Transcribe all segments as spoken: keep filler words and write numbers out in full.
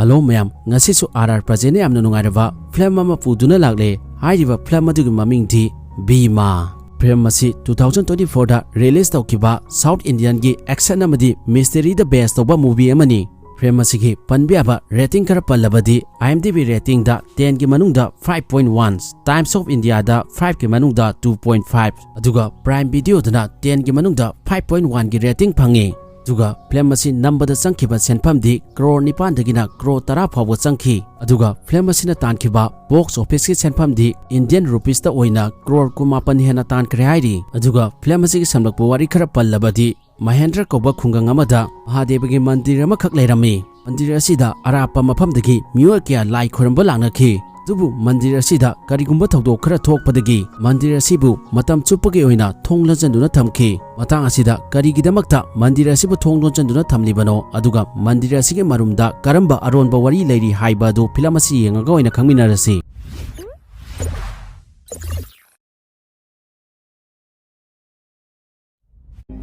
Hello ꯃꯌꯥꯝ, ꯉꯁꯤꯁꯨ R R Projectꯅ ꯌꯥꯝꯅ ꯅꯨꯡꯉꯥꯏꯔꯕ film ꯑꯃ ꯄꯨꯗꯨꯅ ꯂꯥꯛꯂꯦ꯫ ꯍꯥꯏꯔꯤꯕ film ꯑꯗꯨꯒꯤ ꯃꯃꯤꯡꯗꯤ ꯚꯤꯃꯥ꯫ Film ꯑꯁꯤ two thousand twenty-fourꯗ release ꯇꯧꯈꯤꯕ South Indianꯒꯤ action ꯑꯃꯗꯤ mysteryꯗ base ꯇꯧꯕ movie ꯑꯃꯅꯤ꯫ Film ꯑꯁꯤꯒꯤ ꯄꯟꯕ ꯌꯥꯕ rating ꯈꯔ ꯄꯜꯂꯕꯗꯤ, IMDb ratingꯗ tenꯒꯤ ꯃꯅꯨꯡꯗ five point one, Times of Indiaꯗ fiveꯀꯤ ꯃꯅꯨꯡꯗ two point five, ꯑꯗꯨꯒ Prime Videoꯗꯅ tenꯒꯤ ꯃꯅꯨꯡꯗ five point oneꯒꯤ rating ꯐꯪꯉꯤ꯫ ꯑꯗꯨꯒ film ꯑꯁꯤ ꯅꯝꯕꯗ ꯆꯪꯈꯤꯕ ꯁꯦꯟꯐꯝꯗꯤ ꯀ꯭ꯔꯣꯔ ꯅꯤꯄꯥꯟꯗꯒꯤꯅ ꯀ꯭ꯔꯣꯔ ꯇꯔꯥ ꯐꯥꯎꯕ ꯆꯪꯈꯤ꯫ ꯑꯗꯨꯒ film ꯑꯁꯤꯅ ꯇꯥꯟꯈꯤꯕ box officeꯀꯤ ꯁꯦꯟꯐꯝꯗꯤ Indian rupeesꯇ ꯑꯣꯏꯅ ꯀ꯭ꯔꯣꯔ ꯀꯨꯟꯃꯥꯄꯟ ꯍꯦꯟꯅ ꯇꯥꯟꯈ꯭ꯔꯦ ꯍꯥꯏꯔꯤ꯫ ꯑꯗꯨꯒ film ꯑꯁꯤꯒꯤ ꯁꯝꯂꯛꯄ ꯋꯥꯔꯤ ꯈꯔ ꯄꯜꯂꯕꯗꯤ, ꯃꯍꯦꯟꯗ꯭ꯔ ꯀꯧꯕ ꯈꯨꯡꯒꯪ ꯑꯃꯗ ꯃꯍꯥꯗꯦꯕꯒꯤ ꯃꯟꯗꯤꯔ ꯑꯃꯈꯛ ꯂꯩꯔꯝꯃꯤ꯫ ꯃꯟꯗꯤꯔ ꯑꯁꯤꯗ ꯑꯔꯥꯞꯄ ꯃꯐꯝꯗꯒꯤ ꯃꯤꯑꯣꯏ ꯀꯌꯥ ꯂꯥꯏ ꯈꯣꯏꯔꯝꯕ ꯂꯥꯛꯅꯈꯤ꯫ ꯑꯗꯨꯕꯨ ꯃꯟꯗꯤꯔ ꯑꯁꯤꯗ ꯀꯔꯤꯒꯨꯝꯕ ꯊꯧꯗꯣꯛ ꯈꯔ ꯊꯣꯛꯄꯗꯒꯤ ꯃꯟꯗꯤꯔ ꯑꯁꯤꯕꯨ ꯃꯇꯝ ꯆꯨꯞꯄꯒꯤ ꯑꯣꯏꯅ ꯊꯣꯡ ꯂꯣꯟꯁꯤꯟꯗꯨꯅ ꯊꯝꯈꯤ꯫ ꯃꯇꯥꯡ ꯑꯁꯤꯗ ꯀꯔꯤꯒꯤꯗꯃꯛꯇ ꯃꯟꯗꯤꯔ ꯑꯁꯤꯕꯨ ꯊꯣꯡ ꯂꯣꯟꯁꯤꯟꯗꯨꯅ ꯊꯝꯂꯤꯕꯅꯣ, ꯑꯗꯨꯒ ꯃꯟꯗꯤꯔ ꯑꯁꯤꯒꯤ ꯃꯔꯨꯝꯗ ꯀꯔꯝꯕ ꯑꯔꯣꯟꯕ ꯋꯥꯔꯤ ꯂꯩꯔꯤ ꯍꯥꯏꯕ ꯑꯗꯨ film ꯑꯁꯤ ꯌꯦꯡꯉꯒ ꯑꯣꯏꯅ ꯈꯪꯃꯤꯟꯅꯔꯁꯤ꯫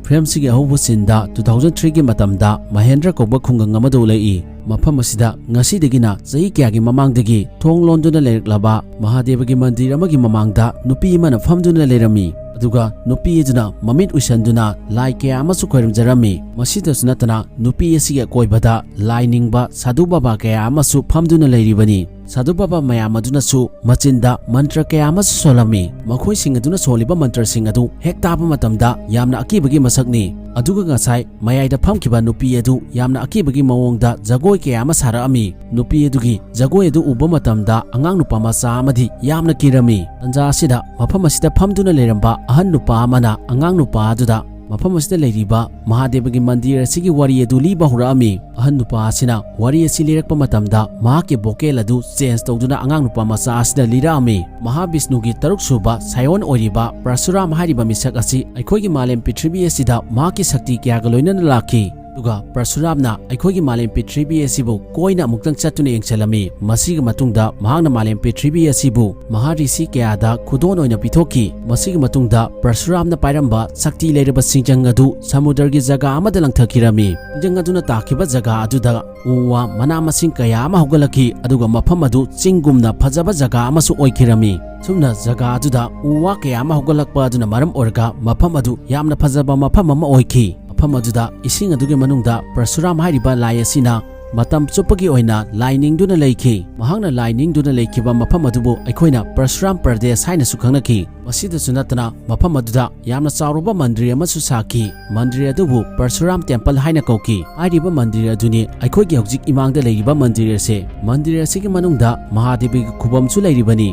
Filmꯁꯤꯒꯤ ꯑꯍꯧꯕ sceneꯗ two thousand threeꯒꯤ ꯃꯇꯝꯗ ꯃꯍꯦꯟꯗ꯭ꯔ ꯀꯧꯕ ꯈꯨꯡꯒꯪ ꯑꯃꯗ ꯎꯠꯂꯛꯏ꯫ ꯃꯐꯝ ꯑꯁꯤꯗ ꯉꯁꯤꯗꯒꯤꯅ ꯆꯍꯤ ꯀꯌꯥꯒꯤ ꯃꯃꯥꯡꯗꯒꯤ ꯊꯣꯡ ꯂꯣꯟꯗꯨꯅ ꯂꯩꯔꯛꯂꯕ ꯃꯍꯥꯗꯦꯕꯒꯤ ꯃꯟꯗꯤꯔ ꯑꯃꯒꯤ ꯃꯃꯥꯡꯗ ꯅꯨꯄꯤ ꯑꯃꯅ ꯐꯝꯗꯨꯅ ꯂꯩꯔꯝꯃꯤ꯫ ꯑꯗꯨꯒ ꯅꯨꯄꯤ ꯑꯗꯨꯅ ꯃꯃꯤꯠ ꯎꯏꯁꯟꯗꯨꯅ ꯂꯥꯏ ꯀꯌꯥ ꯑꯃꯁꯨ ꯈꯣꯏꯔꯝꯖꯔꯝꯃꯤ꯫ ꯃꯁꯤꯗꯁꯨ ꯅꯠꯇꯅ ꯅꯨꯄꯤ ꯑꯁꯤꯒꯤ ꯑꯀꯣꯏꯕꯗ ꯂꯥꯏ ꯅꯤꯡꯕ ꯁꯥꯙꯨ ꯕꯥꯕꯥ ꯀꯌꯥ ꯑꯃꯁꯨ ꯐꯝꯗꯨꯅ ꯂꯩꯔꯤꯕꯅꯤ꯫ ꯁꯥꯙꯨ ꯕꯥꯕꯥ ꯃꯌꯥꯝ ꯑꯗꯨꯅꯁꯨ ꯃꯆꯤꯟꯗ ꯃꯟꯇ꯭ꯔ ꯀꯌꯥ ꯑꯃꯁꯨ ꯁꯣꯜꯂꯝꯃꯤ꯫ ꯃꯈꯣꯏꯁꯤꯡ ꯑꯗꯨꯅ ꯁꯣꯜꯂꯤꯕ ꯃꯟꯇ꯭ꯔꯁꯤꯡ ꯑꯗꯨ ꯍꯦꯛ ꯇꯥꯕ ꯃꯇꯝꯗ ꯌꯥꯝꯅ ꯑꯀꯤꯕꯒꯤ ꯃꯁꯛꯅꯤ꯫ ꯑꯗꯨꯒ ꯉꯁꯥꯏ ꯃꯌꯥꯏꯗ ꯐꯝꯈꯤꯕ ꯅꯨꯄꯤ ꯑꯗꯨ ꯌꯥꯝꯅ ꯑꯀꯤꯕꯒꯤ ꯃꯑꯣꯡꯗ ꯖꯒꯣꯏ ꯀꯌꯥ ꯑꯃ ꯁꯥꯔꯛꯑꯝꯃꯤ꯫ ꯅꯨꯄꯤ ꯑꯗꯨꯒꯤ ꯖꯒꯣꯏ ꯑꯗꯨ ꯎꯕ ꯃꯇꯝꯗ ꯑꯉꯥꯡ ꯅꯨꯄꯥ ꯃꯆꯥ ꯑꯃꯗꯤ ꯌꯥꯝꯅ ꯀꯤꯔꯝꯃꯤ꯫ ꯇꯟꯖꯥ ꯑꯁꯤꯗ ꯃꯐꯝ ꯑꯁꯤꯗ ꯐꯝꯗꯨꯅ ꯂꯩꯔꯝꯕ ꯑꯍꯟ ꯅꯨꯄꯥ ꯑꯃꯅ ꯑꯉꯥꯡ ꯅꯨꯄꯥ ꯑꯗꯨꯗ ꯃꯐꯝ ꯑꯁꯤꯗ ꯂꯩꯔꯤꯕ ꯃꯍꯥꯗꯦꯕꯒꯤ ꯃꯟꯗꯤꯔ ꯑꯁꯤꯒꯤ ꯋꯥꯔꯤ ꯑꯗꯨ ꯂꯤꯕ ꯍꯧꯔꯛꯑꯝꯃꯤ꯫ ꯑꯍꯟ ꯅꯨꯄꯥ ꯑꯁꯤꯅ ꯋꯥꯔꯤ ꯑꯁꯤ ꯂꯤꯔꯛꯄ ꯃꯇꯝꯗ ꯃꯍꯥꯛꯀꯤ vocal ꯑꯗꯨ change ꯇꯧꯗꯨꯅ ꯑꯉꯥꯡ ꯅꯨꯄꯥ ꯃꯆꯥ ꯑꯁꯤꯗ ꯂꯤꯔꯛꯑꯝꯃꯤ꯫ ꯃꯍꯥꯕꯤꯁꯅꯨꯒꯤ ꯇꯔꯨꯛ ꯁꯨꯕ ꯁꯥꯏꯑꯣꯟ ꯑꯣꯏꯔꯤꯕ ꯄ꯭ꯔꯁꯨꯔꯥꯝ ꯍꯥꯏꯔꯤꯕ ꯃꯤꯁꯛ ꯑꯁꯤ ꯑꯩꯈꯣꯏꯒꯤ ꯃꯥꯂꯦꯝ ꯄ꯭ꯔꯤꯊꯤꯕꯤ ꯑꯁꯤꯗ ꯃꯍꯥꯛꯀꯤ ꯁꯛꯇꯤ ꯀꯌꯥꯒ ꯂꯣꯏꯅꯅ ꯂꯥꯛꯈꯤ꯫ ꯑꯗꯨꯒ ꯄꯔꯁꯨꯔꯥꯝꯅ ꯑꯩꯈꯣꯏꯒꯤ ꯃꯥꯂꯦꯝ ꯄ꯭ꯔꯤꯊꯤꯕꯤ ꯑꯁꯤꯕꯨ ꯀꯣꯏꯅ ꯑꯃꯨꯛꯇꯪ ꯆꯠꯇꯨꯅ ꯌꯦꯡꯁꯤꯜꯂꯝꯃꯤ꯫ ꯃꯁꯤꯒꯤ ꯃꯇꯨꯡꯗ ꯃꯍꯥꯛꯅ ꯃꯥꯂꯦꯝ ꯄ꯭ꯔꯤꯊꯤꯕꯤ ꯑꯁꯤꯕꯨ ꯃꯍꯥꯔꯤꯁꯤ ꯀꯌꯥꯗ ꯈꯨꯗꯣꯜ ꯑꯣꯏꯅ ꯄꯤꯊꯣꯛꯈꯤ꯫ ꯃꯁꯤꯒꯤ ꯃꯇꯨꯡꯗ ꯄꯔꯁꯨꯔꯥꯝꯅ ꯄꯥꯏꯔꯝꯕ ꯁꯛꯇꯤ ꯂꯩꯔꯕ ꯁꯤꯡꯖꯪ ꯑꯗꯨ ꯁꯃꯨꯗ꯭ꯔꯒꯤ ꯖꯒꯥ ꯑꯃꯗ ꯂꯪꯊꯈꯤꯔꯝꯃꯤ꯫ ꯁꯤꯡꯖꯪ ꯑꯗꯨꯅ ꯇꯥꯈꯤꯕ ꯖꯒꯥ ꯑꯗꯨꯗ ꯎ ꯋꯥ ꯃꯅꯥ ꯃꯁꯤꯡ ꯀꯌꯥ ꯑꯃ ꯍꯧꯒꯠꯂꯛꯈꯤ, ꯑꯗꯨꯒ ꯃꯐꯝ ꯑꯗꯨ ꯆꯤꯡꯒꯨꯝꯅ ꯐꯖꯕ ꯖꯒꯥ ꯑꯃꯁꯨ ꯑꯣꯏꯈꯤꯔꯝꯃꯤ꯫ ꯁꯨꯝꯅ ꯖꯒꯥ ꯑꯗꯨꯗ ꯎ ꯋꯥ ꯀꯌꯥ ꯑꯃ ꯍꯧꯒꯠꯂꯛꯄ ꯑꯗꯨꯅ ꯃꯔꯝ ꯑꯣꯏꯔꯒ ꯃꯐꯝ ꯑꯗꯨ ꯌꯥꯝꯅ ꯐꯖꯕ ꯃꯐꯝ ꯑꯃ ꯑꯣꯏꯈꯤ꯫ ꯃꯐꯝ ꯑꯗꯨꯗ ꯏꯁꯤꯡ ꯑꯗꯨꯒꯤ ꯃꯅꯨꯡꯗ ꯄꯔꯁꯨꯔꯥꯝ ꯍꯥꯏꯔꯤꯕ ꯂꯥꯏ ꯑꯁꯤꯅ ꯃꯇꯝ ꯆꯨꯞꯄꯒꯤ ꯑꯣꯏꯅ ꯂꯥꯏ ꯅꯤꯡꯗꯨꯅ ꯂꯩꯈꯤ꯫ ꯃꯍꯥꯛꯅ ꯂꯥꯏ ꯅꯤꯡꯗꯨꯅ ꯂꯩꯈꯤꯕ ꯃꯐꯝ ꯑꯗꯨꯕꯨ ꯑꯩꯈꯣꯏꯅ ꯄꯔꯁꯨꯔꯥꯝ ꯄ꯭ꯔꯗꯦꯁ ꯍꯥꯏꯅꯁꯨ ꯈꯪꯅꯈꯤ꯫ ꯃꯁꯤꯗꯁꯨ ꯅꯠꯇꯅ ꯃꯐꯝ ꯑꯗꯨꯗ ꯌꯥꯝꯅ ꯆꯥꯎꯔꯕ ꯃꯟꯗꯤꯔ ꯑꯃꯁꯨ ꯁꯥꯈꯤ꯫ ꯃꯟꯗꯤꯔ ꯑꯗꯨꯕꯨ ꯄꯔꯁꯨꯔꯥꯝ ꯇꯦꯝꯄꯜ ꯍꯥꯏꯅ ꯀꯧꯈꯤ꯫ ꯍꯥꯏꯔꯤꯕ ꯃꯟꯗꯤꯔ ꯑꯗꯨꯅꯤ ꯑꯩꯈꯣꯏꯒꯤ ꯍꯧꯖꯤꯛ ꯏꯃꯥꯡꯗ ꯂꯩꯔꯤꯕ ꯃꯟꯗꯤꯔ ꯑꯁꯤ꯫ ꯃꯟꯗꯤꯔ ꯑꯁꯤꯒꯤ ꯃꯅꯨꯡꯗ ꯃꯍꯥꯗꯦꯕꯒꯤ ꯈꯨꯕꯝꯁꯨ ꯂꯩꯔꯤꯕꯅꯤ꯫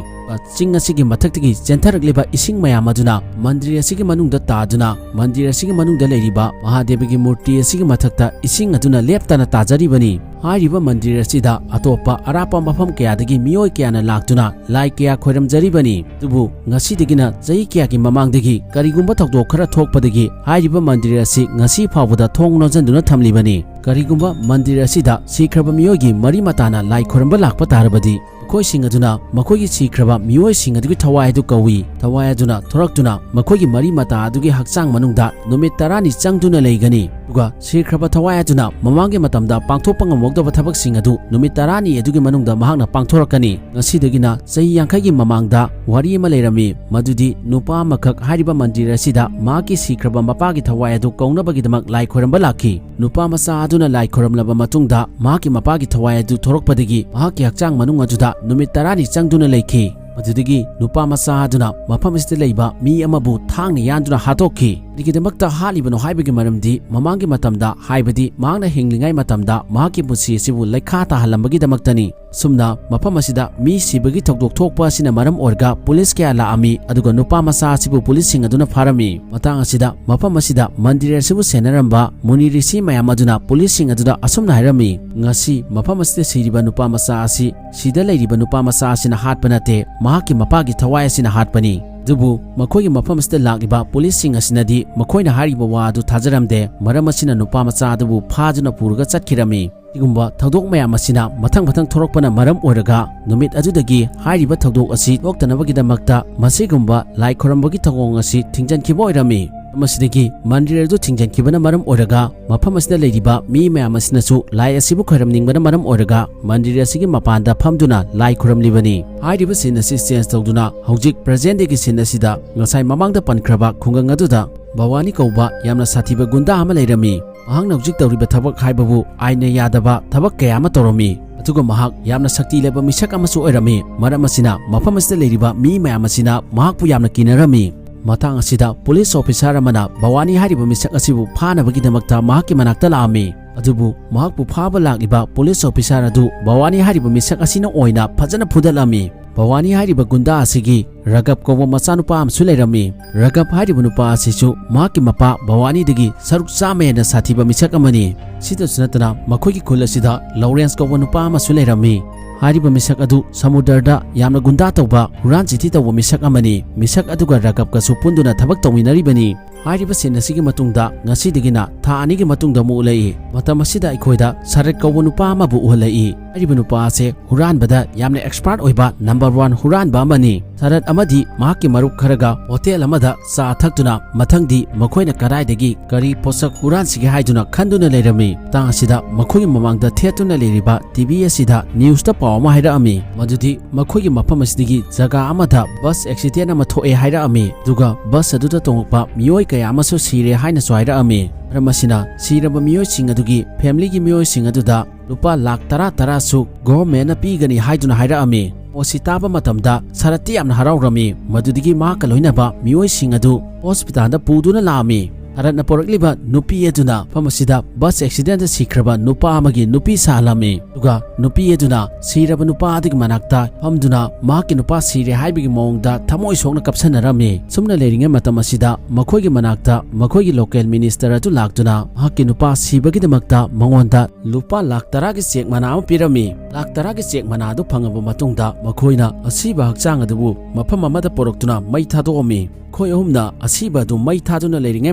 ꯆꯤꯡ ꯑꯁꯤꯒꯤ ꯃꯊꯛꯇꯒꯤ ꯆꯦꯟꯊꯔꯛꯂꯤꯕ ꯏꯁꯤꯡ ꯃꯌꯥꯝ ꯑꯗꯨꯅ ꯃꯟꯗꯤꯔ ꯑꯁꯤꯒꯤ ꯃꯅꯨꯡꯗ ꯇꯥꯗꯨꯅ ꯃꯟꯗꯤꯔ ꯑꯁꯤꯒꯤ ꯃꯅꯨꯡꯗ ꯂꯩꯔꯤꯕ ꯃꯍꯥꯗꯦꯕꯒꯤ ꯃꯨꯔꯇꯤ ꯑꯁꯤꯒꯤ ꯃꯊꯛꯇ ꯏꯁꯤꯡ ꯑꯗꯨꯅ ꯂꯦꯞꯇꯅ ꯇꯥꯖꯔꯤꯕꯅꯤ꯫ ꯍꯥꯏꯔꯤꯕ ꯃꯟꯗꯤꯔ ꯑꯁꯤꯗ ꯑꯇꯣꯞꯄ ꯑꯔꯥꯞꯄ ꯃꯐꯝ ꯀꯌꯥꯗꯒꯤ ꯃꯤꯑꯣꯏ ꯀꯌꯥꯅ ꯂꯥꯛꯇꯨꯅ ꯂꯥꯏ ꯀꯌꯥ ꯈꯣꯏꯔꯝꯖꯔꯤꯕꯅꯤ꯫ ꯑꯗꯨꯕꯨ ꯉꯁꯤꯗꯒꯤꯅ ꯆꯍꯤ ꯀꯌꯥꯒꯤ ꯃꯃꯥꯡꯗꯒꯤ ꯀꯔꯤꯒꯨꯝꯕ ꯊꯧꯗꯣꯛ ꯈꯔ ꯊꯣꯛꯄꯗꯒꯤ ꯍꯥꯏꯔꯤꯕ ꯃꯟꯗꯤꯔ ꯑꯁꯤ ꯉꯁꯤ ꯐꯥꯎꯕꯗ ꯊꯣꯡ ꯂꯣꯟꯁꯤꯟꯗꯨꯅ ꯊꯝꯂꯤꯕꯅꯤ꯫ ꯀꯔꯤꯒꯨꯝꯕ ꯃꯟꯗꯤꯔ ꯑꯁꯤꯗ ꯁꯤꯈ꯭ꯔꯕ ꯃꯤꯑꯣꯏꯒꯤ ꯃꯔꯤ ꯃꯇꯥꯅ ꯂꯥꯏ ꯈꯣꯏꯔꯝꯕ ꯂꯥꯛꯄ ꯇꯥꯔꯕꯗꯤ, ꯃꯈꯣꯏꯁꯤꯡ ꯑꯗꯨꯅ ꯃꯈꯣꯏꯒꯤ ꯁꯤꯈ꯭ꯔꯕ ꯃꯤꯑꯣꯏꯁꯤꯡ ꯑꯗꯨꯒꯤ ꯊꯋꯥꯏ ꯑꯗꯨ ꯀꯧꯏ꯫ ꯊꯋꯥꯏ ꯑꯗꯨꯅ ꯊꯣꯔꯛꯇꯨꯅ ꯃꯈꯣꯏꯒꯤ ꯃꯔꯤ ꯃꯇꯥ ꯑꯗꯨꯒꯤ ꯍꯛꯆꯥꯡ ꯃꯅꯨꯡꯗ ꯅꯨꯃꯤꯠ ꯇꯔꯥꯅꯤ ꯆꯪꯗꯨꯅ ꯂꯩꯒꯅꯤ꯫ ꯑꯗꯨꯒ ꯁꯤꯈ꯭ꯔꯕ ꯊꯋꯥꯏ ꯑꯗꯨꯅ ꯃꯃꯥꯡꯒꯤ ꯃꯇꯝꯗ ꯄꯥꯡꯊꯣꯛꯄ ꯉꯝꯍꯧꯗꯕ ꯊꯕꯛꯁꯤꯡ ꯑꯗꯨ ꯅꯨꯃꯤꯠ ꯇꯔꯥꯅꯤ ꯑꯗꯨꯒꯤ ꯃꯅꯨꯡꯗ ꯃꯍꯥꯛꯅ ꯄꯥꯡꯊꯣꯔꯛꯀꯅꯤ꯫ ꯉꯁꯤꯗꯒꯤꯅ ꯆꯍꯤ ꯌꯥꯡꯈꯩꯒꯤ ꯃꯃꯥꯡꯗ ꯋꯥꯔꯤ ꯑꯃ ꯂꯩꯔꯝꯃꯤ, ꯃꯗꯨꯗꯤ ꯅꯨꯄꯥ ꯑꯃꯈꯛ ꯍꯥꯏꯔꯤꯕ ꯃꯟꯗꯤꯔ ꯑꯁꯤꯗ ꯃꯍꯥꯛꯀꯤ ꯁꯤꯈ꯭ꯔꯕ ꯃꯄꯥꯒꯤ ꯊꯋꯥꯏ ꯑꯗꯨ ꯀꯧꯅꯕꯒꯤꯗꯃꯛ ꯂꯥꯏ ꯈꯣꯏꯔꯝꯕ ꯂꯥꯛꯈꯤ꯫ ꯅꯨꯄꯥ ꯃꯆꯥ ꯑꯗꯨꯅ ꯂꯥꯏ ꯈꯣꯏꯔꯝꯂꯕ ꯃꯇꯨꯡꯗ ꯃꯍꯥꯛꯀꯤ ꯃꯄꯥꯒꯤ ꯊꯋꯥꯏ ꯑꯗꯨ ꯊꯣꯔꯛꯄꯗꯒꯤ ꯃꯍꯥꯛꯀꯤ ꯍꯛꯆꯥꯡ ꯃꯅꯨꯡ ꯑꯗꯨꯗ ꯅꯨꯃꯤꯠ ꯇꯔꯥꯅꯤ ꯆꯪꯗꯨꯅ ꯂꯩꯈꯤ꯫ ꯃꯗꯨꯗꯒꯤ ꯅꯨꯄꯥ ꯃꯆꯥ ꯑꯗꯨꯅ ꯃꯐꯝ ꯑꯁꯤꯗ ꯂꯩꯕ ꯃꯤ ꯑꯃꯕꯨ ꯊꯥꯡꯅ ꯌꯥꯟꯗꯨꯅ ꯍꯥꯠꯇꯣꯛꯈꯤ꯫ ꯀꯔꯤꯒꯤꯗꯃꯛꯇ ꯍꯥꯠꯂꯤꯕꯅꯣ ꯍꯥꯏꯕꯒꯤ ꯃꯔꯝꯗꯤ ꯃꯃꯥꯡꯒꯤ ꯃꯇꯝꯗ, ꯍꯥꯏꯕꯗꯤ ꯃꯍꯥꯛꯅ ꯍꯤꯡꯂꯤꯉꯩ ꯃꯇꯝꯗ ꯃꯍꯥꯛꯀꯤ ꯄꯨꯟꯁꯤ ꯑꯁꯤꯕꯨ ꯂꯩꯈꯥ ꯇꯥꯍꯜꯂꯝꯕꯒꯤꯗꯃꯛꯇꯅꯤ꯫ ꯑꯁꯨꯝꯅ ꯃꯐꯝ ꯑꯁꯤꯗ ꯃꯤ ꯁꯤꯕꯒꯤ ꯊꯧꯗꯣꯛ ꯊꯣꯛꯄ ꯑꯁꯤꯅ ꯃꯔꯝ ꯑꯣꯏꯔꯒ ꯄꯨꯂꯤꯁ ꯀꯌꯥ ꯂꯥꯛꯑꯝꯃꯤ, ꯑꯗꯨꯒ ꯅꯨꯄꯥ ꯃꯆꯥ ꯑꯁꯤꯕꯨ ꯄꯨꯂꯤꯁꯁꯤꯡ ꯑꯗꯨꯅ ꯐꯥꯔꯝꯃꯤ꯫ ꯃꯇꯥꯡ ꯑꯁꯤꯗ ꯃꯐꯝ ꯑꯁꯤꯗ ꯃꯟꯗꯤꯔ ꯑꯁꯤꯕꯨ ꯁꯦꯟꯅꯔꯝꯕ ꯃꯨꯅꯤ ꯔꯤꯁꯤ ꯃꯌꯥꯝ ꯑꯗꯨꯅ ꯄꯨꯂꯤꯁꯁꯤꯡ ꯑꯗꯨꯗ ꯑꯁꯨꯝꯅ ꯍꯥꯏꯔꯝꯃꯤ, "ꯉꯁꯤ ꯃꯐꯝ ꯑꯁꯤꯗ ꯁꯤꯔꯤꯕ ꯅꯨꯄꯥ ꯃꯆꯥ ꯑꯁꯤ ꯁꯤꯗ ꯂꯩꯔꯤꯕ ꯅꯨꯄꯥ ꯃꯆꯥ ꯑꯁꯤꯅ ꯍꯥꯠꯄ ꯅꯠꯇꯦ, ꯃꯍꯥꯛꯀꯤ ꯃꯄꯥꯒꯤ ꯊꯋꯥꯏ ꯑꯁꯤꯅ ꯍꯥꯠꯄꯅꯤ꯫ ꯑꯗꯨꯕꯨ ꯃꯈꯣꯏꯒꯤ ꯃꯐꯝ ꯑꯁꯤꯗ ꯂꯥꯛꯂꯤꯕ ꯄꯨꯂꯤꯁꯁꯤꯡ ꯑꯁꯤꯅꯗꯤ ꯃꯈꯣꯏꯅ ꯍꯥꯏꯔꯤꯕ ꯋꯥ ꯑꯗꯨ ꯊꯥꯖꯔꯝꯗꯦ꯫ ꯃꯔꯝ ꯑꯁꯤꯅ ꯅꯨꯄꯥ ꯃꯆꯥ ꯑꯗꯨꯕꯨ ꯐꯥꯗꯨꯅ ꯄꯨꯔꯒ ꯆꯠꯈꯤꯔꯝꯃꯤ꯫ ꯁꯤꯒꯨꯝꯕ ꯊꯧꯗꯣꯛ ꯃꯌꯥꯝ ꯑꯁꯤꯅ ꯃꯊꯪ ꯃꯊꯪ ꯊꯣꯔꯛꯄꯅ ꯃꯔꯝ ꯑꯣꯏꯔꯒ ꯅꯨꯃꯤꯠ ꯑꯗꯨꯗꯒꯤ ꯍꯥꯏꯔꯤꯕ ꯊꯧꯗꯣꯛ ꯑꯁꯤ ꯊꯣꯛꯇꯅꯕꯒꯤꯗꯃꯛꯇ ꯃꯁꯤꯒꯨꯝꯕ ꯂꯥꯏ ꯈꯨꯔꯝꯕꯒꯤ ꯊꯧꯑꯣꯡ ꯑꯁꯤ ꯊꯤꯡꯖꯤꯟꯈꯤꯕ ꯑꯣꯏꯔꯝꯃꯤ꯫ ꯃꯁꯤꯗꯒꯤ ꯃꯟꯗꯤꯔ ꯑꯗꯨ ꯊꯤꯡꯖꯤꯟꯈꯤꯕꯅ ꯃꯔꯝ ꯑꯣꯏꯔꯒ ꯃꯐꯝ ꯑꯁꯤꯗ ꯂꯩꯔꯤꯕ ꯃꯤ ꯃꯌꯥꯝ ꯑꯁꯤꯅꯁꯨ ꯂꯥꯏ ꯑꯁꯤꯕꯨ ꯈꯣꯏꯔꯝꯅꯤꯡꯕꯅ ꯃꯔꯝ ꯑꯣꯏꯔꯒ ꯃꯟꯗꯤꯔ ꯑꯁꯤꯒꯤ ꯃꯄꯥꯟꯗ ꯐꯝꯗꯨꯅ ꯂꯥꯏ ꯈꯨꯔꯝꯂꯤꯕꯅꯤ꯫ ꯍꯥꯏꯔꯤꯕ ꯁꯤꯟ ꯑꯁꯤ ꯆꯦꯟꯖ ꯇꯧꯗꯨꯅ ꯍꯧꯖꯤꯛ ꯄ꯭ꯔꯖꯦꯟ ꯗꯦꯒꯤ ꯁꯤꯟ ꯑꯁꯤꯗ ꯉꯁꯥꯏ ꯃꯃꯥꯡꯗ ꯄꯟꯈ꯭ꯔꯕ ꯈꯨꯡꯒꯪ ꯑꯗꯨꯗ ꯚꯋꯥꯅꯤ ꯀꯧꯕ ꯌꯥꯝꯅ ꯁꯥꯊꯤꯕ ꯒꯨꯟꯗꯥ ꯑꯃ ꯂꯩꯔꯝꯃꯤ꯫ ꯃꯍꯥꯛꯅ ꯍꯧꯖꯤꯛ ꯇꯧꯔꯤꯕ ꯊꯕꯛ ꯍꯥꯏꯕꯕꯨ ꯑꯥꯏꯟꯅ ꯌꯥꯗꯕ ꯊꯕꯛ ꯀꯌꯥ ꯑꯃ ꯇꯧꯔꯝꯃꯤ꯫ ꯑꯗꯨꯒ ꯃꯍꯥꯛ ꯌꯥꯝꯅ ꯁꯛꯇꯤ ꯂꯩꯕ ꯃꯤꯁꯛ ꯑꯃꯁꯨ ꯑꯣꯏꯔꯝꯃꯤ꯫ ꯃꯔꯝ ꯑꯁꯤꯅ ꯃꯐꯝ ꯑꯁꯤꯗ ꯂꯩꯔꯤꯕ ꯃꯤ ꯃꯌꯥꯝ ꯑꯁꯤꯅ ꯃꯍꯥꯛꯄꯨ ꯌꯥꯝꯅ ꯀꯤꯅꯔꯝꯃꯤ꯫ ꯃꯇꯥꯡ ꯑꯁꯤꯗ ꯄꯨꯂꯤꯁ ꯑꯣꯐꯤꯁꯥꯔ ꯑꯃꯅ ꯚꯋꯥꯅꯤ ꯍꯥꯏꯔꯤꯕ ꯃꯤꯁꯛ ꯑꯁꯤꯕꯨ ꯐꯥꯅꯕꯒꯤꯗꯃꯛꯇ ꯃꯍꯥꯛꯀꯤ ꯃꯅꯥꯛꯇ ꯂꯥꯛꯑꯝꯃꯤ꯫ ꯑꯗꯨꯕꯨ ꯃꯍꯥꯛꯄꯨ ꯐꯥꯕ ꯂꯥꯛꯂꯤꯕ ꯄꯨꯂꯤꯁ ꯑꯣꯐꯤꯁꯥꯔ ꯑꯗꯨ ꯚꯋꯥꯅꯤ ꯍꯥꯏꯔꯤꯕ ꯃꯤꯁꯛ ꯑꯁꯤꯅ ꯑꯣꯏꯅ ꯐꯖꯅ ꯐꯨꯗꯠꯂꯝꯃꯤ꯫ ꯚꯋꯥꯅꯤ ꯍꯥꯏꯔꯤꯕ ꯒꯨꯟꯗꯥ ꯑꯁꯤꯒꯤ ꯔꯒꯕ ꯀꯧꯕ ꯃꯆꯥꯅꯨꯄꯥ ꯑꯃꯁꯨ ꯂꯩꯔꯝꯃꯤ꯫ ꯔꯒꯕ ꯍꯥꯏꯔꯤꯕ ꯅꯨꯄꯥ ꯑꯁꯤꯁꯨ ꯃꯍꯥꯛꯀꯤ ꯃꯄꯥ ꯚꯋꯥꯅꯤꯗꯒꯤ ꯁꯔꯨꯛ ꯆꯥꯝꯃ ꯍꯦꯟꯅ ꯁꯥꯊꯤꯕ ꯃꯤꯁꯛ ꯑꯃꯅꯤ꯫ ꯁꯤꯗꯁꯨ ꯅꯠꯇꯅ ꯃꯈꯣꯏꯒꯤ ꯈꯨꯜ ꯑꯁꯤꯗ ꯂꯣꯔꯦꯟꯁ ꯀꯧꯕ ꯅꯨꯄꯥ ꯑꯃꯁꯨ ꯂꯩꯔꯝꯃꯤ꯫ ꯍꯥꯏꯔꯤꯕ ꯃꯤꯁꯛ ꯑꯗꯨ ꯁꯃꯨꯗ꯭ꯔꯗ ꯌꯥꯝꯅ ꯒꯨꯟꯗꯥ ꯇꯧꯕ, ꯍꯨꯔꯥꯟ ꯆꯤꯊꯤ ꯇꯧꯕ ꯃꯤꯁꯛ ꯑꯃꯅꯤ꯫ ꯃꯤꯁꯛ ꯑꯗꯨꯒ ꯔꯒꯕꯀꯁꯨ ꯄꯨꯟꯗꯨꯅ ꯊꯕꯛ ꯇꯧꯃꯤꯟꯅꯔꯤꯕꯅꯤ꯫ ꯍꯥꯏꯔꯤꯕ ꯁꯤꯟ ꯑꯁꯤꯒꯤ ꯃꯇꯨꯡꯗ ꯉꯁꯤꯗꯒꯤꯅ ꯊꯥ ꯑꯅꯤꯒꯤ ꯃꯇꯨꯡꯗ ꯑꯃꯨꯛ ꯎꯠꯂꯛꯏ꯫ ꯃꯇꯝ ꯑꯁꯤꯗ ꯑꯩꯈꯣꯏꯗ ꯁꯔꯠ ꯀꯧꯕ ꯅꯨꯄꯥ ꯑꯃꯕꯨ ꯎꯍꯜꯂꯛꯏ꯫ ꯍꯥꯏꯔꯤꯕ ꯅꯨꯄꯥ ꯑꯁꯦ ꯍꯨꯔꯥꯟꯕꯗ ꯌꯥꯝꯅ ꯑꯦꯛꯁꯄꯥꯔꯠ ꯑꯣꯏꯕ ꯅꯝꯕꯔ ꯋꯥꯟ ꯍꯨꯔꯥꯟꯕ ꯑꯃꯅꯤ꯫ ꯁꯔꯠ ꯑꯃꯗꯤ ꯃꯍꯥꯛꯀꯤ ꯃꯔꯨꯞ ꯈꯔꯒ ꯍꯣꯇꯦꯜ ꯑꯃꯗ ꯆꯥ ꯊꯛꯇꯨꯅ ꯃꯊꯪꯗꯤ ꯃꯈꯣꯏꯅ ꯀꯗꯥꯏꯗꯒꯤ ꯀꯔꯤ ꯄꯣꯠꯁꯛ ꯍꯨꯔꯥꯟꯁꯤꯒꯦ ꯍꯥꯏꯗꯨꯅ ꯈꯟꯗꯨꯅ ꯂꯩꯔꯝꯃꯤ꯫ ꯃꯇꯥꯡ ꯑꯁꯤꯗ ꯃꯈꯣꯏꯒꯤ ꯃꯃꯥꯡꯗ ꯊꯦꯠꯇꯨꯅ ꯂꯩꯔꯤꯕ ꯇꯤ ꯚꯤ ꯑꯁꯤꯗ ꯅ꯭ꯌꯨꯁꯇ ꯄꯥꯎ ꯑꯃ ꯍꯥꯏꯔꯛꯑꯝꯃꯤ꯫ ꯃꯗꯨꯗꯤ ꯃꯈꯣꯏꯒꯤ ꯃꯐꯝ ꯑꯁꯤꯗꯒꯤ ꯖꯒꯥ ꯑꯃꯗ ꯕꯁ ꯑꯦꯛꯁꯤꯗꯦꯟ ꯑꯃ ꯊꯣꯛꯑꯦ ꯍꯥꯏꯔꯛꯑꯝꯃꯤ꯫ ꯑꯗꯨꯒ ꯕꯁ ꯑꯗꯨꯗ ꯇꯣꯡꯂꯛꯄ ꯃꯤꯑꯣꯏ ꯀꯌꯥ ꯑꯃꯁꯨ ꯁꯤꯔꯦ ꯍꯥꯏꯅꯁꯨ ꯍꯥꯏꯔꯛꯑꯝꯃꯤ꯫ ꯃꯔꯝ ꯑꯁꯤꯅ ꯁꯤꯔꯕ ꯃꯤꯑꯣꯏꯁꯤꯡ ꯑꯗꯨꯒꯤ ꯐꯦꯃꯤꯂꯤꯒꯤ ꯃꯤꯑꯣꯏꯁꯤꯡ ꯑꯗꯨꯗ ꯂꯨꯄꯥ ꯂꯥꯈ ꯇꯔꯥ ꯇꯔꯥꯁꯨ ꯒꯣꯚꯔꯟꯃꯦꯟꯠꯅ ꯄꯤꯒꯅꯤ ꯍꯥꯏꯗꯨꯅ ꯍꯥꯏꯔꯛꯑꯝꯃꯤ꯫ ꯄꯣꯠꯁꯤ ꯇꯥꯕ ꯃꯇꯝꯗ ꯁꯔꯠꯇꯤ ꯌꯥꯝꯅ ꯍꯔꯥꯎꯔꯝꯃꯤ꯫ ꯃꯗꯨꯗꯒꯤ ꯃꯍꯥꯛꯀ ꯂꯣꯏꯅꯕ ꯃꯤꯑꯣꯏꯁꯤꯡ ꯑꯗꯨ ꯍꯣꯁꯄꯤꯇꯥꯜꯗ ꯄꯨꯗꯨꯅ ꯂꯥꯛꯑꯝꯃꯤ꯫ ꯁꯥꯔꯠꯅ ꯄꯨꯔꯛꯂꯤꯕ ꯅꯨꯄꯤ ꯑꯗꯨꯅ ꯃꯐꯝ ꯑꯁꯤꯗ ꯕꯁ ꯑꯦꯛꯁꯤꯗꯦꯟꯗ ꯁꯤꯈ꯭ꯔꯕ ꯅꯨꯄꯥ ꯑꯃꯒꯤ ꯅꯨꯄꯤ ꯁꯥꯍꯜꯂꯝꯃꯤ꯫ ꯑꯗꯨꯒ ꯅꯨꯄꯤ ꯑꯗꯨꯅ ꯁꯤꯔꯕ ꯅꯨꯄꯥ ꯑꯗꯨꯒꯤ ꯃꯅꯥꯛꯇ ꯐꯝꯗꯨꯅ ꯃꯍꯥꯛꯀꯤ ꯅꯨꯄꯥ ꯁꯤꯔꯦ ꯍꯥꯏꯕꯒꯤ ꯃꯑꯣꯡꯗ ꯊꯃꯣꯏ ꯁꯣꯛꯅ ꯀꯞꯁꯟꯅꯔꯝꯃꯤ꯫ ꯁꯨꯝꯅ ꯂꯩꯔꯤꯉꯩ ꯃꯇꯝ ꯑꯁꯤꯗ ꯃꯈꯣꯏꯒꯤ ꯃꯅꯥꯛꯇ ꯃꯈꯣꯏꯒꯤ ꯂꯣꯀꯦꯜ ꯃꯤꯅꯤꯁꯇꯔ ꯑꯗꯨ ꯂꯥꯛꯇꯨꯅ ꯃꯍꯥꯛꯀꯤ ꯅꯨꯄꯥ ꯁꯤꯕꯒꯤꯗꯃꯛꯇ ꯃꯉꯣꯟꯗ ꯂꯨꯄꯥ ꯂꯥꯈ ꯇꯔꯥꯒꯤ ꯆꯦꯛ ꯃꯅꯥ ꯑꯃ ꯄꯤꯔꯝꯃꯤ꯫ ꯂꯥꯈ ꯇꯔꯥꯒꯤ ꯆꯦꯛ ꯃꯅꯥ ꯑꯗꯨ ꯐꯪꯉꯕ ꯃꯇꯨꯡꯗ ꯃꯈꯣꯏꯅ ꯑꯁꯤꯕ ꯍꯛꯆꯥꯡ ꯑꯗꯨꯕꯨ ꯃꯐꯝ ꯑꯃꯗ ꯄꯨꯔꯛꯇꯨꯅ ꯃꯩ ꯊꯥꯗꯣꯛꯑꯝꯃꯤ꯫ ꯃꯈꯣꯏ ꯑꯍꯨꯝꯅ ꯑꯁꯤꯕ ꯑꯗꯨ ꯃꯩ ꯊꯥꯗꯨꯅ ꯂꯩꯔꯤꯉꯩ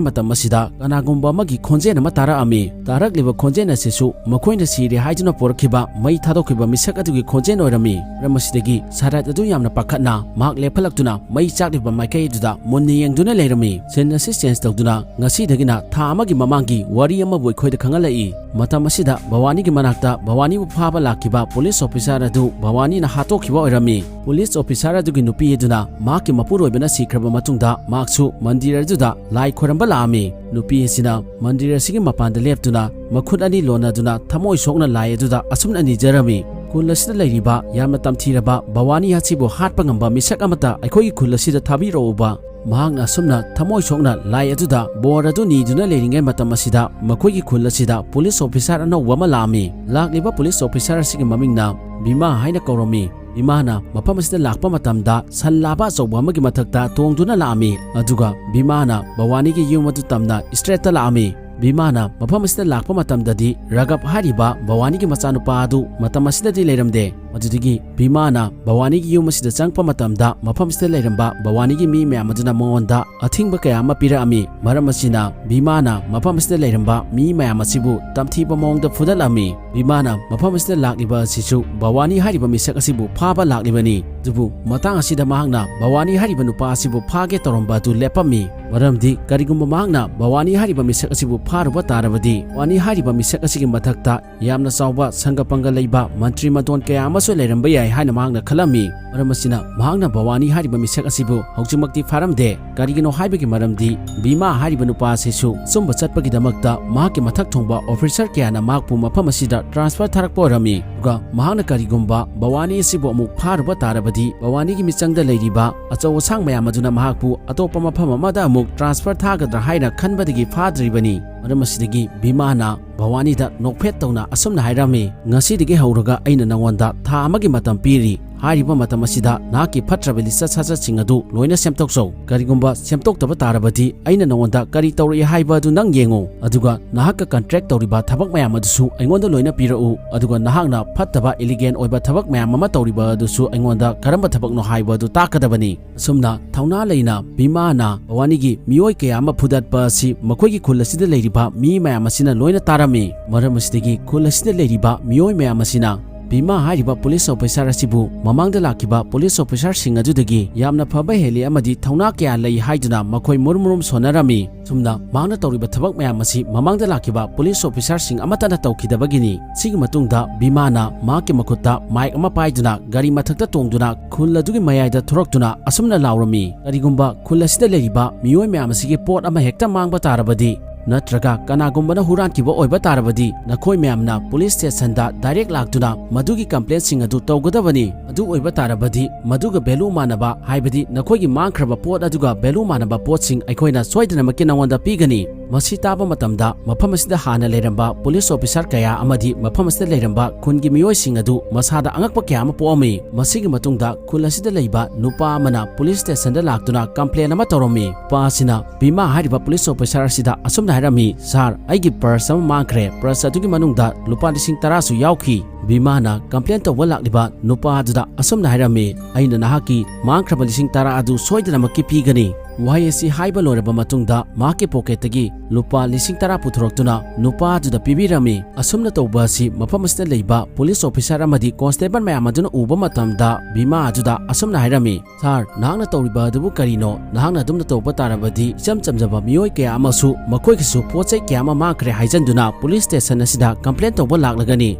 ꯃꯇꯝ ꯑꯁꯤꯗ ꯀꯅꯥꯒꯨꯝꯕ ꯑꯃꯒꯤ ꯈꯣꯟꯖꯦꯜ ꯑꯃ ꯇꯥꯔꯛꯑꯝꯃꯤ꯫ ꯇꯥꯔꯛꯂꯤꯕ ꯈꯣꯟꯖꯦꯜ ꯑꯁꯤꯁꯨ ꯃꯈꯣꯏꯅ ꯁꯤꯔꯦ ꯍꯥꯏꯗꯨꯅ ꯄꯨꯔꯛꯈꯤꯕ ꯃꯩ ꯊꯥꯗꯣꯛꯈꯤꯕ ꯃꯤꯁꯛ ꯑꯗꯨꯒꯤ ꯈꯣꯟꯖꯦꯜ ꯑꯣꯏꯔꯝꯃꯤ꯫ ꯃꯔꯝ ꯑꯁꯤꯗꯒꯤ ꯁꯥꯔꯠ ꯑꯗꯨ ꯌꯥꯝꯅ ꯄꯥꯈꯠꯅ ꯃꯍꯥꯛ ꯂꯦꯞꯈꯠꯂꯛꯇꯨꯅ ꯃꯩ ꯆꯥꯛꯂꯤꯕ ꯃꯥꯏꯀꯩ ꯑꯗꯨꯗ ꯃꯨꯟꯅ ꯌꯦꯡꯗꯨꯅ ꯂꯩꯔꯝꯃꯤ꯫ ꯁꯤꯟ ꯑꯁꯤ ꯆꯦꯟꯖ ꯇꯧꯗꯨꯅ ꯉꯁꯤꯗꯒꯤꯅ ꯊꯥ ꯑꯃꯒꯤ ꯃꯃꯥꯡꯒꯤ ꯋꯥꯔꯤ ꯑꯃꯕꯨ ꯑꯩꯈꯣꯏꯗ ꯈꯪꯍꯜꯂꯛꯏ꯫ ꯃꯇꯝ ꯑꯁꯤꯗ ꯚꯋꯥꯅꯤꯒꯤ ꯃꯅꯥꯛꯇ ꯚꯋꯥꯅꯤꯕꯨ ꯐꯥꯕ ꯂꯥꯛꯈꯤꯕ ꯄꯨꯂꯤꯁ ꯑꯣꯐꯤꯁꯥꯔ ꯑꯗꯨ ꯚꯋꯥꯅꯤꯅ ꯍꯥꯠꯇꯣꯛꯈꯤꯕ ꯑꯣꯏꯔꯝꯃꯤ꯫ ꯄꯨꯂꯤꯁ ꯑꯣꯐꯤꯁꯥꯔ ꯑꯗꯨꯒꯤ ꯅꯨꯄꯤ ꯑꯗꯨꯅ ꯃꯍꯥꯛꯀꯤ ꯃꯄꯨꯔꯣꯏꯕꯅ ꯁꯤꯈ꯭ꯔꯕ ꯃꯇꯨꯡꯗ ꯃꯍꯥꯛꯁꯨ ꯃꯟꯗꯤꯔ ꯑꯗꯨꯗ ꯂꯥꯏ ꯈꯣꯏꯔꯝꯕ ꯂꯥꯛꯑꯝꯃꯤ꯫ ꯅꯨꯄꯤ ꯑꯁꯤꯅ ꯃꯟꯗꯤꯔ ꯑꯁꯤꯒꯤ ꯃꯄꯥꯟꯗ ꯂꯦꯞꯇꯨꯅ ꯃꯈꯨꯠ ꯑꯅꯤ ꯂꯣꯟꯅꯗꯨꯅ ꯊꯃꯣꯏ ꯁꯣꯛꯅ ꯂꯥꯏ ꯑꯗꯨꯗ ꯑꯁꯨꯝꯅ ꯅꯤꯖꯔꯝꯃꯤ, "ꯈꯨꯜ ꯑꯁꯤꯗ ꯂꯩꯔꯤꯕ ꯌꯥꯝꯅ ꯇꯝꯊꯤꯔꯕ ꯚꯋꯥꯅꯤ ꯑꯁꯤꯕꯨ ꯍꯥꯠꯄ ꯉꯝꯕ ꯃꯤꯁꯛ ꯑꯃꯠꯇ ꯑꯩꯈꯣꯏꯒꯤ ꯈꯨꯜ ꯑꯁꯤꯗ ꯊꯥꯕꯤꯔꯛꯎꯕ"꯫ ꯃꯍꯥꯛꯅ ꯑꯁꯨꯝꯅ ꯊꯃꯣꯏ ꯁꯣꯛꯅ ꯂꯥꯏ ꯑꯗꯨꯗ ꯕꯣꯔ ꯑꯗꯨ ꯅꯤꯗꯨꯅ ꯂꯩꯔꯤꯉꯩ ꯃꯇꯝ ꯑꯁꯤꯗ ꯃꯈꯣꯏꯒꯤ ꯈꯨꯜ ꯑꯁꯤꯗ ꯄꯨꯂꯤꯁ ꯑꯣꯐꯤꯁꯥꯔ ꯑꯅꯧꯕ ꯑꯃ ꯂꯥꯛꯑꯝꯃꯤ꯫ ꯂꯥꯛꯂꯤꯕ ꯄꯨꯂꯤꯁ ꯑꯣꯐꯤꯁꯥꯔ ꯑꯁꯤꯒꯤ ꯃꯃꯤꯡꯅ ꯚꯤꯃꯥ ꯍꯥꯏꯅ ꯀꯧꯔꯝꯃꯤ꯫ ꯚꯤꯃꯥꯅ ꯃꯐꯝ ꯑꯁꯤꯗ ꯂꯥꯛꯄ ꯃꯇꯝꯗ ꯁꯟ ꯂꯥꯕ ꯑꯆꯧꯕ ꯑꯃꯒꯤ ꯃꯊꯛꯇ ꯇꯣꯡꯗꯨꯅ ꯂꯥꯛꯑꯝꯃꯤ꯫ ꯑꯗꯨꯒ ꯚꯤꯃꯥꯅ ꯚꯋꯥꯅꯤꯒꯤ ꯌꯨꯝ ꯑꯗꯨ ꯇꯝꯅ ꯏꯁꯇ꯭ꯔꯦꯠꯇ ꯂꯥꯛꯑꯝꯃꯤ꯫ ꯚꯤꯃꯥꯅ ꯃꯐꯝ ꯑꯁꯤꯗ ꯂꯥꯛꯄ ꯃꯇꯝꯗꯗꯤ ꯔꯥꯘꯕ ꯍꯥꯏꯔꯤꯕ ꯚꯋꯥꯅꯤꯒꯤ ꯃꯆꯥꯅꯨꯄꯥ ꯑꯗꯨ ꯃꯇꯝ ꯑꯁꯤꯗꯗꯤ ꯂꯩꯔꯝꯗꯦ꯫ ꯃꯗꯨꯗꯒꯤ ꯚꯤꯃꯥꯅ ꯚꯋꯥꯅꯤꯒꯤ ꯌꯨꯝ ꯑꯁꯤꯗ ꯆꯪꯉꯛꯄ ꯃꯇꯝꯗ ꯃꯐꯝ ꯑꯁꯤꯗ ꯂꯩꯔꯝꯕ ꯚꯋꯥꯅꯤꯒꯤ ꯃꯤ ꯃꯌꯥꯝ ꯑꯗꯨꯅ ꯃꯉꯣꯟꯗ ꯑꯊꯤꯡꯕ ꯀꯌꯥ ꯑꯃ ꯄꯤꯔꯛꯑꯝꯃꯤ꯫ ꯃꯔꯝ ꯑꯁꯤꯅ ꯚꯤꯃꯥꯅ ꯃꯐꯝ ꯑꯁꯤꯗ ꯂꯩꯔꯝꯕ ꯃꯤ ꯃꯌꯥꯝ ꯑꯁꯤꯕꯨ ꯇꯝꯊꯤꯕ ꯃꯑꯣꯡꯗ ꯐꯨꯗꯠꯂꯝꯃꯤ꯫ ꯚꯤꯃꯥꯅ ꯃꯐꯝ ꯑꯁꯤꯗ ꯂꯥꯛꯂꯤꯕ ꯑꯁꯤꯁꯨ ꯚꯋꯥꯅꯤ ꯍꯥꯏꯔꯤꯕ ꯃꯤꯁꯛ ꯑꯁꯤꯕꯨ ꯐꯥꯕ ꯂꯥꯛꯂꯤꯕꯅꯤ꯫ ꯑꯗꯨꯕꯨ ꯃꯇꯥꯡ ꯑꯁꯤꯗ ꯃꯍꯥꯛꯅ ꯚꯋꯥꯅꯤ ꯍꯥꯏꯔꯤꯕ ꯅꯨꯄꯥ ꯑꯁꯤꯕꯨ ꯐꯥꯒꯦ ꯇꯧꯔꯝꯕ ꯑꯗꯨ ꯂꯦꯞꯄꯝꯃꯤ꯫ ꯃꯔꯝꯗꯤ ꯀꯔꯤꯒꯨꯝꯕ ꯃꯍꯥꯛꯅ ꯚꯋꯥꯅꯤ ꯍꯥꯏꯔꯤꯕ ꯃꯤꯁꯛ ꯑꯁꯤꯕꯨ ꯐꯥꯔꯨꯕ ꯇꯥꯔꯕꯗꯤ, ꯚꯋꯥꯅꯤ ꯍꯥꯏꯔꯤꯕ ꯃꯤꯁꯛ ꯑꯁꯤꯒꯤ ꯃꯊꯛꯇ ꯌꯥꯝꯅ ꯆꯥꯎꯕ ꯁꯪꯒ ꯄꯪꯒ ꯂꯩꯕ ꯃꯟꯇ꯭ꯔꯤ ꯃꯗꯣꯟ ꯀꯌꯥ ꯑꯃ ꯁꯨ ꯂꯩꯔꯝꯕ ꯌꯥꯏ ꯍꯥꯏꯅ ꯃꯍꯥꯛꯅ ꯈꯜꯂꯝꯃꯤ꯫ ꯃꯔꯝ ꯑꯁꯤꯅ ꯃꯍꯥꯛꯅ ꯚꯋꯥꯅꯤ ꯍꯥꯏꯔꯤꯕ ꯃꯤꯁꯛ ꯑꯁꯤꯕꯨ ꯍꯧꯖꯤꯛꯃꯛꯇꯤ ꯐꯥꯔꯝꯗꯦ꯫ ꯀꯔꯤꯒꯤꯅꯣ ꯍꯥꯏꯕꯒꯤ ꯃꯔꯝꯗꯤ ꯕꯤꯃꯥ ꯍꯥꯏꯔꯤꯕ ꯅꯨꯄꯥ ꯑꯁꯤꯁꯨ ꯑꯆꯨꯝꯕ ꯆꯠꯄꯒꯤꯗꯃꯛꯇ ꯃꯍꯥꯛꯀꯤ ꯃꯊꯛ ꯊꯣꯡꯕ officer ꯀꯌꯥꯅ ꯃꯍꯥꯛꯄꯨ ꯃꯐꯝ ꯑꯁꯤꯗ transfer ꯊꯥꯔꯛꯄ ꯑꯣꯏꯔꯝꯃꯤ꯫ ꯑꯗꯨꯒ ꯃꯍꯥꯛꯅ ꯀꯔꯤꯒꯨꯝꯕ ꯚꯋꯥꯅꯤ ꯑꯁꯤꯕꯨ ꯑꯃꯨꯛ ꯐꯥꯔꯨꯕ ꯇꯥꯔꯕꯗꯤ ꯚꯋꯥꯅꯤꯒꯤ ꯃꯤꯆꯪꯗ ꯂꯩꯔꯤꯕ ꯑꯆꯧ ꯑꯁꯥꯡ ꯃꯌꯥꯝ ꯑꯗꯨꯅ ꯃꯍꯥꯛꯄꯨ ꯑꯇꯣꯞꯄ ꯃꯐꯝ ꯑꯃꯗ ꯑꯃꯨꯛ transfer ꯊꯥꯒꯗ꯭ꯔꯥ ꯍꯥꯏꯅ ꯈꯟꯕꯗꯒꯤ ꯐꯥꯗ꯭ꯔꯤꯕꯅꯤ꯫ ꯃꯔꯝ ꯑꯁꯤꯗꯒꯤ ꯕꯤꯃꯥꯅ ꯚꯋꯥꯅꯤꯗ ꯅꯣꯛꯐꯦꯠ ꯇꯧꯅ ꯑꯁꯨꯝꯅ ꯍꯥꯏꯔꯝꯃꯤ, "ꯉꯁꯤꯗꯒꯤ ꯍꯧꯔꯒ ꯑꯩꯅ ꯅꯉꯣꯟꯗ ꯊꯥ ꯑꯃꯒꯤ ꯃꯇꯝ ꯄꯤꯔꯤ꯫ ꯍꯥꯏꯔꯤꯕ ꯃꯇꯝ ꯑꯁꯤꯗ ꯅꯍꯥꯛꯀꯤ ꯐꯠꯇ꯭ꯔꯕ ꯂꯤꯆꯠ ꯁꯥꯖꯠꯁꯤꯡ ꯑꯗꯨ ꯂꯣꯏꯅ ꯁꯦꯝꯗꯣꯛꯆꯧ꯫ ꯀꯔꯤꯒꯨꯝꯕ ꯁꯦꯝꯗꯣꯛꯇꯕ ꯇꯥꯔꯕꯗꯤ ꯑꯩꯅ ꯅꯉꯣꯟꯗ ꯀꯔꯤ ꯇꯧꯔꯛꯏ ꯍꯥꯏꯕ ꯑꯗꯨ ꯅꯪ ꯌꯦꯡꯉꯨ꯫ ꯑꯗꯨꯒ ꯅꯍꯥꯛꯀ contract ꯇꯧꯔꯤꯕ ꯊꯕꯛ ꯃꯌꯥꯝ ꯑꯗꯨꯁꯨ ꯑꯩꯉꯣꯟꯗ ꯂꯣꯏꯅ ꯄꯤꯔꯛꯎ꯫ ꯑꯗꯨꯒ ꯅꯍꯥꯛꯅ ꯐꯠꯇꯕ, illegal ꯑꯣꯏꯕ ꯊꯕꯛ ꯃꯌꯥꯝ ꯑꯃ ꯇꯧꯔꯤꯕ ꯑꯗꯨꯁꯨ ꯑꯩꯉꯣꯟꯗ ꯀꯔꯝꯕ ꯊꯕꯛꯅꯣ ꯍꯥꯏꯕ ꯑꯗꯨ ꯇꯥꯛꯀꯗꯕꯅꯤ꯫" ꯑꯁꯨꯝꯅ ꯊꯧꯅꯥ ꯂꯩꯅ ꯕꯤꯃꯥꯅ ꯚꯋꯥꯅꯤꯒꯤ ꯃꯤꯑꯣꯏ ꯀꯌꯥ ꯑꯃ ꯐꯨꯗꯠꯄ ꯑꯁꯤ ꯃꯈꯣꯏꯒꯤ ꯈꯨꯜ ꯑꯁꯤꯗ ꯂꯩꯔꯤꯕ ꯃꯤ ꯃꯌꯥꯝ ꯑꯁꯤꯅ ꯂꯣꯏꯅ ꯇꯥꯔꯝꯃꯤ꯫ ꯃꯔꯝ ꯑꯁꯤꯗꯒꯤ ꯈꯨꯜ ꯑꯁꯤꯗ ꯂꯩꯔꯤꯕ ꯃꯤꯑꯣꯏ ꯃꯌꯥꯝ ꯑꯁꯤꯅ ꯕꯤꯃꯥ ꯍꯥꯏꯔꯤꯕ police officer ꯑꯁꯤꯕꯨ ꯃꯃꯥꯡꯗ ꯂꯥꯛꯈꯤꯕ police officerꯁꯤꯡ ꯑꯗꯨꯗꯒꯤ ꯌꯥꯝꯅ ꯐꯕ ꯍꯦꯜꯂꯤ ꯑꯃꯗꯤ ꯊꯧꯅꯥ ꯀꯌꯥ ꯂꯩ ꯍꯥꯏꯗꯨꯅ ꯃꯈꯣꯏ ꯃꯨꯔꯨꯝ ꯃꯨꯔꯨꯝ ꯁꯣꯟꯅꯔꯝꯃꯤ꯫ ꯑꯁꯨꯝꯅ ꯃꯍꯥꯛꯅ ꯇꯧꯔꯤꯕ ꯊꯕꯛ ꯃꯌꯥꯝ ꯑꯁꯤ ꯃꯃꯥꯡꯗ ꯂꯥꯛꯈꯤꯕ police officerꯁꯤꯡ ꯑꯃꯠꯇꯅ ꯇꯧꯈꯤꯗꯕꯒꯤꯅꯤ꯫ ꯁꯤꯒꯤ ꯃꯇꯨꯡꯗ ꯕꯤꯃꯥꯅ ꯃꯍꯥꯛꯀꯤ ꯃꯈꯨꯠꯇ mic ꯑꯃ ꯄꯥꯏꯗꯨꯅ ꯒꯥꯔꯤ ꯃꯊꯛꯇ ꯇꯣꯡꯗꯨꯅ ꯈꯨꯜ ꯑꯗꯨꯒꯤ ꯃꯌꯥꯏꯗ ꯊꯣꯔꯛꯇꯨꯅ ꯑꯁꯨꯝꯅ ꯂꯥꯎꯔꯝꯃꯤ, "ꯀꯔꯤꯒꯨꯝꯕ ꯈꯨꯜ ꯑꯁꯤꯗ ꯂꯩꯔꯤꯕ ꯃꯤꯑꯣꯏ ꯃꯌꯥꯝ ꯑꯁꯤꯒꯤ ꯄꯣꯠ ꯑꯃ ꯍꯦꯛꯇ ꯃꯥꯡꯕ ꯇꯥꯔꯕꯗꯤ, ꯅꯠꯇ꯭ꯔꯒ ꯀꯅꯥꯒꯨꯝꯕꯅ ꯍꯨꯔꯥꯟꯈꯤꯕ ꯑꯣꯏꯕ ꯇꯥꯔꯕꯗꯤ, ꯅꯈꯣꯏ ꯃꯌꯥꯝꯅ police stationꯗ direct ꯂꯥꯛꯇꯨꯅ ꯃꯗꯨꯒꯤ complaintꯁꯤꯡ ꯑꯗꯨ ꯇꯧꯒꯗꯕꯅꯤ꯫ ꯑꯗꯨ ꯑꯣꯏꯕ ꯇꯥꯔꯕꯗꯤ ꯃꯗꯨꯒ value ꯃꯥꯟꯅꯕ, ꯍꯥꯏꯕꯗꯤ ꯅꯈꯣꯏꯒꯤ ꯃꯥꯡꯈ꯭ꯔꯕ ꯄꯣꯠ ꯑꯗꯨꯒ value ꯃꯥꯟꯅꯕ ꯄꯣꯠꯁꯤꯡ ꯑꯩꯈꯣꯏꯅ ꯁꯣꯏꯗꯅꯃꯛꯀꯤ ꯅꯉꯣꯟꯗ ꯄꯤꯒꯅꯤ꯫" ꯃꯁꯤ ꯇꯥꯕ ꯃꯇꯝꯗ ꯃꯐꯝ ꯑꯁꯤꯗ ꯍꯥꯟꯅ ꯂꯩꯔꯝꯕ police officer ꯀꯌꯥ ꯑꯃꯗꯤ ꯃꯐꯝ ꯑꯁꯤꯗ ꯂꯩꯔꯝꯕ ꯈꯨꯟꯒꯤ ꯃꯤꯑꯣꯏꯁꯤꯡ ꯑꯗꯨ ꯃꯁꯥꯗ ꯑꯉꯛꯄ ꯀꯌꯥ ꯑꯃ ꯄꯣꯛꯑꯝꯃꯤ꯫ ꯃꯁꯤꯒꯤ ꯃꯇꯨꯡꯗ ꯈꯨꯜ ꯑꯁꯤꯗ ꯂꯩꯕ ꯅꯨꯄꯥ ꯑꯃꯅ police stationꯗ ꯂꯥꯛꯇꯨꯅ complaint ꯑꯃ ꯇꯧꯔꯝꯃꯤ꯫ ꯅꯨꯄꯥ ꯑꯁꯤꯅ ꯕꯤꯃꯥ ꯍꯥꯏꯔꯤꯕ police officer ꯑꯁꯤꯗ ꯑꯁꯨꯝꯅ ꯍꯥꯏꯔꯝꯃꯤ, "Sir, ꯑꯩꯒꯤ purse ꯑꯃ ꯃꯥꯡꯈ꯭ꯔꯦ꯫ Purse ꯑꯗꯨꯒꯤ ꯃꯅꯨꯡꯗ ꯂꯨꯄꯥ ꯂꯤꯁꯤꯡ ꯇꯔꯥꯁꯨ ꯌꯥꯎꯈꯤ꯫" ꯕꯤꯃꯥꯅ complaint ꯇꯧꯕ ꯂꯥꯛꯂꯤꯕ ꯅꯨꯄꯥ ꯑꯗꯨꯗ ꯑꯁꯨꯝꯅ ꯍꯥꯏꯔꯝꯃꯤ, "ꯑꯩꯅ ꯅꯍꯥꯛꯀꯤ ꯃꯥꯡꯈ꯭ꯔꯕ ꯂꯤꯁꯤꯡ ꯇꯔꯥ ꯑꯗꯨ ꯁꯣꯏꯗꯅꯃꯛꯀꯤ ꯄꯤꯒꯅꯤ꯫" ꯋꯥꯍꯩ ꯑꯁꯤ ꯍꯥꯏꯕ ꯂꯣꯏꯔꯕ ꯃꯇꯨꯡꯗ ꯃꯍꯥꯛꯀꯤ pocketꯇꯒꯤ ꯂꯨꯄꯥ ꯂꯤꯁꯤꯡ ꯇꯔꯥ ꯄꯨꯊꯣꯔꯛꯇꯨꯅ ꯅꯨꯄꯥ ꯑꯗꯨꯗ ꯄꯤꯕꯤꯔꯝꯃꯤ꯫ ꯑꯁꯨꯝꯅ ꯇꯧꯕ ꯑꯁꯤ ꯃꯐꯝ ꯑꯁꯤꯗ ꯂꯩꯕ police officer ꯑꯃꯗꯤ constable ꯃꯌꯥꯝ ꯑꯗꯨꯅ ꯎꯕ ꯃꯇꯝꯗ ꯕꯤꯃꯥ ꯑꯗꯨꯗ ꯑꯁꯨꯝꯅ ꯍꯥꯏꯔꯝꯃꯤ, "Sir, ꯅꯍꯥꯛꯅ ꯇꯧꯔꯤꯕ ꯑꯗꯨꯕꯨ ꯀꯔꯤꯅꯣ? ꯅꯍꯥꯛꯅ ꯑꯗꯨꯝꯅ ꯇꯧꯕ ꯇꯥꯔꯕꯗꯤ ꯏꯆꯝ ꯆꯝꯖꯕ ꯃꯤꯑꯣꯏ ꯀꯌꯥ ꯑꯃꯁꯨ ꯃꯈꯣꯏꯒꯤꯁꯨ ꯄꯣꯠ ꯆꯩ ꯀꯌꯥ ꯑꯃ ꯃꯥꯡꯈ꯭ꯔꯦ ꯍꯥꯏꯖꯟꯗꯨꯅ police station ꯑꯁꯤꯗ complaint ꯇꯧꯕ ꯂꯥꯛꯂꯒꯅꯤ꯫"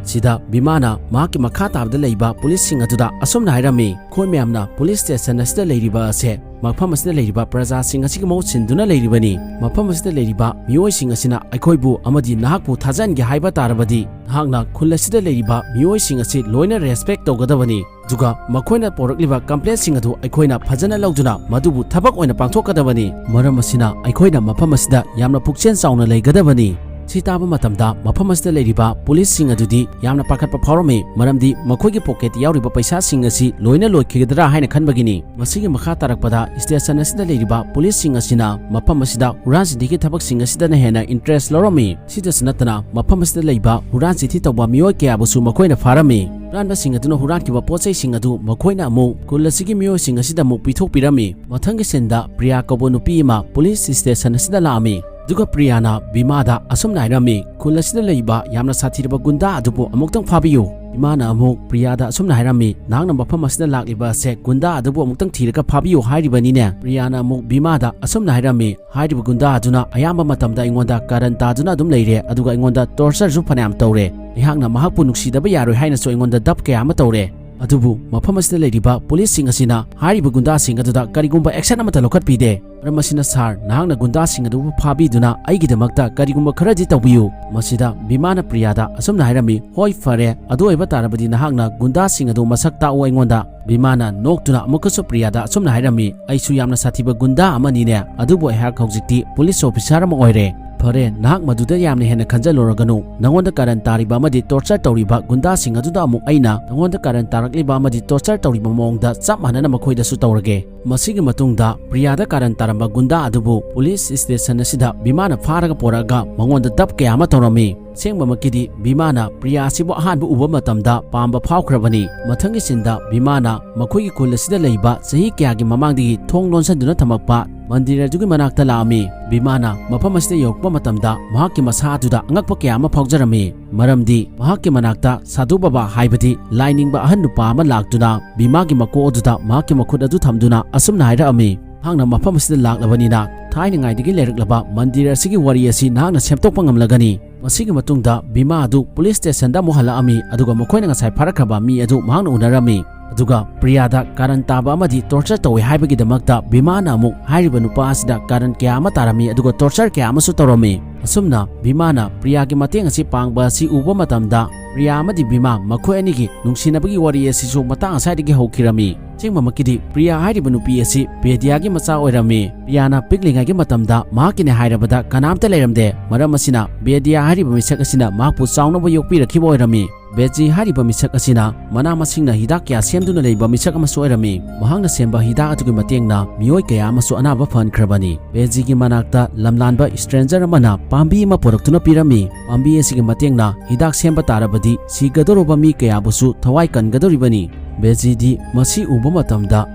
ꯁꯤꯗ ꯕꯤꯃꯥꯅ ꯃꯍꯥꯛꯀꯤ ꯃꯈꯥ ꯇꯥꯕꯗ ꯂꯩꯕ ꯄꯨꯂꯤꯁꯁꯤꯡ ꯑꯗꯨꯗ ꯑꯁꯨꯝꯅ ꯍꯥꯏꯔꯝꯃꯤ, "ꯑꯩꯈꯣꯏ ꯃꯌꯥꯝꯅ ꯄꯨꯂꯤꯁ ꯁ꯭ꯇꯦꯁꯟ ꯑꯁꯤꯗ ꯂꯩꯔꯤꯕ ꯑꯁꯦ ꯃꯐꯝ ꯑꯁꯤꯗ ꯂꯩꯔꯤꯕ ꯄ꯭ꯔꯖꯥꯁꯤꯡ ꯑꯁꯤꯒꯤ ꯃꯍꯨꯠ ꯁꯤꯟꯗꯨꯅ ꯂꯩꯔꯤꯕꯅꯤ꯫ ꯃꯐꯝ ꯑꯁꯤꯗ ꯂꯩꯔꯤꯕ ꯃꯤꯑꯣꯏꯁꯤꯡ ꯑꯁꯤꯅ ꯑꯩꯈꯣꯏꯕꯨ ꯑꯃꯗꯤ ꯅꯍꯥꯛꯄꯨ ꯊꯥꯖꯍꯟꯒꯦ ꯍꯥꯏꯕ ꯇꯥꯔꯕꯗꯤ, ꯅꯍꯥꯛꯅ ꯈꯨꯜ ꯑꯁꯤꯗ ꯂꯩꯔꯤꯕ ꯃꯤꯑꯣꯏꯁꯤꯡ ꯑꯁꯤ ꯂꯣꯏꯅ ꯔꯦꯁꯄꯦꯛ ꯇꯧꯒꯗꯕꯅꯤ꯫ ꯑꯗꯨꯒ ꯃꯈꯣꯏꯅ ꯄꯣꯔꯛꯂꯤꯕ ꯀꯝꯄ꯭ꯂꯦꯟꯁꯤꯡ ꯑꯗꯨ ꯑꯩꯈꯣꯏꯅ ꯐꯖꯅ ꯂꯧꯗꯨꯅ ꯃꯗꯨꯕꯨ ꯊꯕꯛ ꯑꯣꯏꯅ ꯄꯥꯡꯊꯣꯛꯀꯗꯕꯅꯤ꯫ ꯃꯔꯝ ꯑꯁꯤꯅ ꯑꯩꯈꯣꯏꯅ ꯃꯐꯝ ꯑꯁꯤꯗ ꯌꯥꯝꯅ ꯄꯨꯛꯆꯦꯜ ꯆꯥꯎꯅ ꯂꯩꯒꯗꯕꯅꯤ"꯫ ꯁꯤ ꯇꯥꯕ ꯃꯇꯝꯗ ꯃꯐꯝ ꯑꯁꯤꯗ ꯂꯩꯔꯤꯕ ꯄꯨꯂꯤꯁꯁꯤꯡ ꯑꯗꯨꯗꯤ ꯌꯥꯝꯅ ꯄꯥꯈꯠꯄ ꯐꯥꯎꯔꯝꯃꯤ, ꯃꯔꯝꯗꯤ ꯃꯈꯣꯏꯒꯤ ꯄꯣꯀꯦꯠꯇ ꯌꯥꯎꯔꯤꯕ ꯄꯩꯁꯥꯁꯤꯡ ꯑꯁꯤ ꯂꯣꯏꯅ ꯂꯣꯏꯈꯤꯒꯗ꯭ꯔꯥ ꯍꯥꯏꯅ ꯈꯟꯕꯒꯤꯅꯤ꯫ ꯃꯁꯤꯒꯤ ꯃꯈꯥ ꯇꯥꯔꯛꯄꯗ ꯁ꯭ꯇꯦꯁꯟ ꯑꯁꯤꯗ ꯂꯩꯔꯤꯕ ꯄꯨꯂꯤꯁꯁꯤꯡ ꯑꯁꯤꯅ ꯃꯐꯝ ꯑꯁꯤꯗ ꯍꯨꯔꯥꯟ ꯆꯤꯟꯊꯤꯒꯤ ꯊꯕꯛꯁꯤꯡ ꯑꯁꯤꯗꯅ ꯍꯦꯟꯅ ꯏꯟꯇꯔꯦꯁ ꯂꯧꯔꯝꯃꯤ꯫ ꯁꯤꯗꯁꯨ ꯅꯠꯇꯅ ꯃꯐꯝ ꯑꯁꯤꯗ ꯂꯩꯕ ꯍꯨꯔꯥꯟ ꯆꯤꯟꯊꯤ ꯇꯧꯕ ꯃꯤꯑꯣꯏ ꯀꯌꯥꯕꯨꯁꯨ ꯃꯈꯣꯏꯅ ꯐꯥꯔꯝꯃꯤ꯫ ꯍꯨꯔꯥꯟꯕꯁꯤꯡ ꯑꯗꯨꯅ ꯍꯨꯔꯥꯟꯈꯤꯕ ꯄꯣꯠ ꯆꯩꯁꯤꯡ ꯑꯗꯨ ꯃꯈꯣꯏꯅ ꯑꯃꯨꯛ ꯈꯨꯜ ꯑꯁꯤꯒꯤ ꯃꯤꯑꯣꯏꯁꯤꯡ ꯑꯁꯤꯗ ꯑꯃꯨꯛ ꯄꯤꯊꯣꯛꯄꯤꯔꯝꯃꯤ꯫ ꯃꯊꯪꯒꯤ ꯁꯤꯟꯗ ꯄ꯭ꯔꯤꯌꯥ ꯀꯧꯕ ꯅꯨꯄꯤ ꯑꯃ ꯄꯨꯂꯤꯁ ꯁ꯭ꯇꯦꯁꯟ ꯑꯁꯤꯗ ꯂꯥꯛꯑꯝꯃꯤ꯫ ꯑꯗꯨꯒ ꯄ꯭ꯔꯤꯌꯥꯅ ꯕꯤꯃꯥꯗ ꯑꯁꯨꯝꯅ ꯍꯥꯏꯔꯝꯃꯤ, "ꯈꯨꯜ ꯑꯁꯤꯗ ꯂꯩꯕ ꯌꯥꯝꯅ ꯁꯥꯊꯤꯔꯕ ꯒꯨꯟꯗꯥ ꯑꯗꯨꯕꯨ ꯑꯃꯨꯛꯇꯪ ꯐꯥꯕꯤꯌꯨ"꯫ ꯕꯤꯃꯥꯅ ꯑꯃꯨꯛ ꯄ꯭ꯔꯤꯌꯥꯗ ꯑꯁꯨꯝꯅ ꯍꯥꯏꯔꯝꯃꯤ, "ꯅꯍꯥꯛꯅ ꯃꯐꯝ ꯑꯁꯤꯗ ꯂꯥꯛꯂꯤꯕ ꯑꯁꯦ ꯒꯨꯟꯗꯥ ꯑꯗꯨꯕꯨ ꯑꯃꯨꯛꯇꯪ ꯊꯤꯔꯒ ꯐꯥꯕꯤꯌꯨ ꯍꯥꯏꯔꯤꯕꯅꯤꯅꯦ?" ꯄ꯭ꯔꯤꯌꯥꯅ ꯑꯃꯨꯛ ꯕꯤꯃꯥꯗ ꯑꯁꯨꯝꯅ ꯍꯥꯏꯔꯝꯃꯤ, "ꯍꯥꯏꯔꯤꯕ ꯒꯨꯟꯗꯥ ꯑꯗꯨꯅ ꯑꯌꯥꯝꯕ ꯃꯇꯝꯗ ꯑꯩꯉꯣꯟꯗ ꯀꯥꯔꯟ ꯇꯥꯗꯨꯅ ꯑꯗꯨꯝ ꯂꯩꯔꯦ, ꯑꯗꯨꯒ ꯑꯩꯉꯣꯟꯗ ꯇꯣꯔꯆꯔꯁꯨ ꯐꯅꯌꯥꯝ ꯇꯧꯔꯦ꯫ ꯑꯩꯍꯥꯛꯅ ꯃꯍꯥꯛꯄꯨ ꯅꯨꯡꯁꯤꯗꯕ ꯌꯥꯔꯣꯏ ꯍꯥꯏꯅꯁꯨ ꯑꯩꯉꯣꯟꯗ ꯗꯞ ꯀꯌꯥ ꯑꯃ ꯇꯧꯔꯦ꯫ ꯑꯗꯨꯕꯨ ꯃꯐꯝ ꯑꯁꯤꯗ ꯂꯩꯔꯤꯕ ꯄꯨꯂꯤꯁꯁꯤꯡ ꯑꯁꯤꯅ ꯍꯥꯏꯔꯤꯕ ꯒꯨꯟꯗꯥꯁꯤꯡ ꯑꯗꯨꯗ ꯀꯔꯤꯒꯨꯝꯕ ꯑꯦꯛꯁꯟ ꯑꯃꯠꯇ ꯂꯧꯈꯠꯄꯤꯗꯦ꯫ ꯃꯔꯝ ꯑꯁꯤꯅ ꯁꯥꯔ, ꯅꯍꯥꯛꯅ ꯒꯨꯟꯗꯥꯁꯤꯡ ꯑꯗꯨꯕꯨ ꯐꯥꯕꯤꯗꯨꯅ ꯑꯩꯒꯤꯗꯃꯛꯇ ꯀꯔꯤꯒꯨꯝꯕ ꯈꯔꯗꯤ ꯇꯧꯕꯤꯌꯨ"꯫ ꯃꯁꯤꯗ ꯕꯤꯃꯥꯅ ꯄ꯭ꯔꯤꯌꯥꯗ ꯑꯁꯨꯝꯅ ꯍꯥꯏꯔꯝꯃꯤ, "ꯍꯣꯏ, ꯐꯔꯦ, ꯑꯗꯨ ꯑꯣꯏꯕ ꯇꯥꯔꯕꯗꯤ ꯅꯍꯥꯛꯅ ꯒꯨꯟꯗꯥꯁꯤꯡ ꯑꯗꯨ ꯃꯁꯛ ꯇꯥꯛꯎ ꯑꯩꯉꯣꯟꯗ"꯫ ꯕꯤꯃꯥꯅ ꯅꯣꯛꯇꯨꯅ ꯑꯃꯨꯛꯀꯁꯨ ꯄ꯭ꯔꯤꯌꯥꯗ ꯑꯁꯨꯝꯅ ꯍꯥꯏꯔꯝꯃꯤ, "ꯑꯩꯁꯨ ꯌꯥꯝꯅ ꯁꯥꯊꯤꯕ ꯒꯨꯟꯗꯥ ꯑꯃꯅꯤꯅꯦ, ꯑꯗꯨꯕꯨ ꯑꯩꯍꯥꯛ ꯍꯧꯖꯤꯛꯇꯤ ꯄꯨꯂꯤꯁ ꯑꯣꯐꯤꯁꯥꯔ ꯑꯃ ꯑꯣꯏꯔꯦ꯫ ꯐꯔꯦ, ꯅꯍꯥꯛ ꯃꯗꯨꯗ ꯌꯥꯝꯅ ꯍꯦꯟꯅ ꯈꯟꯖꯜꯂꯨꯔꯒꯅꯨ꯫ ꯅꯉꯣꯟꯗ ꯀꯥꯔꯟ ꯇꯥꯔꯤꯕ ꯑꯃꯗꯤ ꯇꯣꯔꯆꯔ ꯇꯧꯔꯤꯕ ꯒꯨꯟꯗꯥꯁꯤꯡ ꯑꯗꯨꯗ ꯑꯃꯨꯛ ꯑꯩꯅ ꯅꯉꯣꯟꯗ ꯀꯥꯔꯟ ꯇꯥꯔꯛꯂꯤꯕ ꯑꯃꯗꯤ ꯇꯣꯔꯆꯔ ꯇꯧꯔꯤꯕ ꯃꯑꯣꯡꯗ ꯆꯞ ꯃꯥꯟꯅꯅ ꯃꯈꯣꯏꯗꯁꯨ ꯇꯧꯔꯒꯦ"꯫ ꯃꯁꯤꯒꯤ ꯃꯇꯨꯡꯗ ꯄ꯭ꯔꯤꯌꯥꯗ ꯀꯥꯔꯟ ꯇꯥꯔꯝꯕ ꯒꯨꯟꯗꯥ ꯑꯗꯨꯕꯨ ꯄꯨꯂꯤꯁ ꯁ꯭ꯇꯦꯁꯟ ꯑꯁꯤꯗ ꯕꯤꯃꯥꯅ ꯐꯥꯔꯒ ꯄꯣꯔꯛꯑꯒ ꯃꯉꯣꯟꯗ ꯗꯞ ꯀꯌꯥ ꯑꯃ ꯇꯧꯔꯝꯃꯤ꯫ ꯑꯁꯦꯡꯕꯃꯛꯀꯤꯗꯤ ꯕꯤꯃꯥꯅ ꯄ꯭ꯔꯤꯌꯥ ꯑꯁꯤꯕꯨ ꯑꯍꯥꯟꯕ ꯎꯕ ꯃꯇꯝꯗ ꯄꯥꯝꯕ ꯐꯥꯎꯈ꯭ꯔꯕꯅꯤ꯫ ꯃꯊꯪꯒꯤ ꯁꯤꯟꯗ ꯕꯤꯃꯥꯅ ꯃꯈꯣꯏꯒꯤ ꯈꯨꯜ ꯑꯁꯤꯗ ꯂꯩꯕ ꯆꯍꯤ ꯀꯌꯥꯒꯤ ꯃꯃꯥꯡꯗꯒꯤ ꯊꯣꯡ ꯂꯣꯟꯁꯤꯟꯗꯨꯅ ꯊꯝꯃꯛꯄ ꯃꯟꯗꯤꯔ ꯑꯗꯨꯒꯤ ꯃꯅꯥꯛꯇ ꯂꯥꯛꯑꯝꯃꯤ꯫ ꯕꯤꯃꯥꯅ ꯃꯐꯝ ꯑꯁꯤꯗ ꯌꯧꯔꯛꯄ ꯃꯇꯝꯗ ꯃꯍꯥꯛꯀꯤ ꯃꯁꯥ ꯑꯗꯨꯗ ꯑꯉꯛꯄ ꯀꯌꯥ ꯑꯃ ꯐꯥꯎꯖꯔꯝꯃꯤ, ꯃꯔꯝꯗꯤ ꯃꯍꯥꯛꯀꯤ ꯃꯅꯥꯛꯇ ꯁꯥꯙꯨ ꯕꯥꯕꯥ ꯍꯥꯏꯕꯗꯤ ꯂꯥꯏꯅꯤꯡꯕ ꯑꯍꯟ ꯅꯨꯄꯥ ꯑꯃ ꯂꯥꯛꯇꯨꯅ ꯕꯤꯃꯥꯒꯤ ꯃꯀꯣꯛ ꯑꯗꯨꯗ ꯃꯍꯥꯛꯀꯤ ꯃꯈꯨꯠ ꯑꯗꯨ ꯊꯝꯗꯨꯅ ꯑꯁꯨꯝꯅ ꯍꯥꯏꯔꯛꯑꯝꯃꯤ, "ꯅꯍꯥꯛꯅ ꯃꯐꯝ ꯑꯁꯤꯗ ꯂꯥꯛꯂꯕꯅꯤꯅ ꯊꯥꯏꯅꯉꯥꯏꯗꯒꯤ ꯂꯩꯔꯛꯂꯕ ꯃꯟꯗꯤꯔ ꯑꯁꯤꯒꯤ ꯋꯥꯔꯤ ꯑꯁꯤ ꯅꯍꯥꯛꯅ ꯁꯦꯝꯗꯣꯛꯄ ꯉꯝꯂꯒꯅꯤ"꯫ ꯃꯁꯤꯒꯤ ꯃꯇꯨꯡꯗ ꯕꯤꯃꯥ ꯑꯗꯨ ꯄꯨꯂꯤꯁ ꯁ꯭ꯇꯦꯁꯟꯗ ꯑꯃꯨꯛ ꯍꯜꯂꯛꯑꯝꯃꯤ, ꯑꯗꯨꯒ ꯃꯈꯣꯏꯅ ꯉꯁꯥꯏ ꯐꯥꯔꯛꯈ꯭ꯔꯕ ꯃꯤ ꯑꯗꯨ ꯃꯍꯥꯛꯅ ꯎꯅꯔꯝꯃꯤ꯫ ꯑꯗꯨꯒ ꯄ꯭ꯔꯤꯌꯥꯗ ꯀꯥꯔꯟ ꯇꯥꯕ ꯑꯃꯗꯤ ꯇꯣꯔꯆꯔ ꯇꯧꯏ ꯍꯥꯏꯕꯒꯤꯗꯃꯛꯇ ꯕꯤꯃꯥꯅ ꯑꯃꯨꯛ ꯍꯥꯏꯔꯤꯕ ꯅꯨꯄꯥ ꯑꯁꯤꯗ ꯀꯥꯔꯟ ꯀꯌꯥ ꯑꯃ ꯇꯥꯔꯝꯃꯤ, ꯑꯗꯨꯒ ꯇꯣꯔꯆꯔ ꯀꯌꯥ ꯑꯃꯁꯨ ꯇꯧꯔꯝꯃꯤ꯫ ꯑꯁꯨꯝꯅ ꯕꯤꯃꯥꯅ ꯄ꯭ꯔꯤꯌꯥꯒꯤ ꯃꯇꯦꯡ ꯑꯁꯤ ꯄꯥꯡꯕ ꯑꯁꯤ ꯎꯕ ꯃꯇꯝꯗ ꯄ꯭ꯔꯤꯌꯥ ꯑꯃꯗꯤ ꯕꯤꯃꯥ ꯃꯈꯣꯏ ꯑꯅꯤꯒꯤ ꯅꯨꯡꯁꯤꯅꯕꯒꯤ ꯋꯥꯔꯤ ꯑꯁꯤꯁꯨ ꯃꯇꯥꯡ ꯑꯁ꯭ꯋꯥꯏꯗꯒꯤ ꯍꯧꯈꯤꯔꯝꯃꯤ꯫ ꯑꯁꯦꯡꯕꯃꯛꯀꯤꯗꯤ ꯄ꯭ꯔꯤꯌꯥ ꯍꯥꯏꯔꯤꯕ ꯅꯨꯄꯤ ꯑꯁꯤ ꯕꯦꯗꯤꯌꯥꯒꯤ ꯃꯆꯥ ꯑꯣꯏꯔꯝꯃꯤ꯫ ꯄ꯭ꯔꯤꯌꯥꯅ ꯄꯤꯛꯂꯤꯉꯩꯒꯤ ꯃꯇꯝꯗ ꯃꯍꯥꯛꯀꯤꯅꯦ ꯍꯥꯏꯔꯕꯗ ꯀꯅꯥꯝꯇ ꯂꯩꯔꯝꯗꯦ꯫ ꯃꯔꯝ ꯑꯁꯤꯅ ꯕꯦꯗꯤꯌꯥ ꯍꯥꯏꯔꯤꯕ ꯃꯤꯁꯛ ꯑꯁꯤꯅ ꯃꯍꯥꯛꯄꯨ ꯆꯥꯎꯅꯕ ꯌꯣꯛꯄꯤꯔꯛꯈꯤꯕ ꯑꯣꯏꯔꯝꯃꯤ꯫ ꯕꯦꯖꯤ ꯍꯥꯏꯔꯤꯕ ꯃꯤꯁꯛ ꯑꯁꯤꯅ ꯃꯅꯥ ꯃꯁꯤꯡꯅ ꯍꯤꯗꯥꯛ ꯀꯌꯥ ꯁꯦꯝꯗꯨꯅ ꯂꯩꯕ ꯃꯤꯁꯛ ꯑꯃꯁꯨ ꯑꯣꯏꯔꯝꯃꯤ꯫ ꯃꯍꯥꯛꯅ ꯁꯦꯝꯕ ꯍꯤꯗꯥꯛ ꯑꯗꯨꯒꯤ ꯃꯇꯦꯡꯅ ꯃꯤꯑꯣꯏ ꯀꯌꯥ ꯑꯃꯁꯨ ꯑꯅꯥꯕ ꯐꯍꯟꯈ꯭ꯔꯕꯅꯤ꯫ ꯕꯦꯖꯤꯒꯤ ꯃꯅꯥꯛꯇ ꯂꯝꯂꯥꯟꯕ ꯁ꯭ꯇ꯭ꯔꯦꯟꯖꯔ ꯑꯃꯅ ꯄꯥꯝꯕꯤ ꯑꯃ ꯄꯨꯔꯛꯇꯨꯅ ꯄꯤꯔꯝꯃꯤ꯫ ꯄꯥꯝꯕꯤ ꯑꯁꯤꯒꯤ ꯃꯇꯦꯡꯅ ꯍꯤꯗꯥꯛ ꯁꯦꯝꯕ ꯇꯥꯔꯕꯗꯤ ꯁꯤꯒꯗꯧꯔꯕ ꯃꯤ ꯀꯌꯥꯕꯨꯁꯨ ꯊꯋꯥꯏ ꯀꯟꯒꯗꯧꯔꯤꯕꯅꯤ꯫ ꯕꯦꯖꯤꯗꯤ ꯃꯁꯤ ꯎꯕ ꯃꯇꯝꯗ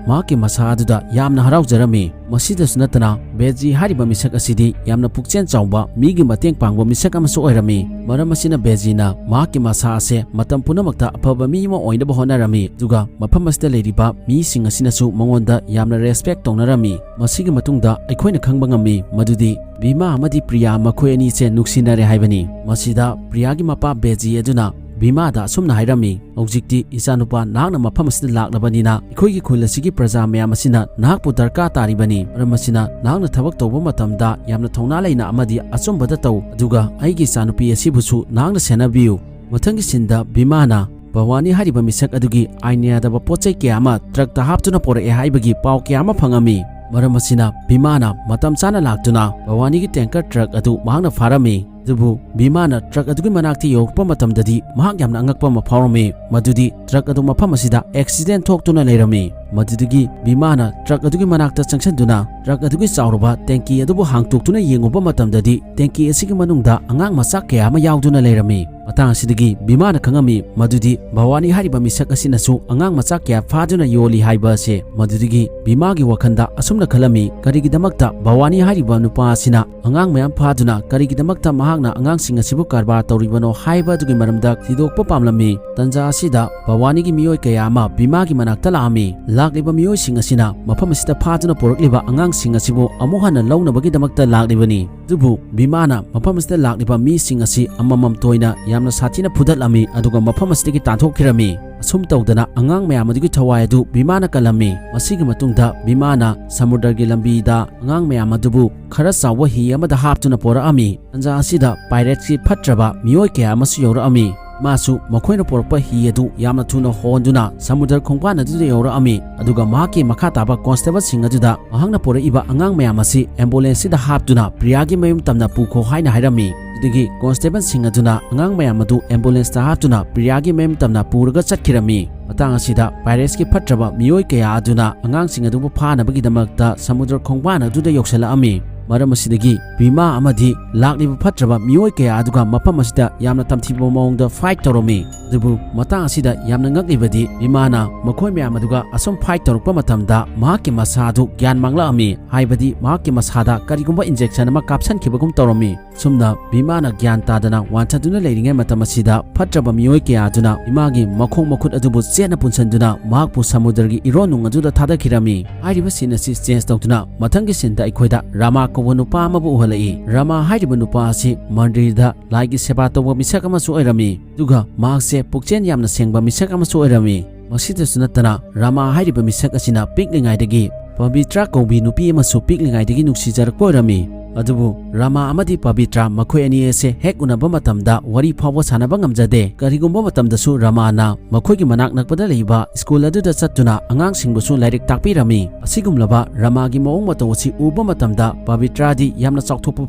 ꯃꯍꯥꯛꯀꯤ ꯃꯁꯥ ꯑꯗꯨꯗ ꯌꯥꯝꯅ ꯍꯔꯥꯎꯖꯔꯝꯃꯤ꯫ ꯃꯁꯤꯗꯁꯨ ꯅꯠꯇꯅ, ꯕꯦꯖꯤ ꯍꯥꯏꯔꯤꯕ ꯃꯤꯁꯛ ꯑꯁꯤꯗꯤ ꯌꯥꯝꯅ ꯄꯨꯛꯆꯦꯜ ꯆꯥꯎꯕ, ꯃꯤꯒꯤ ꯃꯇꯦꯡ ꯄꯥꯡꯕ ꯃꯤꯁꯛ ꯑꯃꯁꯨ ꯑꯣꯏꯔꯝꯃꯤ꯫ ꯃꯔꯝ ꯑꯁꯤꯅ ꯕꯦꯖꯤꯅ ꯃꯍꯥꯛꯀꯤ ꯃꯁꯥ ꯑꯁꯦ ꯃꯇꯝ ꯄꯨꯝꯅꯃꯛꯇ ꯑꯐꯕ ꯃꯤ ꯑꯃ ꯑꯣꯏꯅꯕ ꯍꯣꯠꯅꯔꯝꯃꯤ, ꯑꯗꯨꯒ ꯃꯐꯝ ꯑꯁꯤꯗ ꯂꯩꯔꯤꯕ ꯃꯤꯁꯤꯡ ꯑꯁꯤꯅꯁꯨ ꯃꯉꯣꯟꯗ ꯌꯥꯝꯅ ꯔꯦꯁꯄꯦꯛ ꯇꯧꯅꯔꯝꯃꯤ꯫ ꯃꯁꯤꯒꯤ ꯃꯇꯨꯡꯗ ꯑꯩꯈꯣꯏꯅ ꯈꯪꯕ ꯉꯝꯃꯤ ꯃꯗꯨꯗꯤ ꯕꯤꯃꯥ ꯑꯃꯗꯤ ꯄ꯭ꯔꯤꯌꯥ ꯃꯈꯣꯏ ꯑꯅꯤꯁꯦ ꯅꯨꯡꯁꯤꯅꯔꯦ ꯍꯥꯏꯕꯅꯤ꯫ ꯃꯁꯤꯗ ꯄ꯭ꯔꯤꯌꯥꯒꯤ ꯃꯄꯥ ꯕꯦꯖꯤ ꯑꯗꯨꯅ ꯕꯤꯃꯥꯗ ꯑꯁꯨꯝꯅ ꯍꯥꯏꯔꯝꯃꯤ, "ꯍꯧꯖꯤꯛꯇꯤ ꯏꯆꯥꯅꯨꯄꯥ ꯅꯍꯥꯛꯅ ꯃꯐꯝ ꯑꯁꯤꯗ ꯂꯥꯛꯂꯕꯅꯤꯅ ꯑꯩꯈꯣꯏꯒꯤ ꯈꯨꯜ ꯑꯁꯤꯒꯤ ꯄ꯭ꯔꯖꯥ ꯃꯌꯥꯝ ꯑꯁꯤꯅ ꯅꯍꯥꯛꯄꯨ ꯗꯔꯀꯥꯔ ꯇꯥꯔꯤꯕꯅꯤ꯫ ꯃꯔꯝ ꯑꯁꯤꯅ ꯅꯍꯥꯛꯅ ꯊꯕꯛ ꯇꯧꯕ ꯃꯇꯝꯗ ꯌꯥꯝꯅ ꯊꯧꯅꯥ ꯂꯩꯅ ꯑꯃꯗꯤ ꯑꯆꯨꯝꯕꯗ ꯇꯧ, ꯑꯗꯨꯒ ꯑꯩꯒꯤ ꯏꯆꯥꯅꯨꯄꯤ ꯑꯁꯤꯕꯨꯁꯨ ꯅꯍꯥꯛꯅ ꯁꯦꯟꯅꯕꯤꯌꯨ"꯫ ꯃꯊꯪꯒꯤ ꯁꯤꯟꯗ ꯕꯤꯃꯥꯅ ꯚꯋꯥꯅꯤ ꯍꯥꯏꯔꯤꯕ ꯃꯤꯁꯛ ꯑꯗꯨꯒꯤ ꯑꯥꯏꯟ ꯌꯥꯗꯕ ꯄꯣꯠ ꯆꯩ ꯀꯌꯥ ꯑꯃ ꯇ꯭ꯔꯛꯇ ꯍꯥꯞꯇꯨꯅ ꯄꯨꯔꯛꯑꯦ ꯍꯥꯏꯕꯒꯤ ꯄꯥꯎ ꯀꯌꯥ ꯑꯃ ꯐꯪꯉꯝꯃꯤ꯫ ꯃꯔꯝ ꯑꯁꯤꯅ ꯕꯤꯃꯥꯅ ꯃꯇꯝ ꯆꯥꯅ ꯂꯥꯛꯇꯨꯅ ꯚꯋꯥꯅꯤꯒꯤ ꯇꯦꯡꯀꯔ ꯇ꯭ꯔꯛ ꯑꯗꯨ ꯃꯍꯥꯛꯅ ꯐꯥꯔꯝꯃꯤ꯫ ꯑꯗꯨꯕꯨ ꯕꯤꯃꯥꯅ ꯇ꯭ꯔꯛ ꯑꯗꯨꯒꯤ ꯃꯅꯥꯛꯇ ꯌꯧꯔꯛꯄ ꯃꯇꯝꯗꯗꯤ ꯃꯍꯥꯛ ꯌꯥꯝꯅ ꯑꯉꯛꯄ ꯑꯃ ꯐꯥꯎꯔꯝꯃꯤ, ꯃꯗꯨꯗꯤ ꯇ꯭ꯔꯛ ꯑꯗꯨ ꯃꯐꯝ ꯑꯁꯤꯗ ꯑꯦꯛꯁꯤꯗꯦꯟ ꯊꯣꯛꯇꯨꯅ ꯂꯩꯔꯝꯃꯤ꯫ ꯃꯗꯨꯗꯒꯤ ꯕꯤꯃꯥꯅ ꯇ꯭ꯔꯛ ꯑꯗꯨꯒꯤ ꯃꯅꯥꯛꯇ ꯆꯪꯁꯤꯟꯗꯨꯅ ꯇ꯭ꯔꯛ ꯑꯗꯨꯒꯤ ꯆꯥꯎꯔꯕ ꯇꯦꯡꯀꯤ ꯑꯗꯨꯕꯨ ꯍꯥꯡꯇꯣꯛꯇꯨꯅ ꯌꯦꯡꯉꯨꯕ ꯃꯇꯝꯗꯗꯤ ꯇꯦꯡꯀꯤ ꯑꯁꯤꯒꯤ ꯃꯅꯨꯡꯗ ꯑꯉꯥꯡ ꯃꯆꯥ ꯀꯌꯥ ꯑꯃ ꯌꯥꯎꯗꯨꯅ ꯂꯩꯔꯝꯃꯤ꯫ ꯃꯇꯥꯡ ꯑꯁꯤꯗꯒꯤ ꯕꯤꯃꯥꯅ ꯈꯪꯉꯝꯃꯤ ꯃꯗꯨꯗꯤ ꯚꯋꯥꯅꯤ ꯍꯥꯏꯔꯤꯕ ꯃꯤꯁꯛ ꯑꯁꯤꯅꯁꯨ ꯑꯉꯥꯡ ꯃꯆꯥ ꯀꯌꯥ ꯐꯥꯗꯨꯅ ꯌꯣꯜꯂꯤ ꯍꯥꯏꯕ ꯑꯁꯤ꯫ ꯃꯗꯨꯗꯒꯤ ꯕꯤꯃꯥꯒꯤ ꯋꯥꯈꯜꯗ ꯑꯁꯨꯝꯅ ꯈꯜꯂꯝꯃꯤ, "ꯀꯔꯤꯒꯤꯗꯃꯛꯇ ꯚꯋꯥꯅꯤ ꯍꯥꯏꯔꯤꯕ ꯅꯨꯄꯥ ꯑꯁꯤꯅ ꯑꯉꯥꯡ ꯃꯌꯥꯝ ꯐꯥꯗꯨꯅ ꯀꯔꯤꯒꯤꯗꯃꯛꯇ ꯃꯍꯥꯛꯅ ꯑꯉꯥꯡꯁꯤꯡ ꯑꯁꯤꯕꯨ ꯀꯔꯕꯥꯔ ꯇꯧꯔꯤꯕꯅꯣ?" ꯍꯥꯏꯕ ꯑꯗꯨꯒꯤ ꯃꯔꯝꯗ ꯊꯤꯗꯣꯛꯄ ꯄꯥꯝꯂꯝꯃꯤ꯫ ꯇꯟꯖꯥ ꯑꯁꯤꯗ ꯚꯋꯥꯅꯤꯒꯤ ꯃꯤꯑꯣꯏ ꯀꯌꯥ ꯑꯃ ꯕꯤꯃꯥꯒꯤ ꯃꯅꯥꯛꯇ ꯂꯥꯛꯑꯝꯃꯤ꯫ ꯂꯥꯛꯂꯤꯕ ꯃꯤꯑꯣꯏꯁꯤꯡ ꯑꯁꯤꯅ ꯃꯐꯝ ꯑꯁꯤꯗ ꯐꯥꯗꯨꯅ ꯄꯨꯔꯛꯂꯤꯕ ꯑꯉꯥꯡꯁꯤꯡ ꯑꯁꯤꯕꯨ ꯑꯃꯨꯛ ꯍꯟꯅ ꯂꯧꯅꯕꯒꯤꯗꯃꯛꯇ ꯂꯥꯛꯂꯤꯕꯅꯤ꯫ ꯑꯗꯨꯕꯨ ꯚꯤꯃꯥꯅ ꯃꯐꯝ ꯑꯁꯤꯗ ꯂꯥꯛꯂꯤꯕ ꯃꯤꯁꯤꯡ ꯑꯁꯤ ꯑꯃꯃꯝꯇ ꯑꯣꯏꯅ ꯌꯥꯝꯅ ꯁꯥꯊꯤꯅ ꯐꯨꯗꯠꯂꯝꯃꯤ, ꯑꯗꯨꯒ ꯃꯐꯝ ꯑꯁꯤꯗꯒꯤ ꯇꯥꯟꯊꯣꯛꯈꯤꯔꯝꯃꯤ꯫ ꯑꯁꯨꯝ ꯇꯧꯗꯅ ꯑꯉꯥꯡ ꯃꯌꯥꯝ ꯑꯗꯨꯒꯤ ꯊꯋꯥꯏ ꯑꯗꯨ ꯚꯤꯃꯥꯅ ꯀꯜꯂꯝꯃꯤ꯫ ꯃꯁꯤꯒꯤ ꯃꯇꯨꯡꯗ ꯚꯤꯃꯥꯅ ꯁꯃꯨꯗ꯭ꯔꯒꯤ ꯂꯝꯕꯤꯗ ꯑꯉꯥꯡ ꯃꯌꯥꯝ ꯑꯗꯨꯕꯨ ꯈꯔ ꯆꯥꯎꯕ ꯍꯤ ꯑꯃꯗ ꯍꯥꯞꯇꯨꯅ ꯄꯣꯔꯛꯑꯝꯃꯤ꯫ ꯇꯥꯟꯖꯥ ꯑꯁꯤꯗ ꯄꯥꯏꯔꯦꯠꯁꯀꯤ ꯐꯠꯇ꯭ꯔꯕ ꯃꯤꯑꯣꯏ ꯀꯌꯥ ꯑꯃꯁꯨ ꯌꯧꯔꯛꯑꯝꯃꯤ꯫ ꯃꯥꯁꯨ ꯃꯈꯣꯏꯅ ꯄꯣꯔꯛꯄ ꯍꯤ ꯑꯗꯨ ꯌꯥꯝꯅ ꯊꯨꯅ ꯍꯣꯟꯗꯨꯅ ꯁꯃꯨꯗ꯭ꯔ ꯈꯣꯡꯕꯥꯟ ꯑꯗꯨꯗ ꯌꯧꯔꯛꯑꯝꯃꯤ, ꯑꯗꯨꯒ ꯃꯍꯥꯛꯀꯤ ꯃꯈꯥ ꯇꯥꯕ ꯀꯣꯟꯁꯇꯦꯕꯜꯁꯤꯡ ꯑꯗꯨꯗ ꯃꯍꯥꯛꯅ ꯄꯣꯔꯛꯏꯕ ꯑꯉꯥꯡ ꯃꯌꯥꯝ ꯑꯁꯤ ꯑꯦꯝꯕꯨꯂꯦꯟꯁꯁꯤꯗ ꯍꯥꯞꯇꯨꯅ ꯄ꯭ꯔꯤꯌꯥꯒꯤ ꯃꯌꯨꯝ ꯇꯝꯅ ꯄꯨꯈꯣ ꯍꯥꯏꯅ ꯍꯥꯏꯔꯝꯃꯤ꯫ ꯑꯗꯨꯗꯒꯤ ꯀꯣꯟꯁꯇꯦꯕꯜꯁꯤꯡ ꯑꯗꯨꯅ ꯑꯉꯥꯡ ꯃꯌꯥꯝ ꯑꯗꯨ ꯑꯦꯝꯕꯨꯂꯦꯟꯁꯇ ꯍꯥꯞꯇꯨꯅ ꯄ꯭ꯔꯤꯌꯥꯒꯤ ꯃꯌꯨꯝ ꯇꯝꯅ ꯄꯨꯔꯒ ꯆꯠꯈꯤꯔꯝꯃꯤ꯫ ꯃꯇꯥꯡ ꯑꯁꯤꯗ ꯄꯥꯏꯔꯦꯠꯁꯀꯤ ꯐꯠꯇ꯭ꯔꯕ ꯃꯤꯑꯣꯏ ꯀꯌꯥ ꯑꯗꯨꯅ ꯑꯉꯥꯡꯁꯤꯡ ꯑꯗꯨꯕꯨ ꯐꯥꯅꯕꯒꯤꯗꯃꯛꯇ ꯁꯃꯨꯗ꯭ꯔ ꯈꯣꯡꯕꯥꯟ ꯑꯗꯨꯗ ꯌꯧꯁꯤꯜꯂꯛꯑꯝꯃꯤ꯫ ꯃꯔꯝ ꯑꯁꯤꯗꯒꯤ ꯚꯤꯃꯥ ꯑꯃꯗꯤ ꯂꯥꯛꯂꯤꯕ ꯐꯠꯇ꯭ꯔꯕ ꯃꯤꯑꯣꯏ ꯀꯌꯥ ꯑꯗꯨꯒ ꯃꯐꯝ ꯑꯁꯤꯗ ꯌꯥꯝꯅ ꯇꯝꯊꯤꯕ ꯃꯑꯣꯡꯗ ꯐꯥꯏꯠ ꯇꯧꯔꯝꯃꯤ꯫ ꯑꯗꯨꯕꯨ ꯃꯇꯥꯡ ꯑꯁꯤꯗ ꯌꯥꯝꯅ ꯉꯛꯂꯤꯕꯗꯤ, ꯚꯤꯃꯥꯅ ꯃꯈꯣꯏ ꯃꯌꯥꯝ ꯑꯗꯨꯒ ꯑꯁꯨꯝ ꯐꯥꯏꯠ ꯇꯧꯔꯛꯄ ꯃꯇꯝꯗ ꯃꯍꯥꯛꯀꯤ ꯃꯁꯥ ꯑꯗꯨ ꯒ꯭ꯌꯥꯟ ꯃꯥꯡꯂꯛꯑꯝꯃꯤ, ꯍꯥꯏꯕꯗꯤ ꯃꯍꯥꯛꯀꯤ ꯃꯁꯥꯗ ꯀꯔꯤꯒꯨꯝꯕ ꯏꯟꯖꯦꯛꯁꯟ ꯑꯃ ꯀꯥꯞꯁꯟꯈꯤꯕꯒꯨꯝ ꯇꯧꯔꯝꯃꯤ꯫ ꯁꯨꯝꯅ ꯚꯤꯃꯥꯅ ꯒ꯭ꯌꯥꯟ ꯇꯥꯗꯅ ꯋꯥꯟꯊꯗꯨꯅ ꯂꯩꯔꯤꯉꯩ ꯃꯇꯝ ꯑꯁꯤꯗ, ꯐꯠꯇ꯭ꯔꯕ ꯃꯤꯑꯣꯏ ꯀꯌꯥ ꯑꯗꯨꯅ ꯚꯤꯃꯥꯒꯤ ꯃꯈꯣꯡ ꯃꯈꯨꯠ ꯑꯗꯨꯕꯨ ꯆꯦꯠꯅ ꯄꯨꯟꯁꯤꯟꯗꯨꯅ ꯃꯍꯥꯛꯄꯨ ꯁꯃꯨꯗ꯭ꯔꯒꯤ ꯏꯔꯣꯟꯅꯨꯡ ꯑꯗꯨꯗ ꯊꯥꯗꯈꯤꯔꯝꯃꯤ꯫ ꯍꯥꯏꯔꯤꯕ ꯁꯤꯟ ꯑꯁꯤ ꯆꯦꯟꯖ ꯇꯧꯗꯨꯅ ꯃꯊꯪꯒꯤ ꯁꯤꯟꯗ ꯑꯩꯈꯣꯏꯗ ꯔꯥꯃꯥ ꯀꯧꯕ ꯅꯨꯄꯥ ꯑꯃꯕꯨ ꯎꯍꯜꯂꯛꯏ꯫ ꯔꯥꯃꯥ ꯍꯥꯏꯔꯤꯕ ꯅꯨꯄꯥ ꯑꯁꯤ ꯃꯟꯗꯤꯔꯗ ꯂꯥꯏꯒꯤ ꯁꯦꯕꯥ ꯇꯧꯕ ꯃꯤꯁꯛ ꯑꯃꯁꯨ ꯑꯣꯏꯔꯝꯃꯤ, ꯑꯗꯨꯒ ꯃꯍꯥꯛꯁꯦ ꯄꯨꯛꯆꯦꯜ ꯌꯥꯝꯅ ꯁꯦꯡꯕ ꯃꯤꯁꯛ ꯑꯃꯁꯨ ꯑꯣꯏꯔꯝꯃꯤ꯫ ꯃꯁꯤꯗꯁꯨ ꯅꯠꯇꯅ, ꯔꯥꯃꯥ ꯍꯥꯏꯔꯤꯕ ꯃꯤꯁꯛ ꯑꯁꯤꯅ ꯄꯤꯛꯂꯤꯉꯩꯗꯒꯤ ꯄꯕꯤꯇ꯭ꯔꯥ ꯀꯧꯕꯤ ꯅꯨꯄꯤ ꯑꯃꯁꯨ ꯄꯤꯛꯂꯤꯉꯩꯗꯒꯤ ꯅꯨꯡꯁꯤꯖꯔꯛꯄ ꯑꯣꯏꯔꯝꯃꯤ꯫ ꯑꯗꯨꯕꯨ ꯔꯥꯃꯥ ꯑꯃꯗꯤ ꯄꯕꯤꯇ꯭ꯔꯥ ꯃꯈꯣꯏ ꯑꯅꯤ ꯑꯁꯦ ꯍꯦꯛ ꯎꯅꯕ ꯃꯇꯝꯗ ꯋꯥꯔꯤ ꯐꯥꯎꯕ ꯁꯥꯟꯅꯕ ꯉꯝꯖꯗꯦ꯫ ꯀꯔꯤꯒꯨꯝꯕ ꯃꯇꯝꯗꯁꯨ ꯔꯥꯃꯥꯅ ꯃꯈꯣꯏꯒꯤ ꯃꯅꯥꯛ ꯅꯛꯄꯗ ꯂꯩꯕ ꯁ꯭ꯀꯨꯜ ꯑꯗꯨꯗ ꯆꯠꯇꯨꯅ ꯑꯉꯥꯡꯁꯤꯡꯕꯨꯁꯨ ꯂꯥꯏꯔꯤꯛ ꯇꯥꯛꯄꯤꯔꯝꯃꯤ꯫ ꯑꯁꯤꯒꯨꯝꯂꯕ ꯔꯥꯃꯥꯒꯤ ꯃꯑꯣꯡ ꯃꯇꯧ ꯑꯁꯤ ꯎꯕ ꯃꯇꯝꯗ ꯄꯕꯤꯇ꯭ꯔꯥꯗꯤ ꯌꯥꯝꯅ ꯆꯥꯎꯊꯣꯛꯄ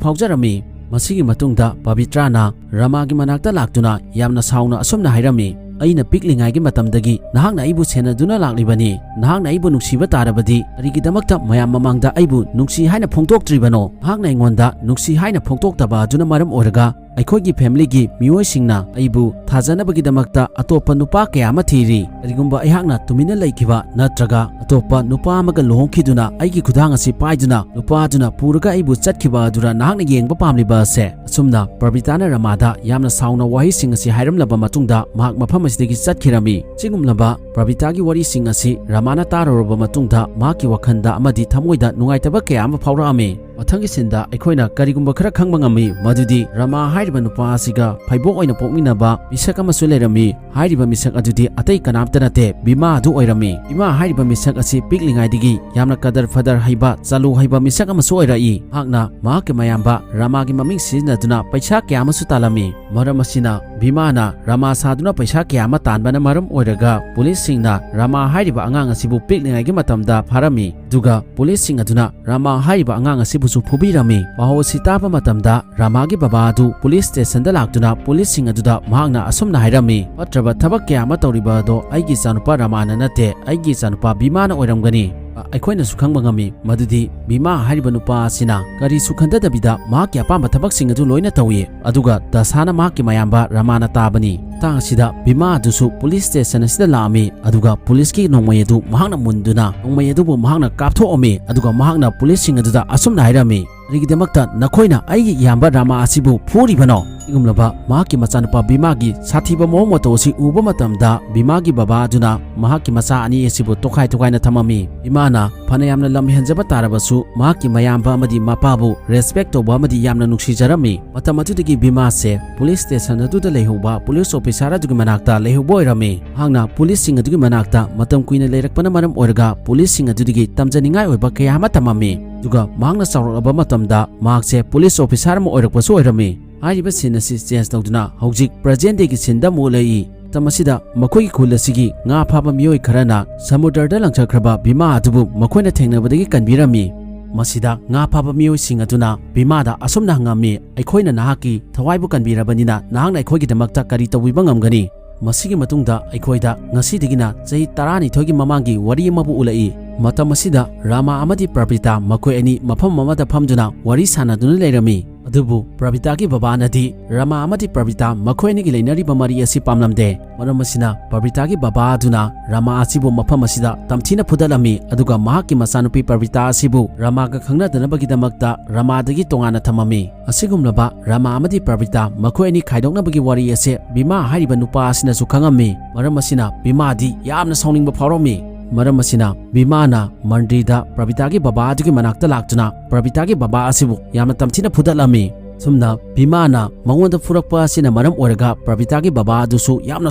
ꯐꯥꯎꯖꯔꯝꯃꯤ꯫ ꯃꯁꯤꯒꯤ ꯃꯇꯨꯡꯗ ꯄꯕꯤꯇ꯭ꯔꯥꯅ ꯔꯥꯃꯥꯒꯤ ꯃꯅꯥꯛꯇ ꯂꯥꯛꯇꯨꯅ ꯌꯥꯝꯅ ꯁꯥꯎꯅ ꯑꯁꯨꯝꯅ ꯍꯥꯏꯔꯝꯃꯤ, "ꯑꯩꯅ ꯄꯤꯛꯂꯤꯉꯥꯏꯒꯤ ꯃꯇꯝꯗꯒꯤ ꯅꯍꯥꯛꯅ ꯑꯩꯕꯨ ꯁꯦꯟꯅꯗꯨꯅ ꯂꯥꯛꯂꯤꯕꯅꯤ꯫ ꯅꯍꯥꯛꯅ ꯑꯩꯕꯨ ꯅꯨꯡꯁꯤꯕ ꯇꯥꯔꯕꯗꯤ ꯀꯔꯤꯒꯤꯗꯃꯛꯇ ꯃꯌꯥꯝ ꯃꯃꯥꯡꯗ ꯑꯩꯕꯨ ꯅꯨꯡꯁꯤ ꯍꯥꯏꯅ ꯐꯣꯡꯗꯣꯛꯇ꯭ꯔꯤꯕꯅꯣ? ꯅꯍꯥꯛꯅ ꯑꯩꯉꯣꯟꯗ ꯅꯨꯡꯁꯤ ꯍꯥꯏꯅ ꯐꯣꯡꯗꯣꯛꯇꯕ ꯑꯗꯨꯅ ꯃꯔꯝ ꯑꯣꯏꯔꯒ ꯑꯩꯈꯣꯏꯒꯤ ꯐꯦꯃꯤꯂꯤꯒꯤ ꯃꯤꯑꯣꯏꯁꯤꯡꯅ ꯑꯩꯕꯨ ꯊꯥꯖꯅꯕꯒꯤꯗꯃꯛꯇ ꯑꯇꯣꯞꯄ ꯅꯨꯄꯥ ꯀꯌꯥ ꯑꯃ ꯊꯤꯔꯤ꯫ ꯀꯔꯤꯒꯨꯝꯕ ꯑꯩꯍꯥꯛꯅ ꯇꯨꯃꯤꯟꯅ ꯂꯩꯈꯤꯕ ꯅꯠꯇ꯭ꯔꯒ ꯑꯇꯣꯞꯄ ꯅꯨꯄꯥ ꯑꯃꯒ ꯂꯨꯍꯣꯡꯈꯤꯗꯨꯅ ꯑꯩꯒꯤ ꯈꯨꯗꯥꯡ ꯑꯁꯤ ꯄꯥꯏꯗꯨꯅ ꯅꯨꯄꯥꯗꯨꯅ ꯄꯨꯔꯒ ꯑꯩꯕꯨ ꯆꯠꯈꯤꯕ ꯑꯗꯨꯔ ꯅꯍꯥꯛꯅ ꯌꯦꯡꯕ ꯄꯥꯝꯂꯤꯕ ꯑꯁꯦ?" ꯑꯁꯨꯝꯅ ꯄ꯭ꯔꯕꯤꯇꯥꯅ ꯔꯃꯥꯗ ꯌꯥꯝꯅ ꯁꯥꯎꯅ ꯋꯥꯍꯩꯁꯤꯡ ꯑꯁꯤ ꯍꯥꯏꯔꯝꯂꯕ ꯃꯇꯨꯡꯗ ꯃꯍꯥꯛ ꯃꯐꯝ ꯑꯁꯤꯗꯒꯤ ꯆꯠꯈꯤꯔꯝꯃꯤ꯫ ꯁꯤꯒꯨꯝꯂꯕ ꯄ꯭ꯔꯕꯤꯇꯥꯒꯤ ꯋꯥꯔꯤꯁꯤꯡ ꯑꯁꯤ ꯔꯃꯥꯅ ꯇꯥꯔꯨꯔꯕ ꯃꯇꯨꯡꯗ ꯃꯍꯥꯛꯀꯤ ꯋꯥꯈꯜꯗ ꯑꯃꯗꯤ ꯊꯃꯣꯏꯗ ꯅꯨꯡꯉꯥꯏꯇꯕ ꯀꯌꯥ ꯑꯃ ꯐꯥꯎꯔꯛꯑꯝꯃꯤ꯫ ꯃꯊꯪꯒꯤ ꯁꯤꯟꯗ ꯑꯩꯈꯣꯏꯅ ꯀꯔꯤꯒꯨꯝꯕ ꯈꯔ ꯈꯪꯕ ꯉꯝꯃꯤ, ꯃꯗꯨꯗꯤ ꯔꯃꯥ ꯍꯥꯏꯔꯤꯕ ꯅꯨꯄꯥ ꯑꯁꯤꯒ ꯐꯩꯕꯣꯛ ꯑꯣꯏꯅ ꯄꯣꯛꯃꯤꯟꯅꯕ ꯃꯤꯁꯛ ꯑꯃꯁꯨ ꯂꯩꯔꯝꯃꯤ꯫ ꯍꯥꯏꯔꯤꯕ ꯃꯤꯁꯛ ꯑꯗꯨꯗꯤ ꯑꯇꯩ ꯀꯅꯥꯝꯇ ꯅꯠꯇꯦ, ꯕꯤꯃꯥ ꯑꯗꯨ ꯑꯣꯏꯔꯝꯃꯤ꯫ ꯕꯤꯃꯥ ꯍꯥꯏꯔꯤꯕ ꯃꯤꯁꯛ ꯑꯁꯤ ꯄꯤꯛꯂꯤꯉꯩꯗꯒꯤ ꯌꯥꯝꯅ ꯀꯗꯔ ꯐꯗꯔ ꯍꯩꯕ, ꯆꯥꯂꯨ ꯍꯩꯕ ꯃꯤꯁꯛ ꯑꯃꯁꯨ ꯑꯣꯏꯔꯛꯏ꯫ ꯃꯍꯥꯛꯅ ꯃꯍꯥꯛꯀꯤ ꯃꯌꯥꯝꯕ ꯔꯃꯥꯒꯤ ꯃꯃꯤꯡ ꯁꯤꯖꯤꯟꯅꯗꯨꯅ ꯄꯩꯁꯥ ꯀꯌꯥ ꯑꯃꯁꯨ ꯇꯥꯜꯂꯝꯃꯤ꯫ ꯃꯔꯝ ꯑꯁꯤꯅ ꯕꯤꯃꯥꯅ ꯔꯃꯥ ꯁꯥꯗꯨꯅ ꯄꯩꯁꯥ ꯀꯌꯥ ꯑꯃ ꯇꯥꯟꯕꯅ ꯃꯔꯝ ꯑꯣꯏꯔꯒ ꯄꯨꯂꯤꯁꯁꯤꯡꯅ ꯔꯃꯥ ꯍꯥꯏꯔꯤꯕ ꯑꯉꯥꯡ ꯑꯁꯤꯕꯨ ꯄꯤꯛꯂꯤꯉꯩꯒꯤ ꯃꯇꯝꯗ ꯐꯥꯔꯝꯃꯤ꯫ ꯑꯗꯨꯒ ꯄꯨꯂꯤꯁꯁꯤꯡ ꯑꯗꯨꯅ ꯔꯃꯥ ꯍꯥꯏꯔꯤꯕ ꯑꯉꯥꯡ ꯑꯁꯤꯕꯨꯁꯨ ꯐꯨꯕꯤꯔꯝꯃꯤ꯫ ꯄꯥꯎ ꯑꯁꯤ ꯇꯥꯕ ꯃꯇꯝꯗ ꯔꯃꯥꯒꯤ ꯕꯕꯥ ꯑꯗꯨ ꯄꯨꯂꯤꯁ ꯁ꯭ꯇꯦꯁꯟꯗ ꯂꯥꯛꯇꯨꯅ ꯄꯨꯂꯤꯁꯁꯤꯡ ꯑꯗꯨꯗ ꯃꯍꯥꯛꯅ ꯑꯁꯨꯝꯅ ꯍꯥꯏꯔꯝꯃꯤ, "ꯐꯠꯇ꯭ꯔꯕ ꯊꯕꯛ ꯀꯌꯥ ꯑꯃ ꯇꯧꯔꯤꯕ ꯑꯗꯣ ꯑꯩꯒꯤ ꯏꯆꯥꯅꯨꯄꯥ ꯔꯃꯥꯅ ꯅꯠꯇꯦ, ꯑꯩꯒꯤ ꯏꯆꯥꯅꯨꯄꯥ ꯕꯤꯃꯥꯅ ꯑꯣꯏꯔꯝꯒꯅꯤ"꯫ ꯑꯩꯈꯣꯏꯅꯁꯨ ꯈꯪꯕ ꯉꯝꯃꯤ ꯃꯗꯨꯗꯤ ꯕꯤꯃꯥ ꯍꯥꯏꯔꯤꯕ ꯅꯨꯄꯥ ꯑꯁꯤꯅ ꯀꯔꯤꯁꯨ ꯈꯟꯊꯗꯕꯤꯗ ꯃꯍꯥꯛꯀꯤ ꯑꯄꯥꯝꯕ ꯊꯕꯛꯁꯤꯡ ꯑꯗꯨ ꯂꯣꯏꯅ ꯇꯧꯏ꯫ ꯑꯗꯨꯒ ꯗꯁꯥꯅ ꯃꯍꯥꯛꯀꯤ ꯃꯌꯥꯝꯕ ꯔꯃꯥꯅ ꯇꯥꯕꯅꯤ꯫ ꯃꯇꯥꯡ ꯑꯁꯤꯗ ꯕꯤꯃꯥ ꯑꯗꯨꯁꯨ ꯄꯨꯂꯤꯁ ꯁ꯭ꯇꯦꯁꯟ ꯑꯁꯤꯗ ꯂꯥꯛꯑꯝꯃꯤ꯫ ꯑꯗꯨꯒ ꯄꯨꯂꯤꯁꯀꯤ ꯅꯣꯡꯃꯩ ꯑꯗꯨ ꯃꯍꯥꯛꯅ ꯃꯨꯟꯗꯨꯅ ꯅꯣꯡꯃꯩ ꯑꯗꯨꯕꯨ ꯃꯍꯥꯛꯅ ꯀꯥꯞꯊꯣꯛꯑꯝꯃꯤ꯫ ꯑꯗꯨꯒ ꯃꯍꯥꯛꯅ ꯄꯨꯂꯤꯁꯁꯤꯡ ꯑꯗꯨꯗ ꯑꯁꯨꯝꯅ ꯍꯥꯏꯔꯝꯃꯤ, "ꯀꯔꯤꯒꯤꯗꯃꯛꯇ ꯅꯈꯣꯏꯅ ꯑꯩꯒꯤ ꯏꯌꯥꯝꯕ ꯔꯃꯥ ꯑꯁꯤꯕꯨ ꯐꯨꯔꯤꯕꯅꯣ?" ꯑꯁꯤꯒꯨꯝꯂꯕ ꯃꯍꯥꯛꯀꯤ ꯃꯆꯥꯅꯨꯄꯥ ꯕꯤꯃꯥꯒꯤ ꯁꯥꯊꯤꯕ ꯃꯑꯣꯡ ꯃꯇꯧ ꯑꯁꯤ ꯎꯕ ꯃꯇꯝꯗ ꯕꯤꯃꯥꯒꯤ ꯕꯕꯥ ꯑꯗꯨꯅ ꯃꯍꯥꯛꯀꯤ ꯃꯆꯥ ꯑꯅꯤ ꯑꯁꯤꯕꯨ ꯇꯣꯈꯥꯏ ꯇꯣꯈꯥꯏꯅ ꯊꯝꯃꯝꯃꯤ꯫ ꯕꯤꯃꯥꯅ ꯐꯅ ꯌꯥꯝꯅ ꯂꯝ ꯍꯦꯟꯖꯕ ꯇꯥꯔꯕꯁꯨ ꯃꯍꯥꯛꯀꯤ ꯃꯌꯥꯝꯕ ꯑꯃꯗꯤ ꯃꯄꯥꯕꯨ ꯔꯦꯁꯄꯦꯛ ꯇꯧꯕ ꯑꯃꯗꯤ ꯌꯥꯝꯅ ꯅꯨꯡꯁꯤꯖꯔꯝꯃꯤ꯫ ꯃꯇꯝ ꯑꯗꯨꯗꯒꯤ ꯕꯤꯃꯥꯁꯦ ꯄꯨꯂꯤꯁ ꯁ꯭ꯇꯦꯁꯟ ꯑꯗꯨꯗ ꯂꯩꯍꯧꯕ ꯄꯨꯂꯤꯁ ꯑꯣꯐꯤꯁꯥꯔ ꯑꯗꯨꯒꯤ ꯃꯅꯥꯛꯇ ꯂꯩꯍꯧꯕ ꯑꯣꯏꯔꯝꯃꯤ꯫ ꯃꯍꯥꯛꯅ ꯄꯨꯂꯤꯁꯁꯤꯡ ꯑꯗꯨꯒꯤ ꯃꯅꯥꯛꯇ ꯃꯇꯝ ꯀꯨꯏꯅ ꯂꯩꯔꯛꯄꯅ ꯃꯔꯝ ꯑꯣꯏꯔꯒ ꯄꯨꯂꯤꯁꯁꯤꯡ ꯑꯗꯨꯗꯒꯤ ꯇꯝꯖꯅꯤꯡꯉꯥꯏ ꯑꯣꯏꯕ ꯀꯌꯥ ꯑꯃ ꯇꯝꯃꯝꯃꯤ꯫ ꯑꯗꯨꯒ ꯃꯍꯥꯛꯅ ꯆꯥꯎꯔꯛꯂꯕ ꯃꯇꯝꯗ ꯃꯍꯥꯛꯁꯦ ꯄꯨꯂꯤꯁ ꯑꯣꯐꯤꯁꯥꯔ ꯑꯃ ꯑꯣꯏꯔꯛꯄꯁꯨ ꯑꯣꯏꯔꯝꯃꯤ꯫ ꯍꯥꯏꯔꯤꯕ ꯁꯤꯟ ꯑꯁꯤ ꯆꯦꯟꯖ ꯇꯧꯗꯨꯅ ꯍꯧꯖꯤꯛ ꯄ꯭ꯔꯖꯦꯟ ꯗꯦꯒꯤ ꯁꯤꯟꯗ ꯑꯃꯨꯛ ꯎꯠꯂꯛꯏ꯫ ꯃꯇꯝ ꯑꯁꯤꯗ ꯃꯈꯣꯏꯒꯤ ꯈꯨꯜ ꯑꯁꯤꯒꯤ ꯉꯥ ꯐꯥꯕ ꯃꯤꯑꯣꯏ ꯈꯔꯅ ꯁꯃꯨꯗ꯭ꯔꯗ ꯂꯪꯊꯈ꯭ꯔꯕ ꯕꯤꯃꯥ ꯑꯗꯨꯕꯨ ꯃꯈꯣꯏꯅ ꯊꯦꯡꯅꯕꯗꯒꯤ ꯀꯟꯕꯤꯔꯝꯃꯤ꯫ ꯃꯁꯤꯗ ꯉꯥ ꯐꯥꯕ ꯃꯤꯑꯣꯏꯁꯤꯡ ꯑꯗꯨꯅ ꯕꯤꯃꯥꯗ ꯑꯁꯨꯝꯅ ꯍꯪꯉꯝꯃꯤ, "ꯑꯩꯈꯣꯏꯅ ꯅꯍꯥꯛꯀꯤ ꯊꯋꯥꯏꯕꯨ ꯀꯟꯕꯤꯔꯕꯅꯤꯅ ꯅꯍꯥꯛꯅ ꯑꯩꯈꯣꯏꯒꯤꯗꯃꯛꯇ ꯀꯔꯤ ꯇꯧꯕꯤꯕ ꯉꯝꯒꯅꯤ?" ꯃꯁꯤꯒꯤ ꯃꯇꯨꯡꯗ ꯑꯩꯈꯣꯏꯗ ꯉꯁꯤꯗꯒꯤꯅ ꯆꯍꯤ ꯇꯔꯥꯅꯤꯊꯣꯏꯒꯤ ꯃꯃꯥꯡꯒꯤ ꯋꯥꯔꯤ ꯑꯃꯕꯨ ꯎꯠꯂꯛꯏ꯫ ꯃꯇꯝ ꯑꯁꯤꯗ ꯔꯥꯃꯥ ꯑꯃꯗꯤ ꯄ꯭ꯔꯕꯤꯇꯥ ꯃꯈꯣꯏ ꯑꯅꯤ ꯃꯐꯝ ꯑꯃꯗ ꯐꯝꯗꯨꯅ ꯋꯥꯔꯤ ꯁꯥꯟꯅꯗꯨꯅ ꯂꯩꯔꯝꯃꯤ꯫ ꯑꯗꯨꯕꯨ ꯄ꯭ꯔꯕꯤꯇꯥꯒꯤ ꯕꯕꯥꯅꯗꯤ ꯔꯃꯥ ꯑꯃꯗꯤ ꯄ꯭ꯔꯕꯤꯇꯥ ꯃꯈꯣꯏ ꯑꯅꯤꯒꯤ ꯂꯩꯅꯔꯤꯕ ꯃꯔꯤ ꯑꯁꯤ ꯄꯥꯝꯂꯝꯗꯦ꯫ ꯃꯔꯝ ꯑꯁꯤꯅ ꯄ꯭ꯔꯕꯤꯇꯥꯒꯤ ꯕꯕꯥ ꯑꯗꯨꯅ ꯔꯃꯥ ꯑꯁꯤꯕꯨ ꯃꯐꯝ ꯑꯁꯤꯗ ꯇꯝꯊꯤꯅ ꯐꯨꯗꯠꯂꯝꯃꯤ, ꯑꯗꯨꯒ ꯃꯍꯥꯛꯀꯤ ꯃꯆꯥꯅꯨꯄꯤ ꯄ꯭ꯔꯕꯤꯇꯥ ꯑꯁꯤꯕꯨ ꯔꯃꯥꯒ ꯈꯪꯅꯗꯅꯕꯒꯤꯗꯃꯛꯇ ꯔꯃꯥꯗꯒꯤ ꯇꯣꯉꯥꯟꯅ ꯊꯝꯃꯝꯃꯤ꯫ ꯑꯁꯤꯒꯨꯝꯂꯕ ꯔꯃꯥ ꯑꯃꯗꯤ ꯄ꯭ꯔꯕꯤꯇꯥ ꯃꯈꯣꯏ ꯑꯅꯤ ꯈꯥꯏꯗꯣꯛꯅꯕꯒꯤ ꯋꯥꯔꯤ ꯑꯁꯤ ꯕꯤꯃꯥ ꯍꯥꯏꯔꯤꯕ ꯅꯨꯄꯥ ꯑꯁꯤꯅꯁꯨ ꯈꯪꯉꯝꯃꯤ꯫ ꯃꯔꯝ ꯑꯁꯤꯅ ꯕꯤꯃꯥꯗꯤ ꯌꯥꯝꯅ ꯁꯥꯎꯅꯤꯡꯕ ꯐꯥꯎꯔꯝꯃꯤ꯫ ꯃꯔꯝ ꯑꯁꯤꯅ ꯕꯤꯃꯥꯅ ꯃꯟꯗꯤꯔꯗ ꯄ꯭ꯔꯕꯤꯇꯥꯒꯤ ꯕꯕꯥ ꯑꯗꯨꯒꯤ ꯃꯅꯥꯛꯇ ꯂꯥꯛꯇꯨꯅ ꯄ꯭ꯔꯕꯤꯇꯥꯒꯤ ꯕꯕꯥ ꯑꯁꯤꯕꯨ ꯌꯥꯝꯅ ꯇꯝꯊꯤꯅ ꯐꯨꯗꯠꯂꯝꯃꯤ꯫ ꯁꯨꯝꯅ ꯕꯤꯃꯥꯅ ꯃꯉꯣꯟꯗ ꯐꯨꯔꯛꯄ ꯑꯁꯤꯅ ꯃꯔꯝ ꯑꯣꯏꯔꯒ ꯄ꯭ꯔꯕꯤꯇꯥꯒꯤ ꯕꯕꯥ ꯑꯗꯨꯁꯨ ꯌꯥꯝꯅ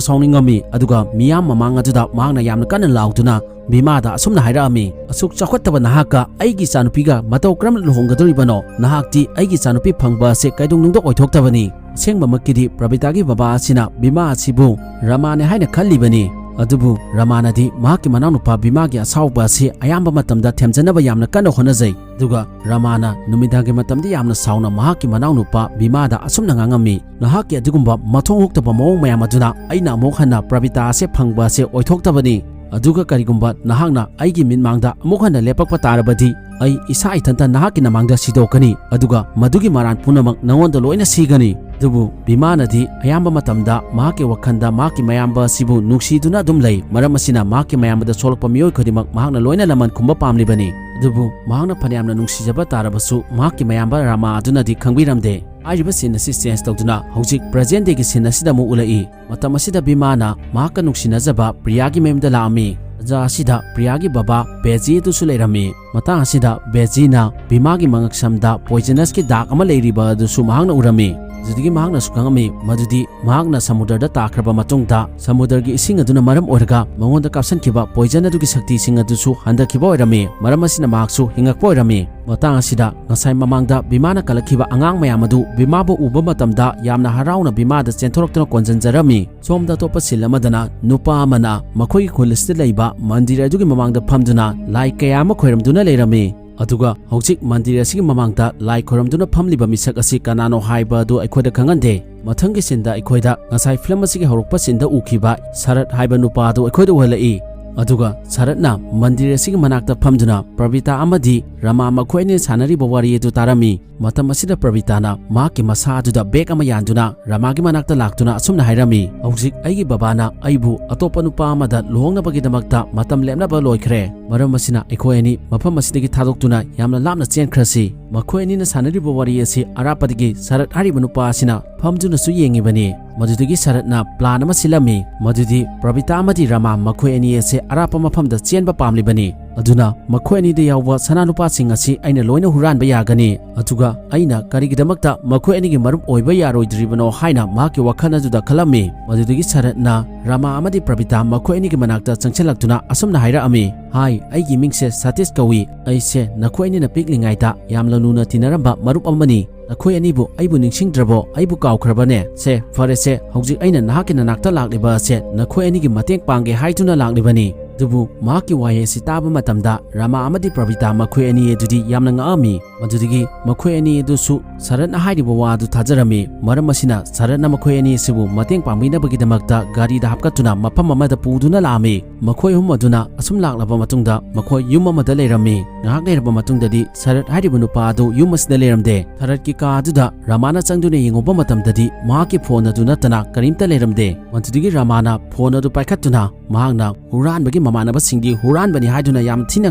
ꯁꯥꯎꯅꯤꯡꯉꯝꯃꯤ, ꯑꯗꯨꯒ ꯃꯤꯌꯥꯝ ꯃꯃꯥꯡ ꯑꯗꯨꯗ ꯃꯍꯥꯛꯅ ꯌꯥꯝꯅ ꯀꯟꯅ ꯂꯥꯎꯗꯨꯅ ꯕꯤꯃꯥꯗ ꯑꯁꯨꯝꯅ ꯍꯥꯏꯔꯛꯑꯝꯃꯤ, "ꯑꯁꯨꯛ ꯆꯥꯎꯈꯠꯇꯕ ꯅꯍꯥꯛꯀ ꯑꯩꯒꯤ ꯏꯆꯥꯅꯨꯄꯤꯒ ꯃꯇꯧ ꯀꯔꯝꯅ ꯂꯨꯍꯣꯡꯒꯗꯧꯔꯤꯕꯅꯣ? ꯅꯍꯥꯛꯇꯤ ꯑꯩꯒꯤ ꯏꯆꯥꯅꯨꯄꯤ ꯐꯪꯕ ꯑꯁꯦ ꯀꯩꯗꯧꯅꯨꯡꯗ ꯑꯣꯏꯊꯣꯛꯇꯕꯅꯤ꯫" ꯑꯁꯦꯡꯕꯃꯛꯀꯤꯗꯤ ꯄ꯭ꯔꯕꯤꯇꯥꯒꯤ ꯕꯕꯥ ꯑꯁꯤꯅ ꯕꯤꯃꯥ ꯑꯁꯤꯕꯨ ꯔꯃꯥꯅꯦ ꯍꯥꯏꯅ ꯈꯜꯂꯤꯕꯅꯤ꯫ ꯑꯗꯨꯕꯨ ꯔꯃꯥꯅꯗꯤ ꯃꯍꯥꯛꯀꯤ ꯃꯅꯥꯎꯅꯨꯄꯥ ꯕꯤꯃꯥꯒꯤ ꯑꯁꯥꯎꯕ ꯑꯁꯤ ꯑꯌꯥꯝꯕ ꯃꯇꯝꯗ ꯊꯦꯝꯖꯅꯕ ꯌꯥꯝꯅ ꯀꯟꯅ ꯍꯣꯠꯅꯖꯩ꯫ ꯑꯗꯨꯒ ꯔꯃꯥꯅ ꯅꯨꯃꯤꯗꯥꯡꯒꯤ ꯃꯇꯝꯗ ꯌꯥꯝꯅ ꯁꯥꯎꯅ ꯃꯍꯥꯛꯀꯤ ꯃꯅꯥꯎꯅꯨꯄꯥ ꯕꯤꯃꯥꯗ ꯑꯁꯨꯝꯅ ꯉꯥꯡꯉꯝꯃꯤ, "ꯅꯍꯥꯛꯀꯤ ꯑꯗꯨꯒꯨꯝꯕ ꯃꯊꯣꯡ ꯍꯨꯛꯇꯕ ꯃꯑꯣꯡ ꯃꯌꯥꯝ ꯑꯗꯨꯅ ꯑꯩꯅ ꯑꯃꯨꯛ ꯍꯟꯅ ꯄ꯭ꯔꯕꯤꯇꯥ ꯑꯁꯦ ꯐꯪꯕ ꯑꯁꯦ ꯑꯣꯏꯊꯣꯛꯇꯕꯅꯤ꯫ ꯑꯗꯨꯒ ꯀꯔꯤꯒꯨꯝꯕ ꯅꯍꯥꯛꯅ ꯑꯩꯒꯤ ꯃꯤꯠꯃꯥꯡꯗ ꯑꯃꯨꯛ ꯍꯟꯅ ꯂꯦꯞꯄꯛꯄ ꯇꯥꯔꯕꯗꯤ ꯑꯩ ꯏꯁꯥ ꯏꯊꯟꯇ ꯅꯍꯥꯛꯀꯤ ꯅꯃꯥꯡꯗ ꯁꯤꯗꯣꯛꯀꯅꯤ, ꯑꯗꯨꯒ ꯃꯗꯨꯒꯤ ꯃꯔꯥꯟ ꯄꯨꯝꯅꯃꯛ ꯅꯉꯣꯟꯗ ꯂꯣꯏꯅ ꯁꯤꯒꯅꯤ꯫" ꯑꯗꯨꯕꯨ ꯕꯤꯃꯥꯅꯗꯤ ꯑꯌꯥꯝꯕ ꯃꯇꯝꯗ ꯃꯍꯥꯛꯀꯤ ꯋꯥꯈꯜꯗ ꯃꯍꯥꯛꯀꯤ ꯃꯌꯥꯝꯕ ꯑꯁꯤꯕꯨ ꯅꯨꯡꯁꯤꯗꯨꯅ ꯑꯗꯨꯝ ꯂꯩ꯫ ꯃꯔꯝ ꯑꯁꯤꯅ ꯃꯍꯥꯛꯀꯤ ꯃꯌꯥꯝꯕꯗ ꯁꯣꯛꯂꯛꯄ ꯃꯤꯑꯣꯏ ꯈꯨꯗꯤꯡꯃꯛ ꯃꯍꯥꯛꯅ ꯂꯣꯏꯅ ꯂꯃꯟ ꯈꯨꯝꯕ ꯄꯥꯝꯂꯤꯕꯅꯤ꯫ ꯑꯗꯨꯕꯨ ꯃꯍꯥꯛꯅ ꯐꯅꯌꯥꯝꯅ ꯅꯨꯡꯁꯤꯖꯕ ꯇꯥꯔꯕꯁꯨ ꯃꯍꯥꯛꯀꯤ ꯃꯌꯥꯝꯕ ꯔꯥꯃꯥ ꯑꯗꯨꯅꯗꯤ ꯈꯪꯕꯤꯔꯝꯗꯦ꯫ ꯍꯥꯏꯔꯤꯕ scene ꯑꯁꯤ change ꯇꯧꯗꯨꯅ ꯍꯧꯖꯤꯛ present day ꯒꯤ scene ꯑꯁꯤꯗ ꯑꯃꯨꯛ ꯎꯠꯂꯛꯏ꯫ ꯃꯇꯝ ꯑꯁꯤꯗ ꯕꯤꯃꯥꯅ ꯃꯍꯥꯛꯀ ꯅꯨꯡꯁꯤꯅꯖꯕ ꯄ꯭ꯔꯤꯌꯥꯒꯤ ꯃꯌꯨꯝꯗ ꯂꯥꯛꯑꯝꯃꯤ꯫ ꯇꯥꯟꯖꯥ ꯑꯁꯤꯗ ꯄ꯭ꯔꯤꯌꯥꯒꯤ ꯕꯕꯥ ꯕꯦꯖꯤ ꯑꯗꯨꯁꯨ ꯂꯩꯔꯝꯃꯤ꯫ ꯃꯇꯥꯡ ꯑꯁꯤꯗ ꯕꯦꯖꯤꯅ ꯕꯤꯃꯥꯒꯤ ꯃꯉꯛꯁꯝꯗ poisonous ꯀꯤ ꯗꯥꯛ ꯑꯃ ꯂꯩꯔꯤꯕ ꯑꯗꯨꯁꯨ ꯃꯍꯥꯛꯅ ꯎꯔꯝꯃꯤ꯫ ꯑꯗꯨꯗꯒꯤ ꯃꯍꯥꯛꯅꯁꯨ ꯈꯪꯉꯝꯃꯤ ꯃꯗꯨꯗꯤ ꯃꯍꯥꯛꯅ ꯁꯃꯨꯗ꯭ꯔꯗ ꯇꯥꯈ꯭ꯔꯕ ꯃꯇꯨꯡꯗ ꯁꯃꯨꯗ꯭ꯔꯒꯤ ꯏꯁꯤꯡ ꯑꯗꯨꯅ ꯃꯔꯝ ꯑꯣꯏꯔꯒ ꯃꯉꯣꯟꯗ ꯀꯥꯞꯁꯤꯟꯈꯤꯕ poison ꯑꯗꯨꯒꯤ ꯁꯛꯇꯤꯁꯤꯡ ꯑꯗꯨꯁꯨ ꯍꯟꯊꯈꯤꯕ ꯑꯣꯏꯔꯝꯃꯤ꯫ ꯃꯔꯝ ꯑꯁꯤꯅ ꯃꯍꯥꯛꯁꯨ ꯍꯤꯡꯉꯛꯄ ꯑꯣꯏꯔꯝꯃꯤ꯫ ꯃꯇꯥꯡ ꯑꯁꯤꯗ ꯉꯁꯥꯏ ꯃꯃꯥꯡꯗ ꯕꯤꯃꯥꯅ ꯀꯜꯂꯛꯈꯤꯕ ꯑꯉꯥꯡ ꯃꯌꯥꯝ ꯑꯗꯨ ꯕꯤꯃꯥꯕꯨ ꯎꯕ ꯃꯇꯝꯗ ꯌꯥꯝꯅ ꯍꯔꯥꯎꯅ ꯕꯤꯃꯥꯗ ꯆꯦꯟꯊꯣꯔꯛꯇꯨꯅ ꯀꯣꯟꯁꯤꯟꯖꯔꯝꯃꯤ꯫ ꯁꯣꯝꯗ ꯑꯇꯣꯞꯄ scene ꯑꯃꯗꯅ ꯅꯨꯄꯥ ꯑꯃꯅ ꯃꯈꯣꯏꯒꯤ ꯈꯨꯜ ꯑꯁꯤꯗ ꯂꯩꯕ ꯃꯟꯗꯤꯔ ꯑꯗꯨꯒꯤ ꯃꯃꯥꯡꯗ ꯐꯝꯗꯨꯅ ꯂꯥꯏ ꯀꯌꯥ ꯑꯃ ꯈꯣꯏꯔꯝꯗꯨꯅ ꯂꯩꯔꯝꯃꯤ꯫ ꯑꯗꯨꯒ ꯍꯧꯖꯤꯛ ꯃꯟꯗꯤꯔ ꯑꯁꯤꯒꯤ ꯃꯃꯥꯡꯗ ꯂꯥꯏ ꯈꯣꯏꯔꯝꯗꯨꯅ ꯐꯝꯂꯤꯕ ꯃꯤꯁꯛ ꯑꯁꯤ ꯀꯅꯥꯅꯣ ꯍꯥꯏꯕ ꯑꯗꯨ ꯑꯩꯈꯣꯏꯗ ꯈꯪꯍꯟꯗꯦ꯫ ꯃꯊꯪꯒꯤ scene ꯗ ꯑꯩꯈꯣꯏꯗ ꯉꯁꯥꯏ film ꯑꯁꯤꯒꯤ ꯍꯧꯔꯛꯄ scene ꯗ ꯎꯈꯤꯕ ꯁꯔꯠ ꯍꯥꯏꯕ ꯅꯨꯄꯥ ꯑꯗꯨ ꯑꯩꯈꯣꯏꯗ ꯎꯍꯜꯂꯛꯏ꯫ ꯑꯗꯨꯒ ꯁꯔꯠꯅ ꯃꯟꯗꯤꯔ ꯑꯁꯤꯒꯤ ꯃꯅꯥꯛꯇ ꯐꯝꯗꯨꯅ ꯄ꯭ꯔꯕꯤꯇꯥ ꯑꯃꯗꯤ ꯔꯃꯥ ꯃꯈꯣꯏ ꯑꯅꯤ ꯁꯥꯟꯅꯔꯤꯕ ꯋꯥꯔꯤ ꯑꯗꯨ ꯇꯥꯔꯝꯃꯤ꯫ ꯃꯇꯝ ꯑꯁꯤꯗ ꯄ꯭ꯔꯕꯤꯇꯥꯅ ꯃꯍꯥꯛꯀꯤ ꯃꯁꯥ ꯑꯗꯨꯗ ꯕꯦꯒ ꯑꯃ ꯌꯥꯟꯗꯨꯅ ꯔꯃꯥꯒꯤ ꯃꯅꯥꯛꯇ ꯂꯥꯛꯇꯨꯅ ꯑꯁꯨꯝꯅ ꯍꯥꯏꯔꯝꯃꯤ, "ꯍꯧꯖꯤꯛ ꯑꯩꯒꯤ ꯕꯕꯥꯅ ꯑꯩꯕꯨ ꯑꯇꯣꯞꯄ ꯅꯨꯄꯥ ꯑꯃꯗ ꯂꯨꯍꯣꯡꯅꯕꯒꯤꯗꯃꯛꯇ ꯃꯇꯝ ꯂꯦꯞꯅꯕ ꯂꯣꯏꯈ꯭ꯔꯦ꯫ ꯃꯔꯝ ꯑꯁꯤꯅ ꯑꯩꯈꯣꯏ ꯑꯅꯤ ꯃꯐꯝ ꯑꯁꯤꯗꯒꯤ ꯊꯥꯗꯣꯛꯇꯨꯅ ꯌꯥꯝꯅ ꯂꯥꯞꯅ ꯆꯦꯟꯈ꯭ꯔꯁꯤ꯫" ꯃꯈꯣꯏ ꯑꯅꯤꯅ ꯁꯥꯟꯅꯔꯤꯕ ꯋꯥꯔꯤ ꯑꯁꯤ ꯑꯔꯥꯞꯄꯗꯒꯤ ꯁꯔꯠ ꯍꯥꯏꯔꯤꯕ ꯅꯨꯄꯥ ꯑꯁꯤꯅ ꯐꯝꯗꯨꯅꯁꯨ ꯌꯦꯡꯉꯤꯕꯅꯤ꯫ ꯃꯗꯨꯗꯒꯤ ꯁꯔꯠꯅ ꯄ꯭ꯂꯥꯟ ꯑꯃ ꯁꯤꯜꯂꯝꯃꯤ, ꯃꯗꯨꯗꯤ ꯄ꯭ꯔꯕꯤꯇꯥ ꯑꯃꯗꯤ ꯔꯃꯥ ꯃꯈꯣꯏ ꯑꯅꯤ ꯑꯁꯤ ꯑꯔꯥꯞꯄ ꯃꯐꯝꯗ ꯆꯦꯟꯕ ꯄꯥꯝꯂꯤꯕꯅꯤ꯫ ꯑꯗꯨꯅ ꯃꯈꯣꯏ ꯑꯅꯤꯗ ꯌꯥꯎꯕ ꯁꯅꯥ ꯂꯨꯄꯥꯁꯤꯡ ꯑꯁꯤ ꯑꯩꯅ ꯂꯣꯏꯅ ꯍꯨꯔꯥꯟꯕ ꯌꯥꯒꯅꯤ꯫ ꯑꯗꯨꯒ ꯑꯩꯅ ꯀꯔꯤꯒꯤꯗꯃꯛꯇ ꯃꯈꯣꯏ ꯑꯅꯤꯒꯤ ꯃꯔꯨꯞ ꯑꯣꯏꯕ ꯌꯥꯔꯣꯏꯗ꯭ꯔꯤꯕꯅꯣ ꯍꯥꯏꯅ ꯃꯍꯥꯛꯀꯤ ꯋꯥꯈꯜ ꯑꯗꯨꯗ ꯈꯜꯂꯝꯃꯤ꯫ ꯃꯗꯨꯗꯒꯤ ꯁꯔꯠꯅ ꯔꯃꯥ ꯑꯃꯗꯤ ꯄ꯭ꯔꯕꯤꯇꯥ ꯃꯈꯣꯏ ꯑꯅꯤꯒꯤ ꯃꯅꯥꯛꯇ ꯆꯪꯁꯤꯜꯂꯛꯇꯨꯅ ꯑꯁꯨꯝꯅ ꯍꯥꯏꯔꯛꯑꯝꯃꯤ, "ꯍꯥꯏ, ꯑꯩꯒꯤ ꯃꯤꯡꯁꯦ ꯁꯇꯤꯁ ꯀꯧꯏ꯫ ꯑꯩꯁꯦ ꯅꯈꯣꯏ ꯑꯅꯤꯅ ꯄꯤꯛꯂꯤꯉꯩꯗ ꯌꯥꯝꯅ ꯂꯨꯅ ꯇꯤꯟꯅꯔꯝꯕ ꯃꯔꯨꯞ ꯑꯃꯅꯤ꯫ ꯅꯈꯣꯏ ꯑꯅꯤꯕꯨ ꯑꯩꯕꯨ ꯅꯤꯡꯁꯤꯡꯗ꯭ꯔꯕꯣ? ꯑꯩꯕꯨ ꯀꯥꯎꯈ꯭ꯔꯕꯅꯦ? ꯁꯦ, ꯐꯔꯦꯁꯦ, ꯍꯧꯖꯤꯛ ꯑꯩꯅ ꯅꯍꯥꯛꯀꯤ ꯅꯅꯥꯛꯇ ꯂꯥꯛꯂꯤꯕ ꯑꯁꯦ ꯅꯈꯣꯏ ꯑꯅꯤꯒꯤ ꯃꯇꯦꯡ ꯄꯥꯡꯒꯦ ꯍꯥꯏꯗꯨꯅ ꯂꯥꯛꯂꯤꯕꯅꯤ꯫" ꯑꯗꯨꯕꯨ ꯃꯍꯥꯛꯀꯤ ꯋꯥꯍꯩ ꯑꯁꯤ ꯇꯥꯕ ꯃꯇꯝꯗ ꯔꯃꯥ ꯑꯃꯗꯤ ꯄ꯭ꯔꯕꯤꯇꯥ ꯃꯈꯣꯏ ꯑꯅꯤ ꯑꯗꯨꯗꯤ ꯌꯥꯝꯅ ꯉꯛꯑꯝꯃꯤ꯫ ꯃꯗꯨꯗꯒꯤ ꯃꯈꯣꯏ ꯑꯅꯤ ꯑꯗꯨꯁꯨ ꯁꯔꯠꯅ ꯍꯥꯏꯔꯤꯕ ꯋꯥ ꯑꯗꯨ ꯊꯥꯖꯔꯝꯃꯤ꯫ ꯃꯔꯝ ꯑꯁꯤꯅ ꯁꯔꯠꯅ ꯃꯈꯣꯏ ꯑꯅꯤ ꯑꯁꯤꯕꯨ ꯃꯇꯦꯡ ꯄꯥꯡꯕꯤꯅꯕꯒꯤꯗꯃꯛꯇ ꯒꯥꯔꯤꯗ ꯍꯥꯞꯀꯠꯇꯨꯅ ꯃꯐꯝ ꯑꯃꯗ ꯄꯨꯗꯨꯅ ꯂꯥꯛꯑꯝꯃꯤ꯫ ꯃꯈꯣꯏ ꯑꯍꯨꯝ ꯑꯗꯨꯅ ꯑꯁꯨꯝ ꯂꯥꯛꯂꯕ ꯃꯇꯨꯡꯗ ꯃꯈꯣꯏ ꯌꯨꯝ ꯑꯃꯗ ꯂꯩꯔꯝꯃꯤ꯫ ꯉꯥꯏꯍꯥꯛ ꯂꯩꯔꯕ ꯃꯇꯨꯡꯗꯗꯤ ꯁꯔꯠ ꯍꯥꯏꯔꯤꯕ ꯅꯨꯄꯥ ꯑꯗꯨ ꯌꯨꯝ ꯑꯁꯤꯗ ꯂꯩꯔꯝꯗꯦ꯫ ꯁꯔꯠꯀꯤ ꯀꯥ ꯑꯗꯨꯗ ꯔꯃꯥꯅ ꯆꯪꯗꯨꯅ ꯌꯦꯡꯉꯨꯕ ꯃꯇꯝꯗꯗꯤ ꯃꯍꯥꯛꯀꯤ ꯐꯣꯟ ꯑꯗꯨ ꯅꯠꯇꯅ ꯀꯔꯤꯝꯇ ꯂꯩꯔꯝꯗꯦ꯫ ꯃꯗꯨꯗꯒꯤ ꯔꯃꯥꯅ ꯐꯣꯟ ꯑꯗꯨ ꯄꯥꯏꯈꯠꯇꯨꯅ ꯃꯍꯥꯛꯅ ꯍꯨꯔꯥꯟꯕꯒꯤ ꯃꯃꯥꯟꯅꯕꯁꯤꯡꯗꯤ ꯍꯨꯔꯥꯟꯕꯅꯤ ꯍꯥꯏꯗꯨꯅ ꯌꯥꯝ ꯊꯤꯅ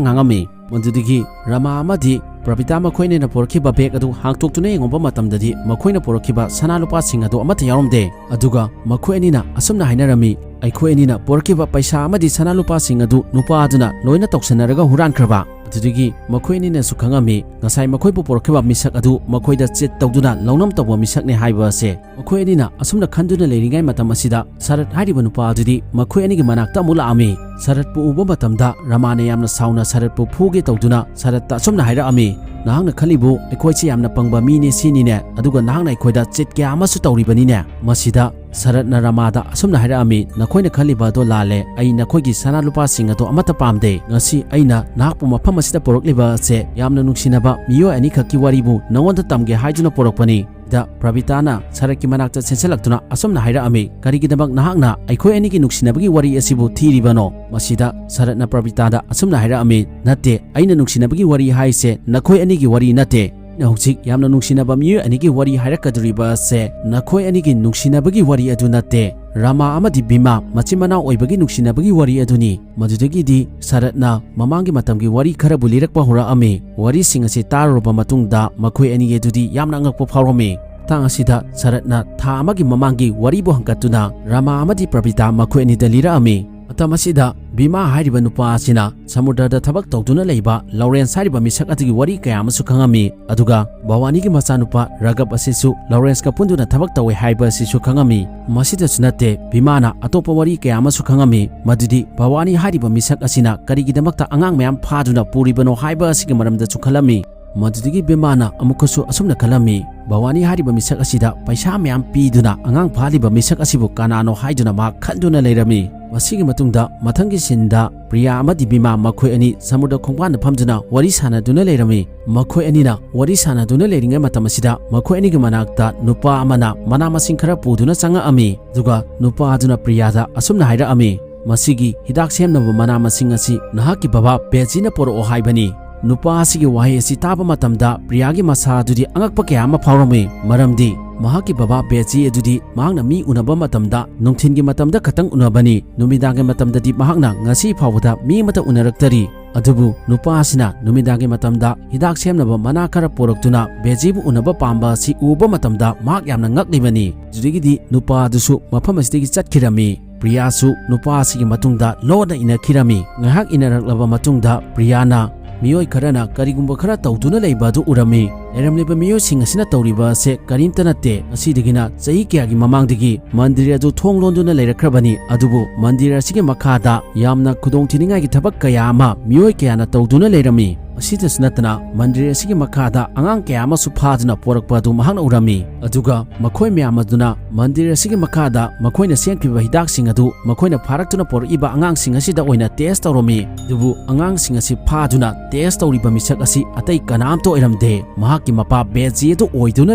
ꯉꯥꯡꯉꯝꯃꯤ꯫ ꯃꯗꯨꯗꯒꯤ ꯔꯃꯥ ꯑꯃꯗꯤ ꯄ꯭ꯔꯕꯤꯇꯥ ꯃꯈꯣꯏꯅ ꯄꯨꯔꯛꯈꯤꯕ ꯕꯦꯒ ꯑꯗꯨ ꯍꯥꯡꯇꯣꯛꯇꯨꯅ ꯌꯦꯡꯉꯨꯕ ꯃꯇꯝꯗꯗꯤ ꯃꯈꯣꯏꯅ ꯄꯨꯔꯛꯈꯤꯕ ꯁꯅꯥ ꯂꯨꯄꯥꯁꯤꯡ ꯑꯗꯨ ꯑꯃꯠꯇ ꯌꯥꯎꯔꯝꯗꯦ꯫ ꯑꯗꯨꯒ ꯃꯈꯣꯏ ꯑꯅꯤꯅ ꯑꯁꯨꯝꯅ ꯍꯥꯏꯅꯔꯝꯃꯤ, "ꯑꯩꯈꯣꯏ ꯑꯅꯤꯅ ꯄꯨꯔꯛꯈꯤꯕ ꯄꯩꯁꯥ ꯑꯃꯗꯤ ꯁꯅꯥ ꯂꯨꯄꯥꯁꯤꯡ ꯑꯗꯨ ꯅꯨꯄꯥ ꯑꯗꯨꯅ ꯂꯣꯏꯅ ꯇꯧꯁꯟꯅꯔꯒ ꯍꯨꯔꯥꯟꯈ꯭ꯔꯕ꯫" ꯑꯗꯨꯗꯒꯤ ꯃꯈꯣꯏ ꯑꯅꯤꯅꯁꯨ ꯈꯪꯉꯝꯃꯤ, ꯉꯁꯥꯏ ꯃꯈꯣꯏꯕꯨ ꯄꯨꯔꯛꯈꯤꯕ ꯃꯤꯁꯛ ꯑꯗꯨ ꯃꯈꯣꯏꯗ ꯆꯤꯠ ꯇꯧꯗꯨꯅ ꯂꯧꯅꯝ ꯇꯧꯕ ꯃꯤꯁꯛꯅꯤ ꯍꯥꯏꯕ ꯑꯁꯦ꯫ ꯃꯈꯣꯏ ꯑꯅꯤꯅ ꯑꯁꯨꯝꯅ ꯈꯟꯗꯨꯅ ꯂꯩꯔꯤꯉꯩ ꯃꯇꯝ ꯑꯁꯤꯗ ꯁꯔꯠ ꯍꯥꯏꯔꯤꯕ ꯅꯨꯄꯥ ꯑꯗꯨꯗꯤ ꯃꯈꯣꯏ ꯑꯅꯤꯒꯤ ꯃꯅꯥꯛꯇ ꯑꯃꯨꯛ ꯂꯥꯛꯑꯝꯃꯤ꯫ ꯁꯔꯠꯄꯨ ꯎꯕ ꯃꯇꯝꯗ ꯔꯃꯥꯅ ꯌꯥꯝꯅ ꯁꯥꯎꯅ ꯁꯔꯠꯄꯨ ꯐꯨꯒꯦ ꯇꯧꯗꯨꯅ ꯁꯔꯠꯇ ꯑꯁꯨꯝꯅ ꯍꯥꯏꯔꯛꯑꯝꯃꯤ, "ꯅꯍꯥꯛꯅ ꯈꯜꯂꯤꯕꯨ ꯑꯩꯈꯣꯏꯁꯦ ꯌꯥꯝꯅ ꯄꯪꯕ ꯃꯤꯅꯦ ꯁꯤꯅꯤꯅꯦ, ꯑꯗꯨꯒ ꯅꯍꯥꯛꯅ ꯑꯩꯈꯣꯏꯗ ꯆꯤꯠ ꯀꯌꯥ ꯑꯃꯁꯨ ꯇꯧꯔꯤꯕꯅꯤꯅꯦ꯫" ꯃꯁꯤꯗ ꯁꯔꯠꯅ ꯔꯃꯥꯗ ꯑꯁꯨꯝꯅ ꯍꯥꯏꯔꯛꯑꯝꯃꯤ, "ꯅꯈꯣꯏꯅ ꯈꯜꯂꯤꯕ ꯑꯗꯣ ꯂꯥꯜꯂꯦ꯫ ꯑꯩ ꯅꯈꯣꯏꯒꯤ ꯁꯅꯥ ꯂꯨꯄꯥꯁꯤꯡ ꯑꯗꯣ ꯑꯃꯠꯇ ꯄꯥꯝꯗꯦ꯫ ꯉꯁꯤ ꯑꯩꯅ ꯅꯍꯥꯛꯄꯨ ꯃꯐꯝ ꯑꯁꯤꯗ ꯄꯨꯔꯛꯂꯤꯕ ꯑꯁꯦ ꯌꯥꯝꯅ ꯅꯨꯡꯁꯤꯅꯕ ꯃꯤꯑꯣꯏ ꯑꯅꯤꯈꯛꯀꯤ ꯋꯥꯔꯤꯕꯨ ꯅꯉꯣꯟꯗ ꯇꯝꯒꯦ ꯍꯥꯏꯗꯨꯅ ꯄꯨꯔꯛꯄꯅꯤ꯫" ꯃꯁꯤꯗ ꯄ꯭ꯔꯕꯤꯇꯥꯅ ꯁꯔꯠꯀꯤ ꯃꯅꯥꯛꯇ ꯆꯦꯟꯁꯤꯜꯂꯛꯇꯨꯅ ꯑꯁꯨꯝꯅ ꯍꯥꯏꯔꯛꯑꯝꯃꯤ, "ꯀꯔꯤꯒꯤꯗꯃꯛ ꯅꯍꯥꯛꯅ ꯑꯩꯈꯣꯏ ꯑꯅꯤꯒꯤ ꯅꯨꯡꯁꯤꯅꯕꯒꯤ ꯋꯥꯔꯤ ꯑꯁꯤꯕꯨ ꯊꯤꯔꯤꯕꯅꯣ?" ꯃꯁꯤꯗ ꯁꯔꯠꯅ ꯄ꯭ꯔꯕꯤꯇꯥꯗ ꯑꯁꯨꯝꯅ ꯍꯥꯏꯔꯛꯑꯝꯃꯤ, "ꯅꯠꯇꯦ, ꯑꯩꯅ ꯅꯨꯡꯁꯤꯅꯕꯒꯤ ꯋꯥꯔꯤ ꯍꯥꯏꯁꯦ ꯅꯈꯣꯏ ꯑꯅꯤꯒꯤ ꯋꯥꯔꯤ ꯅꯠꯇꯦ꯫ ꯑꯩꯅ ꯍꯧꯖꯤꯛ ꯌꯥꯝꯅ ꯅꯨꯡꯁꯤꯅꯕ ꯃꯤꯑꯣꯏ ꯑꯅꯤꯒꯤ ꯋꯥꯔꯤ ꯍꯥꯏꯔꯛꯀꯗꯧꯔꯤꯕ ꯑꯁꯦ ꯅꯈꯣꯏ ꯑꯅꯤꯒꯤ ꯅꯨꯡꯁꯤꯅꯕꯒꯤ ꯋꯥꯔꯤ ꯑꯗꯨ ꯅꯠꯇꯦ꯫ ꯔꯥꯃꯥ ꯑꯃꯗꯤ ꯕꯤꯃꯥ ꯃꯆꯤꯟ ꯃꯅꯥꯎ ꯑꯣꯏꯕꯒꯤ ꯅꯨꯡꯁꯤꯅꯕꯒꯤ ꯋꯥꯔꯤ ꯑꯗꯨꯅꯤ꯫" ꯃꯗꯨꯗꯒꯤꯗꯤ ꯁꯔꯠꯅ ꯃꯃꯥꯡꯒꯤ ꯃꯇꯝꯒꯤ ꯋꯥꯔꯤ ꯈꯔꯕꯨ ꯂꯤꯔꯛꯄ ꯍꯧꯔꯛꯑꯝꯃꯤ꯫ ꯋꯥꯔꯤꯁꯤꯡ ꯑꯁꯤ ꯇꯥꯔꯨꯔꯕ ꯃꯇꯨꯡꯗ ꯃꯈꯣꯏ ꯑꯅꯤ ꯑꯗꯨꯗꯤ ꯌꯥꯝꯅ ꯑꯉꯛꯄ ꯐꯥꯎꯔꯝꯃꯤ꯫ ꯃꯇꯥꯡ ꯑꯁꯤꯗ ꯁꯔꯠꯅ ꯊꯥ ꯑꯃꯒꯤ ꯃꯃꯥꯡꯒꯤ ꯋꯥꯔꯤꯕꯨ ꯍꯪꯒꯠꯇꯨꯅ ꯔꯥꯃꯥ ꯑꯃꯗꯤ ꯄ꯭ꯔꯕꯤꯇꯥ ꯃꯈꯣꯏ ꯑꯅꯤꯗ ꯂꯤꯔꯛꯑꯝꯃꯤ꯫ ꯃꯇꯝ ꯑꯁꯤꯗ ꯕꯤꯃꯥ ꯍꯥꯏꯔꯤꯕ ꯅꯨꯄꯥ ꯑꯁꯤꯅ ꯁꯃꯨꯗ꯭ꯔꯗ ꯊꯕꯛ ꯇꯧꯗꯨꯅ ꯂꯩꯕ ꯂꯣꯔꯦꯟꯁ ꯍꯥꯏꯔꯤꯕ ꯃꯤꯁꯛ ꯑꯗꯨꯒꯤ ꯋꯥꯔꯤ ꯀꯌꯥ ꯑꯃꯁꯨ ꯈꯪꯉꯝꯃꯤ꯫ ꯑꯗꯨꯒ ꯚꯋꯥꯅꯤꯒꯤ ꯃꯆꯥꯅꯨꯄꯥ ꯔꯥꯒꯕ ꯑꯁꯤꯁꯨ ꯂꯣꯔꯦꯟꯁꯀ ꯄꯨꯟꯗꯨꯅ ꯊꯕꯛ ꯇꯧꯋꯦ ꯍꯥꯏꯕ ꯑꯁꯤꯁꯨ ꯈꯪꯉꯝꯃꯤ꯫ ꯃꯁꯤꯗꯁꯨ ꯅꯠꯇꯦ, ꯕꯤꯃꯥꯅ ꯑꯇꯣꯞꯄ ꯋꯥꯔꯤ ꯀꯌꯥ ꯑꯃꯁꯨ ꯈꯪꯉꯝꯃꯤ, ꯃꯗꯨꯗꯤ ꯚꯋꯥꯅꯤ ꯍꯥꯏꯔꯤꯕ ꯃꯤꯁꯛ ꯑꯁꯤꯅ ꯀꯔꯤꯒꯤꯗꯃꯛꯇ ꯑꯉꯥꯡ ꯃꯌꯥꯝ ꯐꯥꯗꯨꯅ ꯄꯨꯔꯤꯕꯅꯣ ꯍꯥꯏꯕ ꯑꯁꯤꯒꯤ ꯃꯔꯝꯗꯁꯨ ꯈꯜꯂꯝꯃꯤ꯫ ꯃꯗꯨꯗꯒꯤ ꯕꯤꯃꯥꯅ ꯑꯃꯨꯛꯀꯁꯨ ꯑꯁꯨꯝꯅ ꯈꯜꯂꯝꯃꯤ, "ꯚꯋꯥꯅꯤ ꯍꯥꯏꯔꯤꯕ ꯃꯤꯁꯛ ꯑꯁꯤꯗ ꯄꯩꯁꯥ ꯃꯌꯥꯝ ꯄꯤꯗꯨꯅ ꯑꯉꯥꯡ ꯐꯥꯍꯜꯂꯤꯕ ꯃꯤꯁꯛ ꯑꯁꯤꯕꯨ ꯀꯅꯥꯅꯣ?" ꯍꯥꯏꯗꯨꯅ ꯃꯍꯥꯛ ꯈꯟꯗꯨꯅ ꯂꯩꯔꯝꯃꯤ꯫ ꯃꯁꯤꯒꯤ ꯃꯇꯨꯡꯗ ꯃꯊꯪꯒꯤ ꯁꯤꯟꯗ ꯄ꯭ꯔꯤꯌꯥ ꯑꯃꯗꯤ ꯕꯤꯃꯥ ꯃꯈꯣꯏ ꯑꯅꯤ ꯁꯃꯨꯗ꯭ꯔ ꯈꯣꯡꯕꯥꯟꯗ ꯐꯝꯗꯨꯅ ꯋꯥꯔꯤ ꯁꯥꯟꯅꯗꯨꯅ ꯂꯩꯔꯝꯃꯤ꯫ ꯃꯈꯣꯏ ꯑꯅꯤꯅ ꯋꯥꯔꯤ ꯁꯥꯟꯅꯗꯨꯅ ꯂꯩꯔꯤꯉꯩ ꯃꯇꯝ ꯑꯁꯤꯗ ꯃꯈꯣꯏ ꯑꯅꯤꯒꯤ ꯃꯅꯥꯛꯇ ꯅꯨꯄꯥ ꯑꯃꯅ ꯃꯅꯥ ꯃꯁꯤꯡ ꯈꯔ ꯄꯨꯗꯨꯅ ꯆꯪꯉꯛꯑꯝꯃꯤ꯫ ꯑꯗꯨꯒ ꯅꯨꯄꯥ ꯑꯗꯨꯅ ꯄ꯭ꯔꯤꯌꯥꯗ ꯑꯁꯨꯝꯅ ꯍꯥꯏꯔꯛꯑꯝꯃꯤ, "ꯃꯁꯤꯒꯤ ꯍꯤꯗꯥꯛ ꯁꯦꯝꯅꯕ ꯃꯅꯥ ꯃꯁꯤꯡ ꯑꯁꯤ ꯅꯍꯥꯛꯀꯤ ꯕꯕꯥ ꯕꯦꯖꯤꯅ ꯄꯣꯔꯛꯑꯣ ꯍꯥꯏꯕꯅꯤ꯫" ꯅꯨꯄꯥ ꯑꯁꯤꯒꯤ ꯋꯥꯍꯩ ꯑꯁꯤ ꯇꯥꯕ ꯃꯇꯝꯗ ꯄ꯭ꯔꯤꯌꯥꯒꯤ ꯃꯁꯥ ꯑꯗꯨꯗꯤ ꯑꯉꯛꯄ ꯀꯌꯥ ꯑꯃ ꯐꯥꯎꯔꯝꯃꯤ, ꯃꯔꯝꯗꯤ ꯃꯍꯥꯛꯀꯤ ꯕꯕꯥ ꯕꯦꯖꯤ ꯑꯗꯨꯗꯤ ꯃꯍꯥꯛꯅ ꯃꯤ ꯎꯅꯕ ꯃꯇꯝꯗ ꯅꯨꯡꯊꯤꯜꯒꯤ ꯃꯇꯝꯗ ꯈꯛꯇꯪ ꯎꯅꯕꯅꯤ, ꯅꯨꯃꯤꯗꯥꯡꯒꯤ ꯃꯇꯝꯗꯗꯤ ꯃꯍꯥꯛꯅ ꯉꯁꯤ ꯐꯥꯎꯕꯗ ꯃꯤ ꯑꯃꯠꯇ ꯎꯅꯔꯛꯇꯔꯤ꯫ ꯑꯗꯨꯕꯨ ꯅꯨꯄꯥ ꯑꯁꯤꯅ ꯅꯨꯃꯤꯗꯥꯡꯒꯤ ꯃꯇꯝꯗ ꯍꯤꯗꯥꯛ ꯁꯦꯝꯅꯕ ꯃꯅꯥ ꯈꯔ ꯄꯨꯔꯛꯇꯨꯅ ꯕꯦꯖꯤꯕꯨ ꯎꯅꯕ ꯄꯥꯝꯕ ꯑꯁꯤ ꯎꯕ ꯃꯇꯝꯗ ꯃꯍꯥꯛ ꯌꯥꯝꯅ ꯉꯛꯂꯤꯕꯅꯤ꯫ ꯑꯗꯨꯗꯒꯤꯗꯤ ꯅꯨꯄꯥ ꯑꯗꯨꯁꯨ ꯃꯐꯝ ꯑꯁꯤꯗꯒꯤ ꯆꯠꯈꯤꯔꯝꯃꯤ꯫ ꯄ꯭ꯔꯤꯌꯥꯁꯨ ꯅꯨꯄꯥ ꯑꯁꯤꯒꯤ ꯃꯇꯨꯡꯗ ꯂꯣꯟꯅ ꯏꯟꯅꯈꯤꯔꯝꯃꯤ꯫ ꯉꯥꯏꯍꯥꯛ ꯏꯟꯅꯔꯛꯂꯕ ꯃꯇꯨꯡꯗ ꯄ꯭ꯔꯤꯌꯥꯅ ꯃꯤꯑꯣꯏ ꯈꯔꯅ ꯀꯔꯤꯒꯨꯝꯕ ꯈꯔ ꯇꯧꯗꯨꯅ ꯂꯩꯕ ꯑꯗꯨ ꯎꯔꯝꯃꯤ꯫ ꯂꯩꯔꯝꯂꯤꯕ ꯃꯤꯑꯣꯏꯁꯤꯡ ꯑꯁꯤꯅ ꯇꯧꯔꯤꯕ ꯑꯁꯦ ꯀꯔꯤꯝꯇ ꯅꯠꯇꯦ꯫ ꯉꯁꯤꯗꯒꯤꯅ ꯆꯍꯤ ꯀꯌꯥꯒꯤ ꯃꯃꯥꯡꯗꯒꯤ ꯃꯟꯗꯤꯔ ꯑꯗꯨ ꯊꯣꯡ ꯂꯣꯟꯗꯨꯅ ꯂꯩꯔꯛꯈ꯭ꯔꯕꯅꯤ꯫ ꯑꯗꯨꯕꯨ ꯃꯟꯗꯤꯔ ꯑꯁꯤꯒꯤ ꯃꯈꯥꯗ ꯌꯥꯝꯅ ꯈꯨꯗꯣꯡꯊꯤꯅꯤꯡꯉꯥꯏꯒꯤ ꯊꯕꯛ ꯀꯌꯥ ꯑꯃ ꯃꯤꯑꯣꯏ ꯀꯌꯥꯅ ꯇꯧꯗꯨꯅ ꯂꯩꯔꯝꯃꯤ꯫ ꯃꯁꯤꯗꯁꯨ ꯅꯠꯇꯅ ꯃꯟꯗꯤꯔ ꯑꯁꯤꯒꯤ ꯃꯈꯥꯗ ꯑꯉꯥꯡ ꯀꯌꯥ ꯑꯃꯁꯨ ꯐꯥꯗꯨꯅ ꯄꯣꯔꯛꯄ ꯑꯗꯨ ꯃꯍꯥꯛꯅ ꯎꯔꯝꯃꯤ꯫ ꯑꯗꯨꯒ ꯃꯈꯣꯏ ꯃꯌꯥꯝ ꯑꯗꯨꯅ ꯃꯟꯗꯤꯔ ꯑꯁꯤꯒꯤ ꯃꯈꯥꯗ ꯃꯈꯣꯏꯅ ꯁꯦꯝꯈꯤꯕ ꯍꯤꯗꯥꯛꯁꯤꯡ ꯑꯗꯨ ꯃꯈꯣꯏꯅ ꯐꯥꯔꯛꯇꯨꯅ ꯄꯣꯔꯛꯏꯕ ꯑꯉꯥꯡꯁꯤꯡ ꯑꯁꯤꯗ ꯑꯣꯏꯅ ꯇꯦꯁ ꯇꯧꯔꯝꯃꯤ꯫ ꯑꯗꯨꯕꯨ ꯑꯉꯥꯡꯁꯤꯡ ꯑꯁꯤ ꯐꯥꯗꯨꯅ ꯇꯦꯁ ꯇꯧꯔꯤꯕ ꯃꯤꯁꯛ ꯑꯁꯤ ꯑꯇꯩ ꯀꯅꯥꯝꯇ ꯑꯣꯏꯔꯝꯗꯦ, ꯃꯍꯥꯛꯀꯤ ꯃꯄꯥ ꯕꯦꯖꯤ ꯑꯗꯨ ꯑꯣꯏꯗꯨꯅ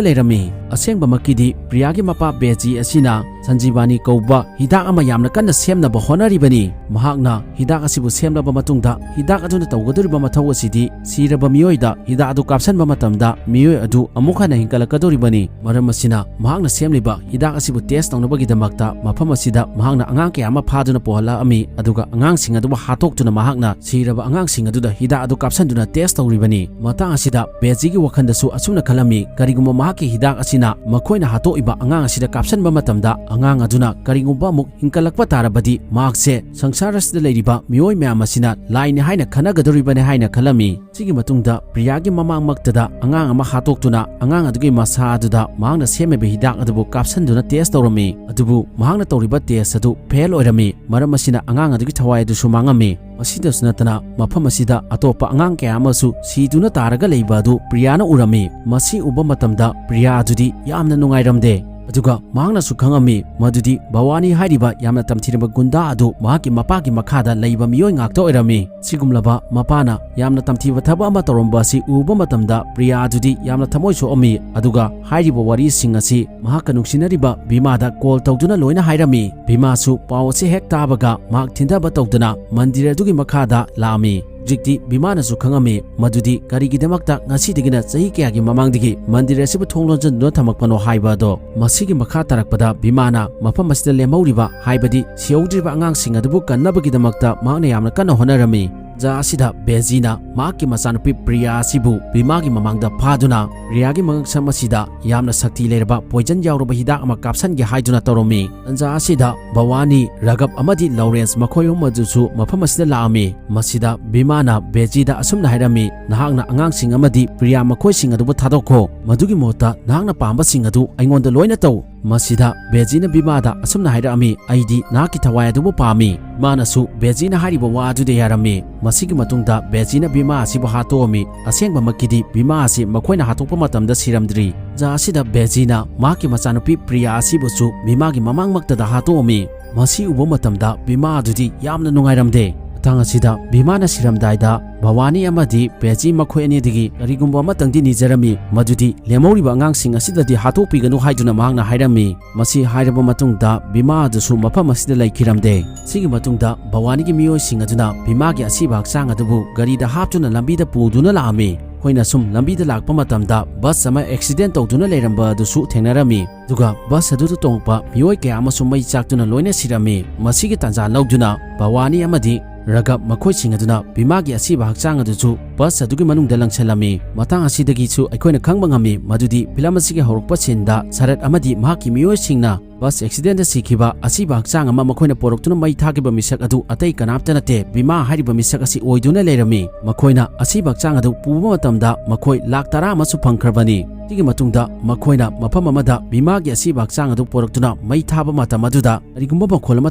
ꯂꯩꯔꯝꯃꯤ꯫ ꯑꯁꯦꯡꯕꯃꯛꯀꯤꯗꯤ ꯄ꯭ꯔꯤꯌꯥꯒꯤ ꯃꯄꯥ ꯕꯦꯖꯤ ꯑꯁꯤꯅ ꯁꯟꯖꯤꯕꯥꯅꯤ ꯀꯧꯕ ꯍꯤꯗꯥꯛ ꯑꯃ ꯌꯥꯝꯅ ꯀꯟꯅ ꯁꯦꯝꯅꯕ ꯍꯣꯠꯅꯔꯤꯕꯅꯤ꯫ ꯃꯍꯥꯛꯅ ꯍꯤꯗꯥꯛ ꯑꯁꯤꯕꯨ ꯁꯦꯝꯂꯕ ꯃꯇꯨꯡꯗ ꯍꯤꯗꯥꯛ ꯑꯗꯨꯅ ꯇꯧꯒꯗꯧꯔꯤꯕ ꯃꯊꯧ ꯑꯁꯤꯗꯤ ꯁꯤꯔꯕ ꯃꯤꯑꯣꯏꯗ ꯍꯤꯗꯥꯛ ꯑꯗꯨ ꯀꯥꯞꯁꯤꯟꯕ ꯃꯇꯝꯗ ꯃꯤꯑꯣꯏ ꯑꯗꯨ ꯑꯃꯨꯛ ꯍꯟꯅ ꯍꯤꯡꯒꯠꯂꯛꯀꯗꯧꯔꯤꯕꯅꯤ꯫ ꯃꯔꯝ ꯑꯁꯤꯅ ꯃꯍꯥꯛꯅ ꯁꯦꯝꯂꯤꯕ ꯍꯤꯗꯥꯛ ꯑꯁꯤꯕꯨ ꯇꯦꯁ ꯇꯧꯅꯕꯒꯤꯗꯃꯛꯇ ꯃꯐꯝ ꯑꯁꯤꯗ ꯃꯍꯥꯛꯅ ꯑꯉꯥꯡ ꯀꯌꯥ ꯑꯃ ꯐꯥꯗꯨꯅ ꯄꯨꯍꯜꯂꯛꯑꯝꯃꯤ, ꯑꯗꯨꯒ ꯑꯉꯥꯡꯁꯤꯡ ꯑꯗꯨꯕꯨ ꯍꯥꯠꯇꯣꯛꯇꯨꯅ ꯃꯍꯥꯛꯅ ꯁꯤꯔꯕ ꯑꯉꯥꯡꯁꯤꯡ ꯑꯗꯨꯗ ꯍꯤꯗꯥꯛ ꯑꯗꯨ ꯀꯥꯞꯁꯤꯟꯗꯨꯅ ꯇꯦꯁ ꯇꯧꯔꯤꯕꯅꯤ꯫ ꯃꯇꯥꯡ ꯑꯁꯤꯗ ꯕꯦꯖꯤꯒꯤ ꯋꯥꯈꯜꯗꯁꯨ ꯑꯁꯨꯝꯅ ꯈꯜꯂꯝꯃꯤ, ꯀꯔꯤꯒꯨꯝꯕ ꯃꯍꯥꯛꯀꯤ ꯍꯤꯗꯥꯛ ꯑꯁꯤꯅ ꯃꯈꯣꯏꯅ ꯍꯥꯠꯇꯣꯛꯏꯕ ꯑꯉꯥꯡ ꯑꯁꯤꯗ ꯀꯥꯞꯁꯤꯟꯕ ꯃꯇꯝꯗ ꯑꯉꯥꯡ ꯑꯗꯨꯅ ꯀꯔꯤꯒꯨꯝꯕ ꯑꯃꯨꯛ ꯍꯤꯡꯒꯠꯂꯛꯄ ꯇꯥꯔꯕꯗꯤ ꯃꯍꯥꯛꯁꯦ ꯁꯪꯁꯥꯔ ꯑꯁꯤꯗ ꯂꯩꯔꯤꯕ ꯃꯤꯑꯣꯏ ꯃꯌꯥꯝ ꯑꯁꯤꯅ ꯂꯥꯏꯅꯤ ꯍꯥꯏꯅ ꯈꯟꯅꯒꯗꯧꯔꯤꯕꯅꯤ ꯍꯥꯏꯅ ꯈꯜꯂꯝꯃꯤ꯫ ꯁꯤꯒꯤ ꯃꯇꯨꯡꯗ ꯄ꯭ꯔꯤꯌꯥꯒꯤ ꯃꯃꯥꯡꯃꯛꯇꯗ ꯑꯉꯥꯡ ꯑꯃ ꯍꯥꯠꯇꯣꯛꯇꯨꯅ ꯑꯉꯥꯡ ꯑꯗꯨꯒꯤ ꯃꯁꯥ ꯑꯗꯨꯗ ꯃꯍꯥꯛꯅ ꯁꯦꯝꯃꯤꯕ ꯍꯤꯗꯥꯛ ꯑꯗꯨꯕꯨ ꯀꯥꯞꯁꯤꯟꯗꯨꯅ ꯇꯦꯁ ꯇꯧꯔꯝꯃꯤ꯫ ꯑꯗꯨꯕꯨ ꯃꯍꯥꯛꯅ ꯇꯧꯔꯤꯕ ꯇꯦꯁ ꯑꯗꯨ ꯐꯦꯜ ꯑꯣꯏꯔꯝꯃꯤ꯫ ꯃꯔꯝ ꯑꯁꯤꯅ ꯑꯉꯥꯡ ꯑꯗꯨꯒꯤ ꯊꯋꯥꯏ ꯑꯗꯨꯁꯨ ꯃꯥꯡꯉꯝꯃꯤ꯫ ꯃꯁꯤꯗꯁꯨ ꯅꯠꯇꯅ ꯃꯐꯝ ꯑꯁꯤꯗ ꯑꯇꯣꯞꯄ ꯑꯉꯥꯡ ꯀꯌꯥ ꯑꯃꯁꯨ ꯁꯤꯗꯨꯅ ꯇꯥꯔꯒ ꯂꯩꯕ ꯑꯗꯨ ꯄ꯭ꯔꯤꯌꯥꯅ ꯎꯔꯝꯃꯤ꯫ ꯃꯁꯤ ꯎꯕ ꯃꯇꯝꯗ ꯄ꯭ꯔꯤꯌꯥ ꯑꯗꯨꯗꯤ ꯌꯥꯝꯅ ꯅꯨꯡꯉꯥꯏꯔꯝꯗꯦ꯫ ꯑꯗꯨꯒ ꯃꯍꯥꯛꯅꯁꯨ ꯈꯪꯉꯝꯃꯤ ꯃꯗꯨꯗꯤ ꯚꯋꯥꯅꯤ ꯍꯥꯏꯔꯤꯕ ꯌꯥꯝꯅ ꯇꯝꯊꯤꯔꯕ ꯒꯨꯟꯗꯥ ꯑꯗꯨ ꯃꯍꯥꯛꯀꯤ ꯃꯄꯥꯒꯤ ꯃꯈꯥꯗ ꯂꯩꯕ ꯃꯤꯑꯣꯏ ꯉꯥꯛꯇ ꯑꯣꯏꯔꯝꯃꯤ꯫ ꯁꯤꯒꯨꯝꯂꯕ ꯃꯄꯥꯅ ꯌꯥꯝꯅ ꯇꯝꯊꯤꯕ ꯊꯕꯛ ꯑꯃ ꯇꯧꯔꯝꯕ ꯑꯁꯤ ꯎꯕ ꯃꯇꯝꯗ ꯄ꯭ꯔꯤꯌꯥ ꯑꯗꯨꯗꯤ ꯌꯥꯝꯅ ꯊꯃꯣꯏ ꯁꯣꯛꯑꯝꯃꯤ꯫ ꯑꯗꯨꯒ ꯍꯥꯏꯔꯤꯕ ꯋꯥꯔꯤꯁꯤꯡ ꯑꯁꯤ ꯃꯍꯥꯛꯀ ꯅꯨꯡꯁꯤꯅꯔꯤꯕ ꯚꯤꯃꯥꯗ ꯀꯣꯜ ꯇꯧꯗꯨꯅ ꯂꯣꯏꯅ ꯍꯥꯏꯔꯝꯃꯤ꯫ ꯚꯤꯃꯥꯁꯨ ꯄꯥꯎ ꯑꯁꯤ ꯍꯦꯛ ꯇꯥꯕꯒ ꯃꯍꯥꯛ ꯊꯤꯟꯊꯕ ꯇꯧꯗꯨꯅ ꯃꯟꯗꯤꯔ ꯑꯗꯨꯒꯤ ꯃꯈꯥꯗ ꯂꯥꯛꯑꯝꯃꯤ꯫ ꯍꯧꯖꯤꯛꯇꯤ ꯚꯤꯃꯥꯅꯁꯨ ꯈꯪꯉꯝꯃꯤ ꯃꯗꯨꯗꯤ ꯀꯔꯤꯒꯤꯗꯃꯛꯇ ꯉꯁꯤꯗꯒꯤꯅ ꯆꯍꯤ ꯀꯌꯥꯒꯤ ꯃꯃꯥꯡꯗꯒꯤ ꯃꯟꯗꯤꯔ ꯑꯁꯤꯕꯨ ꯊꯣꯡ ꯂꯣꯟꯁꯤꯟꯗꯨꯅ ꯊꯝꯃꯛꯄꯅꯣ ꯍꯥꯏꯕ ꯑꯗꯣ꯫ ꯃꯁꯤꯒꯤ ꯃꯈꯥ ꯇꯥꯔꯛꯄꯗ ꯚꯤꯃꯥꯅ ꯃꯐꯝ ꯑꯁꯤꯗ ꯂꯦꯝꯍꯧꯔꯤꯕ, ꯍꯥꯏꯕꯗꯤ ꯁꯤꯍꯧꯗ꯭ꯔꯤꯕ ꯑꯉꯥꯡꯁꯤꯡ ꯑꯗꯨꯕꯨ ꯀꯟꯅꯕꯒꯤꯗꯃꯛꯇ ꯃꯍꯥꯛꯅ ꯌꯥꯝꯅ ꯀꯟꯅ ꯍꯣꯠꯅꯔꯝꯃꯤ꯫ ꯇꯟꯖꯥ ꯑꯁꯤꯗ ꯕꯦꯖꯤꯅ ꯃꯍꯥꯛꯀꯤ ꯃꯆꯥꯅꯨꯄꯤ ꯄ꯭ꯔꯤꯌꯥ ꯑꯁꯤꯕꯨ ꯚꯤꯃꯥꯒꯤ ꯃꯃꯥꯡꯗ ꯐꯥꯗꯨꯅ ꯄ꯭ꯔꯤꯌꯥꯒꯤ ꯃꯉꯛꯁꯝ ꯑꯁꯤꯗ ꯌꯥꯝꯅ ꯁꯛꯇꯤ ꯂꯩꯔꯕ ꯄꯣꯏꯖꯟ ꯌꯥꯎꯔꯕ ꯍꯤꯗꯥꯛ ꯑꯃ ꯀꯥꯞꯁꯟꯒꯦ ꯍꯥꯏꯗꯨꯅ ꯇꯧꯔꯝꯃꯤ꯫ ꯇꯟꯖꯥ ꯑꯁꯤꯗ ꯚꯋꯥꯅꯤ, ꯔꯥꯘꯕ ꯑꯃꯗꯤ ꯂꯣꯔꯦꯟꯁ ꯃꯈꯣꯏ ꯑꯍꯨꯝ ꯑꯗꯨꯁꯨ ꯃꯐꯝ ꯑꯁꯤꯗ ꯂꯥꯛꯑꯝꯃꯤ꯫ ꯃꯁꯤꯗ ꯚꯤꯃꯥꯅ ꯕꯦꯖꯤꯗ ꯑꯁꯨꯝꯅ ꯍꯥꯏꯔꯝꯃꯤ, "ꯅꯍꯥꯛꯅ ꯑꯉꯥꯡꯁꯤꯡ ꯑꯃꯗꯤ ꯄ꯭ꯔꯤꯌꯥ ꯃꯈꯣꯏꯁꯤꯡ ꯑꯗꯨꯕꯨ ꯊꯥꯗꯣꯛꯈꯣ꯫ ꯃꯗꯨꯒꯤ ꯃꯍꯨꯠꯇ ꯅꯍꯥꯛꯅ ꯄꯥꯝꯕꯁꯤꯡ ꯑꯗꯨ ꯑꯩꯉꯣꯟꯗ ꯂꯣꯏꯅ ꯇꯧ꯫ ꯃꯁꯤꯗ ꯕꯦꯖꯤꯅ ꯚꯤꯃꯥꯗ ꯑꯁꯨꯝꯅ ꯍꯥꯏꯔꯛꯑꯝꯃꯤ, "ꯑꯩꯗꯤ ꯅꯍꯥꯛꯀꯤ ꯊꯋꯥꯏ ꯑꯗꯨꯕꯨ ꯄꯥꯝꯃꯤ꯫" ꯃꯥꯅꯁꯨ ꯕꯦꯖꯤꯅ ꯍꯥꯏꯔꯤꯕ ꯋꯥ ꯑꯗꯨꯗ ꯌꯥꯔꯝꯃꯤ꯫ ꯃꯁꯤꯒꯤ ꯃꯇꯨꯡꯗ ꯕꯦꯖꯤꯅ ꯚꯤꯃꯥ ꯑꯁꯤꯕꯨ ꯍꯥꯠꯇꯣꯛꯑꯝꯃꯤ꯫ ꯑꯁꯦꯡꯕꯃꯛꯀꯤꯗꯤ ꯚꯤꯃꯥ ꯑꯁꯤ ꯃꯈꯣꯏꯅ ꯍꯥꯠꯇꯣꯛꯄ ꯃꯇꯝꯗ ꯁꯤꯔꯝꯗ꯭ꯔꯤ꯫ ꯇꯥꯟꯖꯥ ꯑꯁꯤꯗ ꯕꯦꯖꯤꯅ ꯃꯍꯥꯛꯀꯤ ꯃꯆꯥꯅꯨꯄꯤ ꯄ꯭ꯔꯤꯌꯥ ꯑꯁꯤꯕꯨꯁꯨ ꯚꯤꯃꯥꯒꯤ ꯃꯃꯥꯡꯃꯛꯇꯗ ꯍꯥꯠꯇꯣꯛꯑꯝꯃꯤ꯫ ꯃꯁꯤ ꯎꯕ ꯃꯇꯝꯗ ꯚꯤꯃꯥ ꯑꯗꯨꯗꯤ ꯌꯥꯝꯅ ꯅꯨꯡꯉꯥꯏꯔꯝꯗꯦ꯫ ꯃꯇꯥꯡ ꯑꯁꯤꯗ ꯚꯤꯃꯥꯅ ꯁꯤꯔꯝꯗꯥꯏꯗ ꯚꯋꯥꯅꯤ ꯑꯃꯗꯤ ꯕꯦꯖꯤ ꯃꯈꯣꯏ ꯑꯅꯤꯗꯒꯤ ꯀꯔꯤꯒꯨꯝꯕ ꯑꯃꯇꯪꯗꯤ ꯅꯤꯖꯔꯝꯃꯤ, ꯃꯗꯨꯗꯤ ꯂꯦꯝꯍꯧꯔꯤꯕ ꯑꯉꯥꯡꯁꯤꯡ ꯑꯁꯤꯗꯗꯤ ꯍꯥꯠꯇꯣꯛꯄꯤꯒꯅꯨ ꯍꯥꯏꯗꯨꯅ ꯃꯍꯥꯛꯅ ꯍꯥꯏꯔꯝꯃꯤ꯫ ꯃꯁꯤ ꯍꯥꯏꯔꯕ ꯃꯇꯨꯡꯗ ꯚꯤꯃꯥ ꯑꯗꯨꯁꯨ ꯃꯐꯝ ꯑꯁꯤꯗ ꯂꯩꯈꯤꯔꯝꯗꯦ꯫ ꯁꯤꯒꯤ ꯃꯇꯨꯡꯗ ꯚꯋꯥꯅꯤꯒꯤ ꯃꯤꯑꯣꯏꯁꯤꯡ ꯑꯗꯨꯅ ꯚꯤꯃꯥꯒꯤ ꯑꯁꯤꯕ ꯍꯛꯆꯥꯡ ꯑꯗꯨꯕꯨ ꯒꯥꯔꯤꯗ ꯍꯥꯞꯇꯨꯅ ꯂꯝꯕꯤꯗ ꯄꯨꯗꯨꯅ ꯂꯥꯛꯑꯝꯃꯤ꯫ ꯑꯩꯈꯣꯏꯅ ꯁꯨꯝ ꯂꯝꯕꯤꯗ ꯂꯥꯛꯄ ꯃꯇꯝꯗ ꯕꯁ ꯑꯃ ꯑꯦꯛꯁꯤꯗꯦꯟ ꯇꯧꯗꯨꯅ ꯂꯩꯔꯝꯕ ꯑꯗꯨꯁꯨ ꯊꯦꯡꯅꯔꯝꯃꯤ꯫ ꯑꯗꯨꯒ ꯕꯁ ꯑꯗꯨꯗ ꯇꯣꯡꯉꯛꯄ ꯃꯤꯑꯣꯏ ꯀꯌꯥ ꯑꯃꯁꯨ ꯃꯩ ꯆꯥꯛꯇꯨꯅ ꯂꯣꯏꯅ ꯁꯤꯔꯝꯃꯤ꯫ ꯃꯁꯤꯒꯤ ꯇꯥꯟꯖꯥ ꯂꯧꯗꯨꯅ ꯚꯋꯥꯅꯤ ꯑꯃꯗꯤ ꯔꯒꯕ ꯃꯈꯣꯏꯁꯤꯡ ꯑꯗꯨꯅ ꯚꯤꯃꯥꯒꯤ ꯑꯁꯤꯕ ꯍꯛꯆꯥꯡ ꯑꯗꯨꯁꯨ ꯕꯁ ꯑꯗꯨꯒꯤ ꯃꯅꯨꯡꯗ ꯂꯪꯁꯤꯜꯂꯝꯃꯤ꯫ ꯃꯇꯥꯡ ꯑꯁꯤꯗꯒꯤꯁꯨ ꯑꯩꯈꯣꯏꯅ ꯈꯪꯕ ꯉꯝꯃꯤ ꯃꯗꯨꯗꯤ ꯐꯤꯂꯝ ꯑꯁꯤꯒꯤ ꯍꯧꯔꯛꯄ ꯁꯤꯟꯗ ꯁꯔꯠ ꯑꯃꯗꯤ ꯃꯍꯥꯛꯀꯤ ꯃꯤꯑꯣꯏꯁꯤꯡꯅ ꯕꯁ ꯑꯦꯛꯁꯤꯗꯦꯟꯗ ꯁꯤꯈꯤꯕ ꯑꯁꯤꯕ ꯍꯛꯆꯥꯡ ꯑꯃ ꯃꯈꯣꯏꯅ ꯄꯣꯔꯛꯇꯨꯅ ꯃꯩ ꯊꯥꯈꯤꯕ ꯃꯤꯁꯛ ꯑꯗꯨ ꯑꯇꯩ ꯀꯅꯥꯝꯇ ꯅꯠꯇꯦ, ꯚꯤꯃꯥ ꯍꯥꯏꯔꯤꯕ ꯃꯤꯁꯛ ꯑꯁꯤ ꯑꯣꯏꯗꯨꯅ ꯂꯩꯔꯝꯃꯤ꯫ ꯃꯈꯣꯏꯅ ꯑꯁꯤꯕ ꯍꯛꯆꯥꯡ ꯑꯗꯨ ꯄꯨꯕ ꯃꯇꯝꯗ ꯃꯈꯣꯏ ꯂꯥꯈ ꯇꯔꯥ ꯑꯃꯁꯨ ꯐꯪꯈ꯭ꯔꯕꯅꯤ꯫ ꯁꯤꯒꯤ ꯃꯇꯨꯡꯗ ꯃꯈꯣꯏꯅ ꯃꯐꯝ ꯑꯃꯗ ꯚꯤꯃꯥꯒꯤ ꯑꯁꯤꯕ ꯍꯛꯆꯥꯡ ꯑꯗꯨ ꯄꯣꯔꯛꯇꯨꯅ ꯃꯩ ꯊꯥꯕ ꯃꯇꯝ ꯑꯗꯨꯗ ꯀꯔꯤꯒꯨꯝꯕ ꯃꯈꯣꯜ ꯑꯃ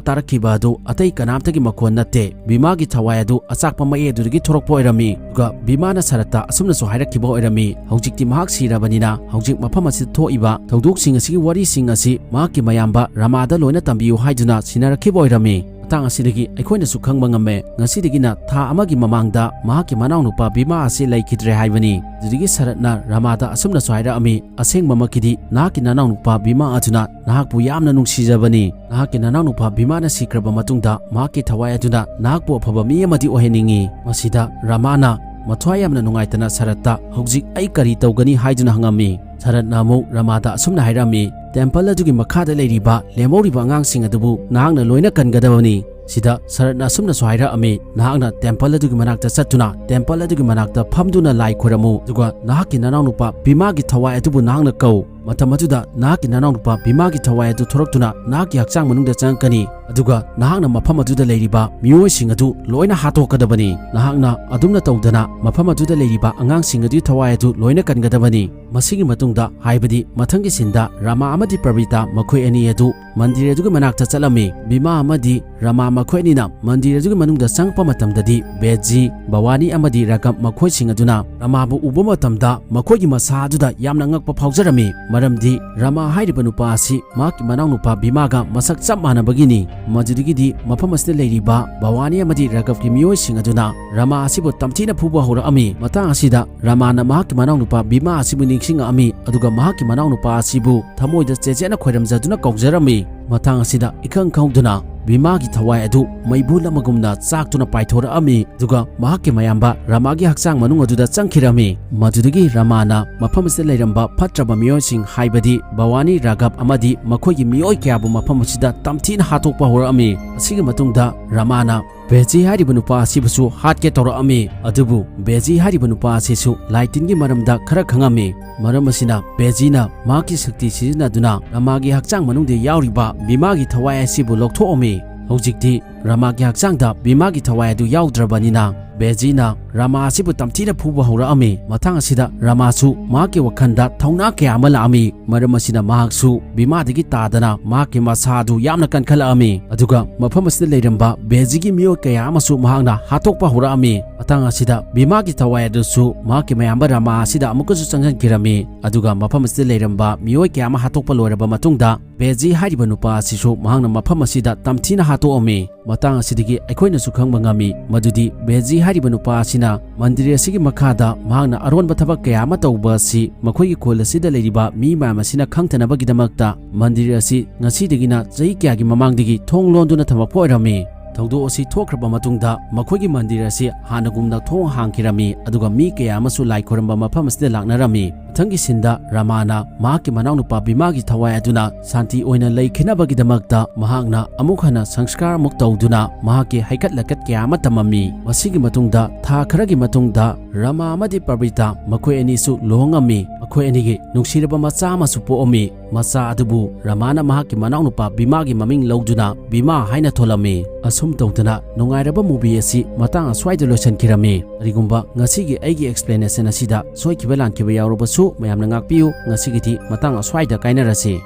ꯇꯥꯔꯛꯈꯤꯕ ꯑꯗꯨ ꯑꯇꯩ ꯀꯅꯥꯝꯇꯒꯤ ꯃꯈꯣꯜ ꯅꯠꯇꯦ, ꯚꯤꯃꯥꯒꯤ ꯊꯋꯥꯏ ꯑꯗꯨ ꯑꯆꯥꯛꯄ ꯃꯩ ꯑꯗꯨꯗꯒꯤ ꯊꯣꯔꯛꯄ ꯑꯣꯏꯔꯝꯃꯤ꯫ ꯑꯗꯨꯒ ꯚꯤꯃꯥꯅ ꯁꯔꯠꯇ ꯑꯁꯨꯝꯅꯁꯨ ꯍꯥꯏꯔꯛꯈꯤꯕ ꯑꯣꯏꯔꯝꯃꯤ, "ꯍꯧꯖꯤꯛꯇꯤ ꯃꯍꯥꯛ ꯁꯤꯔꯕꯅꯤꯅ ꯍꯧꯖꯤꯛ ꯃꯐꯝ ꯑꯁꯤꯗ ꯊꯣꯛꯏꯕ ꯊꯧꯗꯣꯛꯁꯤꯡ ꯑꯁꯤꯒꯤ ꯋꯥꯔꯤꯁꯤꯡ ꯑꯁꯤ ꯃꯍꯥꯛꯀꯤ ꯃꯌꯥꯝꯕ ꯔꯃꯥꯗ ꯂꯣꯏꯅ ꯇꯝꯕꯤꯌꯨ" ꯍꯥꯏꯗꯨꯅ ꯁꯤꯟꯅꯔꯛꯈꯤꯕ ꯑꯣꯏꯔꯝꯃꯤ꯫ ꯃꯇꯥꯡ ꯑꯁꯤꯗꯒꯤ ꯑꯩꯈꯣꯏꯅꯁꯨ ꯈꯪꯕ ꯉꯝꯃꯦ, ꯉꯁꯤꯗꯒꯤꯅ ꯊꯥ ꯑꯃꯒꯤ ꯃꯃꯥꯡꯗ ꯃꯍꯥꯛꯀꯤ ꯃꯅꯥꯎꯅꯨꯄꯥ ꯚꯤꯃꯥ ꯑꯁꯤ ꯂꯩꯈꯤꯗ꯭ꯔꯦ ꯍꯥꯏꯕꯅꯤ꯫ ꯑꯗꯨꯗꯒꯤ ꯁꯔꯠꯅ ꯔꯃꯥꯗ ꯑꯁꯨꯝꯅꯁꯨ ꯍꯥꯏꯔꯛꯑꯝꯃꯤ, "ꯑꯁꯦꯡꯕꯃꯛꯀꯤꯗꯤ ꯅꯍꯥꯛꯀꯤ ꯅꯅꯥꯎꯅꯨꯄꯥ ꯚꯤꯃꯥ ꯑꯗꯨꯅ ꯅꯍꯥꯛꯄꯨ ꯌꯥꯝꯅ ꯅꯨꯡꯁꯤꯖꯕꯅꯤ꯫ ꯅꯍꯥꯛꯀꯤ ꯅꯅꯥꯎꯅꯨꯄꯥ ꯚꯤꯃꯥꯅ ꯁꯤꯈ꯭ꯔꯕ ꯃꯇꯨꯡꯗ ꯃꯍꯥꯛꯀꯤ ꯊꯋꯥꯏ ꯑꯗꯨꯅ ꯅꯍꯥꯛꯄꯨ ꯑꯐꯕ ꯃꯤ ꯑꯃꯗꯤ ꯑꯣꯏꯍꯟꯅꯤꯡꯏ꯫" ꯃꯁꯤꯗ ꯔꯃꯥꯅ ꯃꯊ꯭ꯋꯥꯏ ꯌꯥꯝꯅ ꯅꯨꯡꯉꯥꯏꯇꯅ ꯁꯔꯠꯇ, "ꯍꯧꯖꯤꯛ ꯑꯩ ꯀꯔꯤ ꯇꯧꯒꯅꯤ?" ꯍꯥꯏꯗꯨꯅ ꯍꯪꯉꯝꯃꯤ꯫ ꯁꯔꯠꯅ ꯑꯃꯨꯛ ꯔꯃꯥꯗ ꯑꯁꯨꯝꯅ ꯍꯥꯏꯔꯝꯃꯤ, "ꯇꯦꯝꯄꯜ ꯑꯗꯨꯒꯤ ꯃꯈꯥꯗ ꯂꯩꯔꯤꯕ ꯂꯦꯝꯍꯧꯔꯤꯕ ꯑꯉꯥꯡꯁꯤꯡ ꯑꯗꯨꯕꯨ ꯅꯍꯥꯛꯅ ꯂꯣꯏꯅ ꯀꯟꯒꯗꯕꯅꯤ꯫" ꯁꯤꯗ ꯁꯔꯠꯅ ꯑꯁꯨꯝꯅꯁꯨ ꯍꯥꯏꯔꯛꯑꯝꯃꯤ, "ꯅꯍꯥꯛꯅ ꯇꯦꯝꯄꯜ ꯑꯗꯨꯒꯤ ꯃꯅꯥꯛꯇ ꯆꯠꯇꯨꯅ ꯇꯦꯝꯄꯜ ꯑꯗꯨꯒꯤ ꯃꯅꯥꯛꯇ ꯐꯝꯗꯨꯅ ꯂꯥꯏ ꯈꯣꯏꯔꯝꯃꯨ, ꯑꯗꯨꯒ ꯅꯍꯥꯛꯀꯤ ꯅꯅꯥꯎꯅꯨꯄꯥ ꯚꯤꯃꯥꯒꯤ ꯊꯋꯥꯏ ꯑꯗꯨꯕꯨ ꯅꯍꯥꯛꯅ ꯀꯧ꯫ ꯃꯇꯝ ꯑꯗꯨꯗ ꯅꯍꯥꯛꯀꯤ ꯅꯅꯥꯎꯅꯨꯄꯥ ꯚꯤꯃꯥꯒꯤ ꯊꯋꯥꯏ ꯑꯗꯨ ꯊꯣꯔꯛꯇꯨꯅ ꯅꯍꯥꯛꯀꯤ ꯍꯛꯆꯥꯡ ꯃꯅꯨꯡꯗ ꯆꯪꯉꯛꯀꯅꯤ, ꯑꯗꯨꯒ ꯅꯍꯥꯛꯅ ꯃꯐꯝ ꯑꯗꯨꯗ ꯂꯩꯔꯤꯕ ꯃꯤꯑꯣꯏꯁꯤꯡ ꯑꯗꯨ ꯂꯣꯏꯅ ꯍꯥꯠꯇꯣꯛꯀꯗꯕꯅꯤ꯫ ꯅꯍꯥꯛꯅ ꯑꯗꯨꯝꯅ ꯇꯧꯗꯅ ꯃꯐꯝ ꯑꯗꯨꯗ ꯂꯩꯔꯤꯕ ꯑꯉꯥꯡꯁꯤꯡ ꯑꯗꯨꯒꯤ ꯊꯋꯥꯏ ꯑꯗꯨ ꯂꯣꯏꯅ ꯀꯟꯒꯗꯕꯅꯤ꯫ ꯃꯁꯤꯒꯤ ꯃꯇꯨꯡꯗ, ꯍꯥꯏꯕꯗꯤ ꯃꯊꯪꯒꯤ ꯁꯤꯟꯗ, ꯔꯥꯃꯥ ꯑꯃꯗꯤ ꯄ꯭ꯔꯕꯤꯇꯥ ꯃꯈꯣꯏ ꯑꯅꯤ ꯑꯗꯨ ꯃꯟꯗꯤꯔ ꯑꯗꯨꯒꯤ ꯃꯅꯥꯛꯇ ꯆꯠꯂꯝꯃꯤ꯫ ꯚꯤꯃꯥ ꯑꯃꯗꯤ ꯔꯥꯃꯥ ꯃꯈꯣꯏ ꯑꯅꯤꯅ ꯃꯟꯗꯤꯔ ꯑꯗꯨꯒꯤ ꯃꯅꯨꯡꯗ ꯆꯪꯉꯛꯄ ꯃꯇꯝꯗꯗꯤ, ꯕꯦꯖꯤ, ꯚꯋꯥꯅꯤ ꯑꯃꯗꯤ ꯔꯥꯒꯕ ꯃꯈꯣꯏꯁꯤꯡ ꯑꯗꯨꯅ ꯔꯥꯃꯥꯕꯨ ꯎꯕ ꯃꯇꯝꯗ ꯃꯈꯣꯏꯒꯤ ꯃꯁꯥ ꯑꯗꯨꯗ ꯌꯥꯝꯅ ꯉꯛꯄ ꯐꯥꯎꯖꯔꯝꯃꯤ, ꯃꯔꯝꯗꯤ ꯔꯥꯃꯥ ꯍꯥꯏꯔꯤꯕ ꯅꯨꯄꯥ ꯑꯁꯤ ꯃꯍꯥꯛꯀꯤ ꯃꯅꯥꯎꯅꯨꯄꯥ ꯚꯤꯃꯥꯒ ꯃꯁꯛ ꯆꯞ ꯃꯥꯟꯅꯕꯒꯤꯅꯤ꯫ ꯃꯗꯨꯗꯒꯤꯗꯤ ꯃꯐꯝ ꯑꯁꯤꯗ ꯂꯩꯔꯤꯕ ꯚꯋꯥꯅꯤ ꯑꯃꯗꯤ ꯔꯥꯒꯕꯀꯤ ꯃꯤꯑꯣꯏꯁꯤꯡ ꯑꯗꯨꯅ ꯔꯥꯃꯥ ꯑꯁꯤꯕꯨ ꯇꯝꯊꯤꯅ ꯐꯨꯕ ꯍꯧꯔꯛꯑꯝꯃꯤ꯫ ꯃꯇꯥꯡ ꯑꯁꯤꯗ ꯔꯥꯃꯥꯅ ꯃꯍꯥꯛꯀꯤ ꯃꯅꯥꯎꯅꯨꯄꯥ ꯚꯤꯃꯥ ꯑꯁꯤꯕꯨ ꯅꯤꯡꯁꯤꯡꯉꯛꯑꯝꯃꯤ, ꯑꯗꯨꯒ ꯃꯍꯥꯛꯀꯤ ꯃꯅꯥꯎꯅꯨꯄꯥ ꯑꯁꯤꯕꯨ ꯊꯃꯣꯏꯗ ꯆꯦꯠꯆꯦꯠꯅ ꯈꯣꯏꯔꯝꯖꯗꯨꯅ ꯀꯧꯖꯔꯝꯃꯤ꯫ ꯃꯇꯥꯡ ꯑꯁꯤꯗ ꯏꯈꯪ ꯈꯪꯍꯧꯗꯅ ꯚꯤꯃꯥꯒꯤ ꯊꯋꯥꯏ ꯑꯗꯨ ꯃꯩꯕꯨꯜ ꯑꯃꯒꯨꯝꯅ ꯆꯥꯛꯇꯨꯅ ꯄꯥꯏꯊꯣꯔꯛꯑꯝꯃꯤ, ꯑꯗꯨꯒ ꯃꯍꯥꯛꯀꯤ ꯃꯌꯥꯝꯕ ꯔꯥꯃꯥꯒꯤ ꯍꯛꯆꯥꯡ ꯃꯅꯨꯡ ꯑꯗꯨꯗ ꯆꯪꯈꯤꯔꯝꯃꯤ꯫ ꯃꯗꯨꯗꯒꯤ ꯔꯥꯃꯥꯅ ꯃꯐꯝ ꯑꯁꯤꯗ ꯂꯩꯔꯝꯕ ꯐꯠꯇ꯭ꯔꯕ ꯃꯤꯑꯣꯏꯁꯤꯡ, ꯍꯥꯏꯕꯗꯤ ꯚꯋꯥꯅꯤ, ꯔꯥꯒꯕ ꯑꯃꯗꯤ ꯃꯈꯣꯏꯒꯤ ꯃꯤꯑꯣꯏ ꯀꯌꯥꯕꯨ ꯃꯐꯝ ꯑꯁꯤꯗ ꯇꯝꯊꯤꯅ ꯍꯥꯠꯇꯣꯛꯄ ꯍꯧꯔꯛꯑꯝꯃꯤ꯫ ꯑꯁꯤꯒꯤ ꯃꯇꯨꯡꯗ ꯔꯥꯃꯥꯅ ꯕꯦꯖꯤ ꯍꯥꯏꯔꯤꯕ ꯅꯨꯄꯥ ꯑꯁꯤꯕꯨꯁꯨ ꯍꯥꯠꯀꯦ ꯇꯧꯔꯛꯑꯝꯃꯤ, ꯑꯗꯨꯕꯨ ꯕꯦꯖꯤ ꯍꯥꯏꯔꯤꯕ ꯅꯨꯄꯥ ꯑꯁꯤꯁꯨ ꯂꯥꯏ ꯇꯤꯟꯒꯤ ꯃꯔꯝꯗ ꯈꯔ ꯈꯪꯉꯝꯃꯤ꯫ ꯃꯔꯝ ꯑꯁꯤꯅ ꯕꯦꯖꯤꯅ ꯃꯍꯥꯛꯀꯤ ꯁꯛꯇꯤ ꯁꯤꯖꯤꯟꯅꯗꯨꯅ ꯔꯥꯃꯥꯒꯤ ꯍꯛꯆꯥꯡ ꯃꯅꯨꯡꯗ ꯌꯥꯎꯔꯤꯕ ꯚꯤꯃꯥꯒꯤ ꯊꯋꯥꯏ ꯑꯁꯤꯕꯨ ꯂꯧꯊꯣꯛꯑꯝꯃꯤ꯫ ꯍꯧꯖꯤꯛꯇꯤ ꯔꯥꯃꯥꯒꯤ ꯍꯛꯆꯥꯡꯗ ꯚꯤꯃꯥꯒꯤ ꯊꯋꯥꯏ ꯑꯗꯨ ꯌꯥꯎꯗ꯭ꯔꯕꯅꯤꯅ, ꯕꯦꯖꯤꯅ ꯔꯥꯃꯥ ꯑꯁꯤꯕꯨ ꯇꯝꯊꯤꯅ ꯐꯨꯕ ꯍꯧꯔꯛꯑꯝꯃꯤ꯫ ꯃꯇꯥꯡ ꯑꯁꯤꯗ ꯔꯥꯃꯥꯁꯨ ꯃꯍꯥꯛꯀꯤ ꯋꯥꯈꯜꯗ ꯊꯧꯅꯥ ꯀꯌꯥ ꯑꯃ ꯂꯥꯛꯑꯝꯃꯤ꯫ ꯃꯔꯝ ꯑꯁꯤꯅ ꯃꯍꯥꯛꯁꯨ ꯚꯤꯃꯥꯗꯒꯤ ꯇꯥꯗꯅ ꯃꯍꯥꯛꯀꯤ ꯃꯁꯥ ꯑꯗꯨ ꯌꯥꯝꯅ ꯀꯟꯈꯠꯂꯛꯑꯝꯃꯤ꯫ ꯑꯗꯨꯒ ꯃꯐꯝ ꯑꯁꯤꯗ ꯂꯩꯔꯝꯕ ꯕꯦꯖꯤꯒꯤ ꯃꯤꯑꯣꯏ ꯀꯌꯥ ꯑꯃꯁꯨ ꯃꯍꯥꯛꯅ ꯍꯥꯠꯇꯣꯛꯄ ꯍꯧꯔꯛꯑꯝꯃꯤ꯫ ꯃꯇꯥꯡ ꯑꯁꯤꯗ ꯚꯤꯃꯥꯒꯤ ꯊꯋꯥꯏ ꯑꯗꯨꯁꯨ ꯃꯍꯥꯛꯀꯤ ꯃꯌꯥꯝꯕ ꯔꯥꯃꯥ ꯑꯁꯤꯗ ꯑꯃꯨꯛꯀꯁꯨ ꯆꯪꯁꯤꯟꯈꯤꯔꯝꯃꯤ꯫ ꯑꯗꯨꯒ ꯃꯐꯝ ꯑꯁꯤꯗ ꯂꯩꯔꯝꯕ ꯃꯤꯑꯣꯏ ꯀꯌꯥ ꯑꯃ ꯍꯥꯠꯇꯣꯛꯄ ꯂꯣꯏꯔꯕ ꯃꯇꯨꯡꯗ, ꯕꯦꯖꯤ ꯍꯥꯏꯔꯤꯕ ꯅꯨꯄꯥ ꯑꯁꯤꯁꯨ ꯃꯍꯥꯛꯅ ꯃꯐꯝ ꯑꯁꯤꯗ ꯇꯝꯊꯤꯅ ꯍꯥꯠꯇꯣꯛꯑꯝꯃꯤ꯫ ꯃꯇꯥꯡ ꯑꯁꯤꯗꯒꯤ ꯑꯩꯈꯣꯏꯅꯁꯨ ꯈꯪꯕ ꯉꯝꯃꯤ ꯃꯗꯨꯗꯤ ꯕꯦꯖꯤ ꯍꯥꯏꯔꯤꯕ ꯅꯨꯄꯥ ꯑꯁꯤꯅ ꯃꯟꯗꯤꯔ ꯑꯁꯤꯒꯤ ꯃꯈꯥꯗ ꯃꯍꯥꯛꯅ ꯑꯔꯣꯟꯕ ꯊꯕꯛ ꯀꯌꯥ ꯑꯃ ꯇꯧꯕ ꯑꯁꯤ ꯃꯈꯣꯏꯒꯤ ꯈꯨꯜ ꯑꯁꯤꯗ ꯂꯩꯔꯤꯕ ꯃꯤ ꯃꯌꯥꯝ ꯑꯁꯤꯅ ꯈꯪꯊꯅꯕꯒꯤꯗꯃꯛꯇ ꯃꯟꯗꯤꯔ ꯑꯁꯤ ꯉꯁꯤꯗꯒꯤꯅ ꯆꯍꯤ ꯀꯌꯥꯒꯤ ꯃꯃꯥꯡꯗꯒꯤ ꯊꯣꯡ ꯂꯣꯟꯗꯨꯅ ꯊꯝꯃꯛꯄ ꯑꯣꯏꯔꯝꯃꯤ꯫ ꯊꯧꯗꯣꯛ ꯑꯁꯤ ꯊꯣꯛꯈ꯭ꯔꯕ ꯃꯇꯨꯡꯗ ꯃꯈꯣꯏꯒꯤ ꯃꯟꯗꯤꯔ ꯑꯁꯤ ꯍꯥꯟꯅꯒꯨꯝꯅ ꯊꯣꯡ ꯍꯥꯡꯈꯤꯔꯝꯃꯤ, ꯑꯗꯨꯒ ꯃꯤ ꯀꯌꯥ ꯑꯃꯁꯨ ꯂꯥꯏ ꯈꯣꯏꯔꯝꯕ ꯃꯐꯝ ꯑꯁꯤꯗ ꯂꯥꯛꯅꯔꯝꯃꯤ꯫ ꯃꯊꯪꯒꯤ ꯁꯤꯟꯗ ꯔꯃꯥꯅ ꯃꯍꯥꯛꯀꯤ ꯃꯅꯥꯎꯅꯨꯄꯥ ꯚꯤꯃꯥꯒꯤ ꯊꯋꯥꯏ ꯑꯗꯨꯅ ꯁꯥꯟꯇꯤ ꯑꯣꯏꯅ ꯂꯩꯈꯤꯅꯕꯒꯤꯗꯃꯛꯇ ꯃꯍꯥꯛꯅ ꯑꯃꯨꯛ ꯍꯟꯅ ꯁꯪꯁꯀꯥꯔ ꯑꯃꯨꯛ ꯇꯧꯗꯨꯅ ꯃꯍꯥꯛꯀꯤ ꯍꯩꯀꯠ ꯂꯩꯀꯠ ꯀꯌꯥ ꯑꯃ ꯇꯝꯃꯝꯃꯤ꯫ ꯃꯁꯤꯒꯤ ꯃꯇꯨꯡꯗ ꯊꯥ ꯈꯔꯒꯤ ꯃꯇꯨꯡꯗ ꯔꯃꯥ ꯑꯃꯗꯤ ꯄꯕ꯭ꯔꯤꯇꯥ ꯃꯈꯣꯏ ꯑꯅꯤꯁꯨ ꯂꯨꯍꯣꯡꯉꯝꯃꯤ꯫ ꯃꯈꯣꯏ ꯑꯅꯤꯒꯤ ꯅꯨꯡꯁꯤꯔꯕ ꯃꯆꯥ ꯑꯃꯁꯨ ꯄꯣꯛꯑꯝꯃꯤ꯫ ꯃꯆꯥ ꯑꯗꯨꯕꯨ ꯔꯃꯥꯅ ꯃꯍꯥꯛꯀꯤ ꯃꯅꯥꯎꯅꯨꯄꯥ ꯚꯤꯃꯥꯒꯤ ꯃꯃꯤꯡ ꯂꯧꯗꯨꯅ ꯚꯤꯃꯥ ꯍꯥꯏꯅ ꯊꯣꯜꯂꯝꯃꯤ꯫ ꯑꯁꯨꯝ ꯇꯧꯗꯅ ꯅꯨꯡꯉꯥꯏꯔꯕ movie ꯑꯁꯤ ꯃꯇꯥꯡ ꯑꯁ꯭ꯋꯥꯏꯗ ꯂꯣꯏꯁꯤꯟꯈꯤꯔꯝꯃꯤ꯫ ꯀꯔꯤꯒꯨꯝꯕ ꯉꯁꯤꯒꯤ ꯑꯩꯒꯤ explanation ꯑꯁꯤꯗ ꯁꯣꯏꯈꯤꯕ ꯂꯥꯟꯈꯤꯕ ꯌꯥꯎꯔꯕꯁꯨ ꯃꯌꯥꯝꯅ ꯉꯥꯛꯄꯤꯌꯨ꯫ ꯉꯁꯤꯒꯤꯗꯤ ꯃꯇꯥꯡ ꯑꯁ꯭ꯋꯥꯏꯗ ꯀꯥꯏꯅꯔꯁꯤ꯫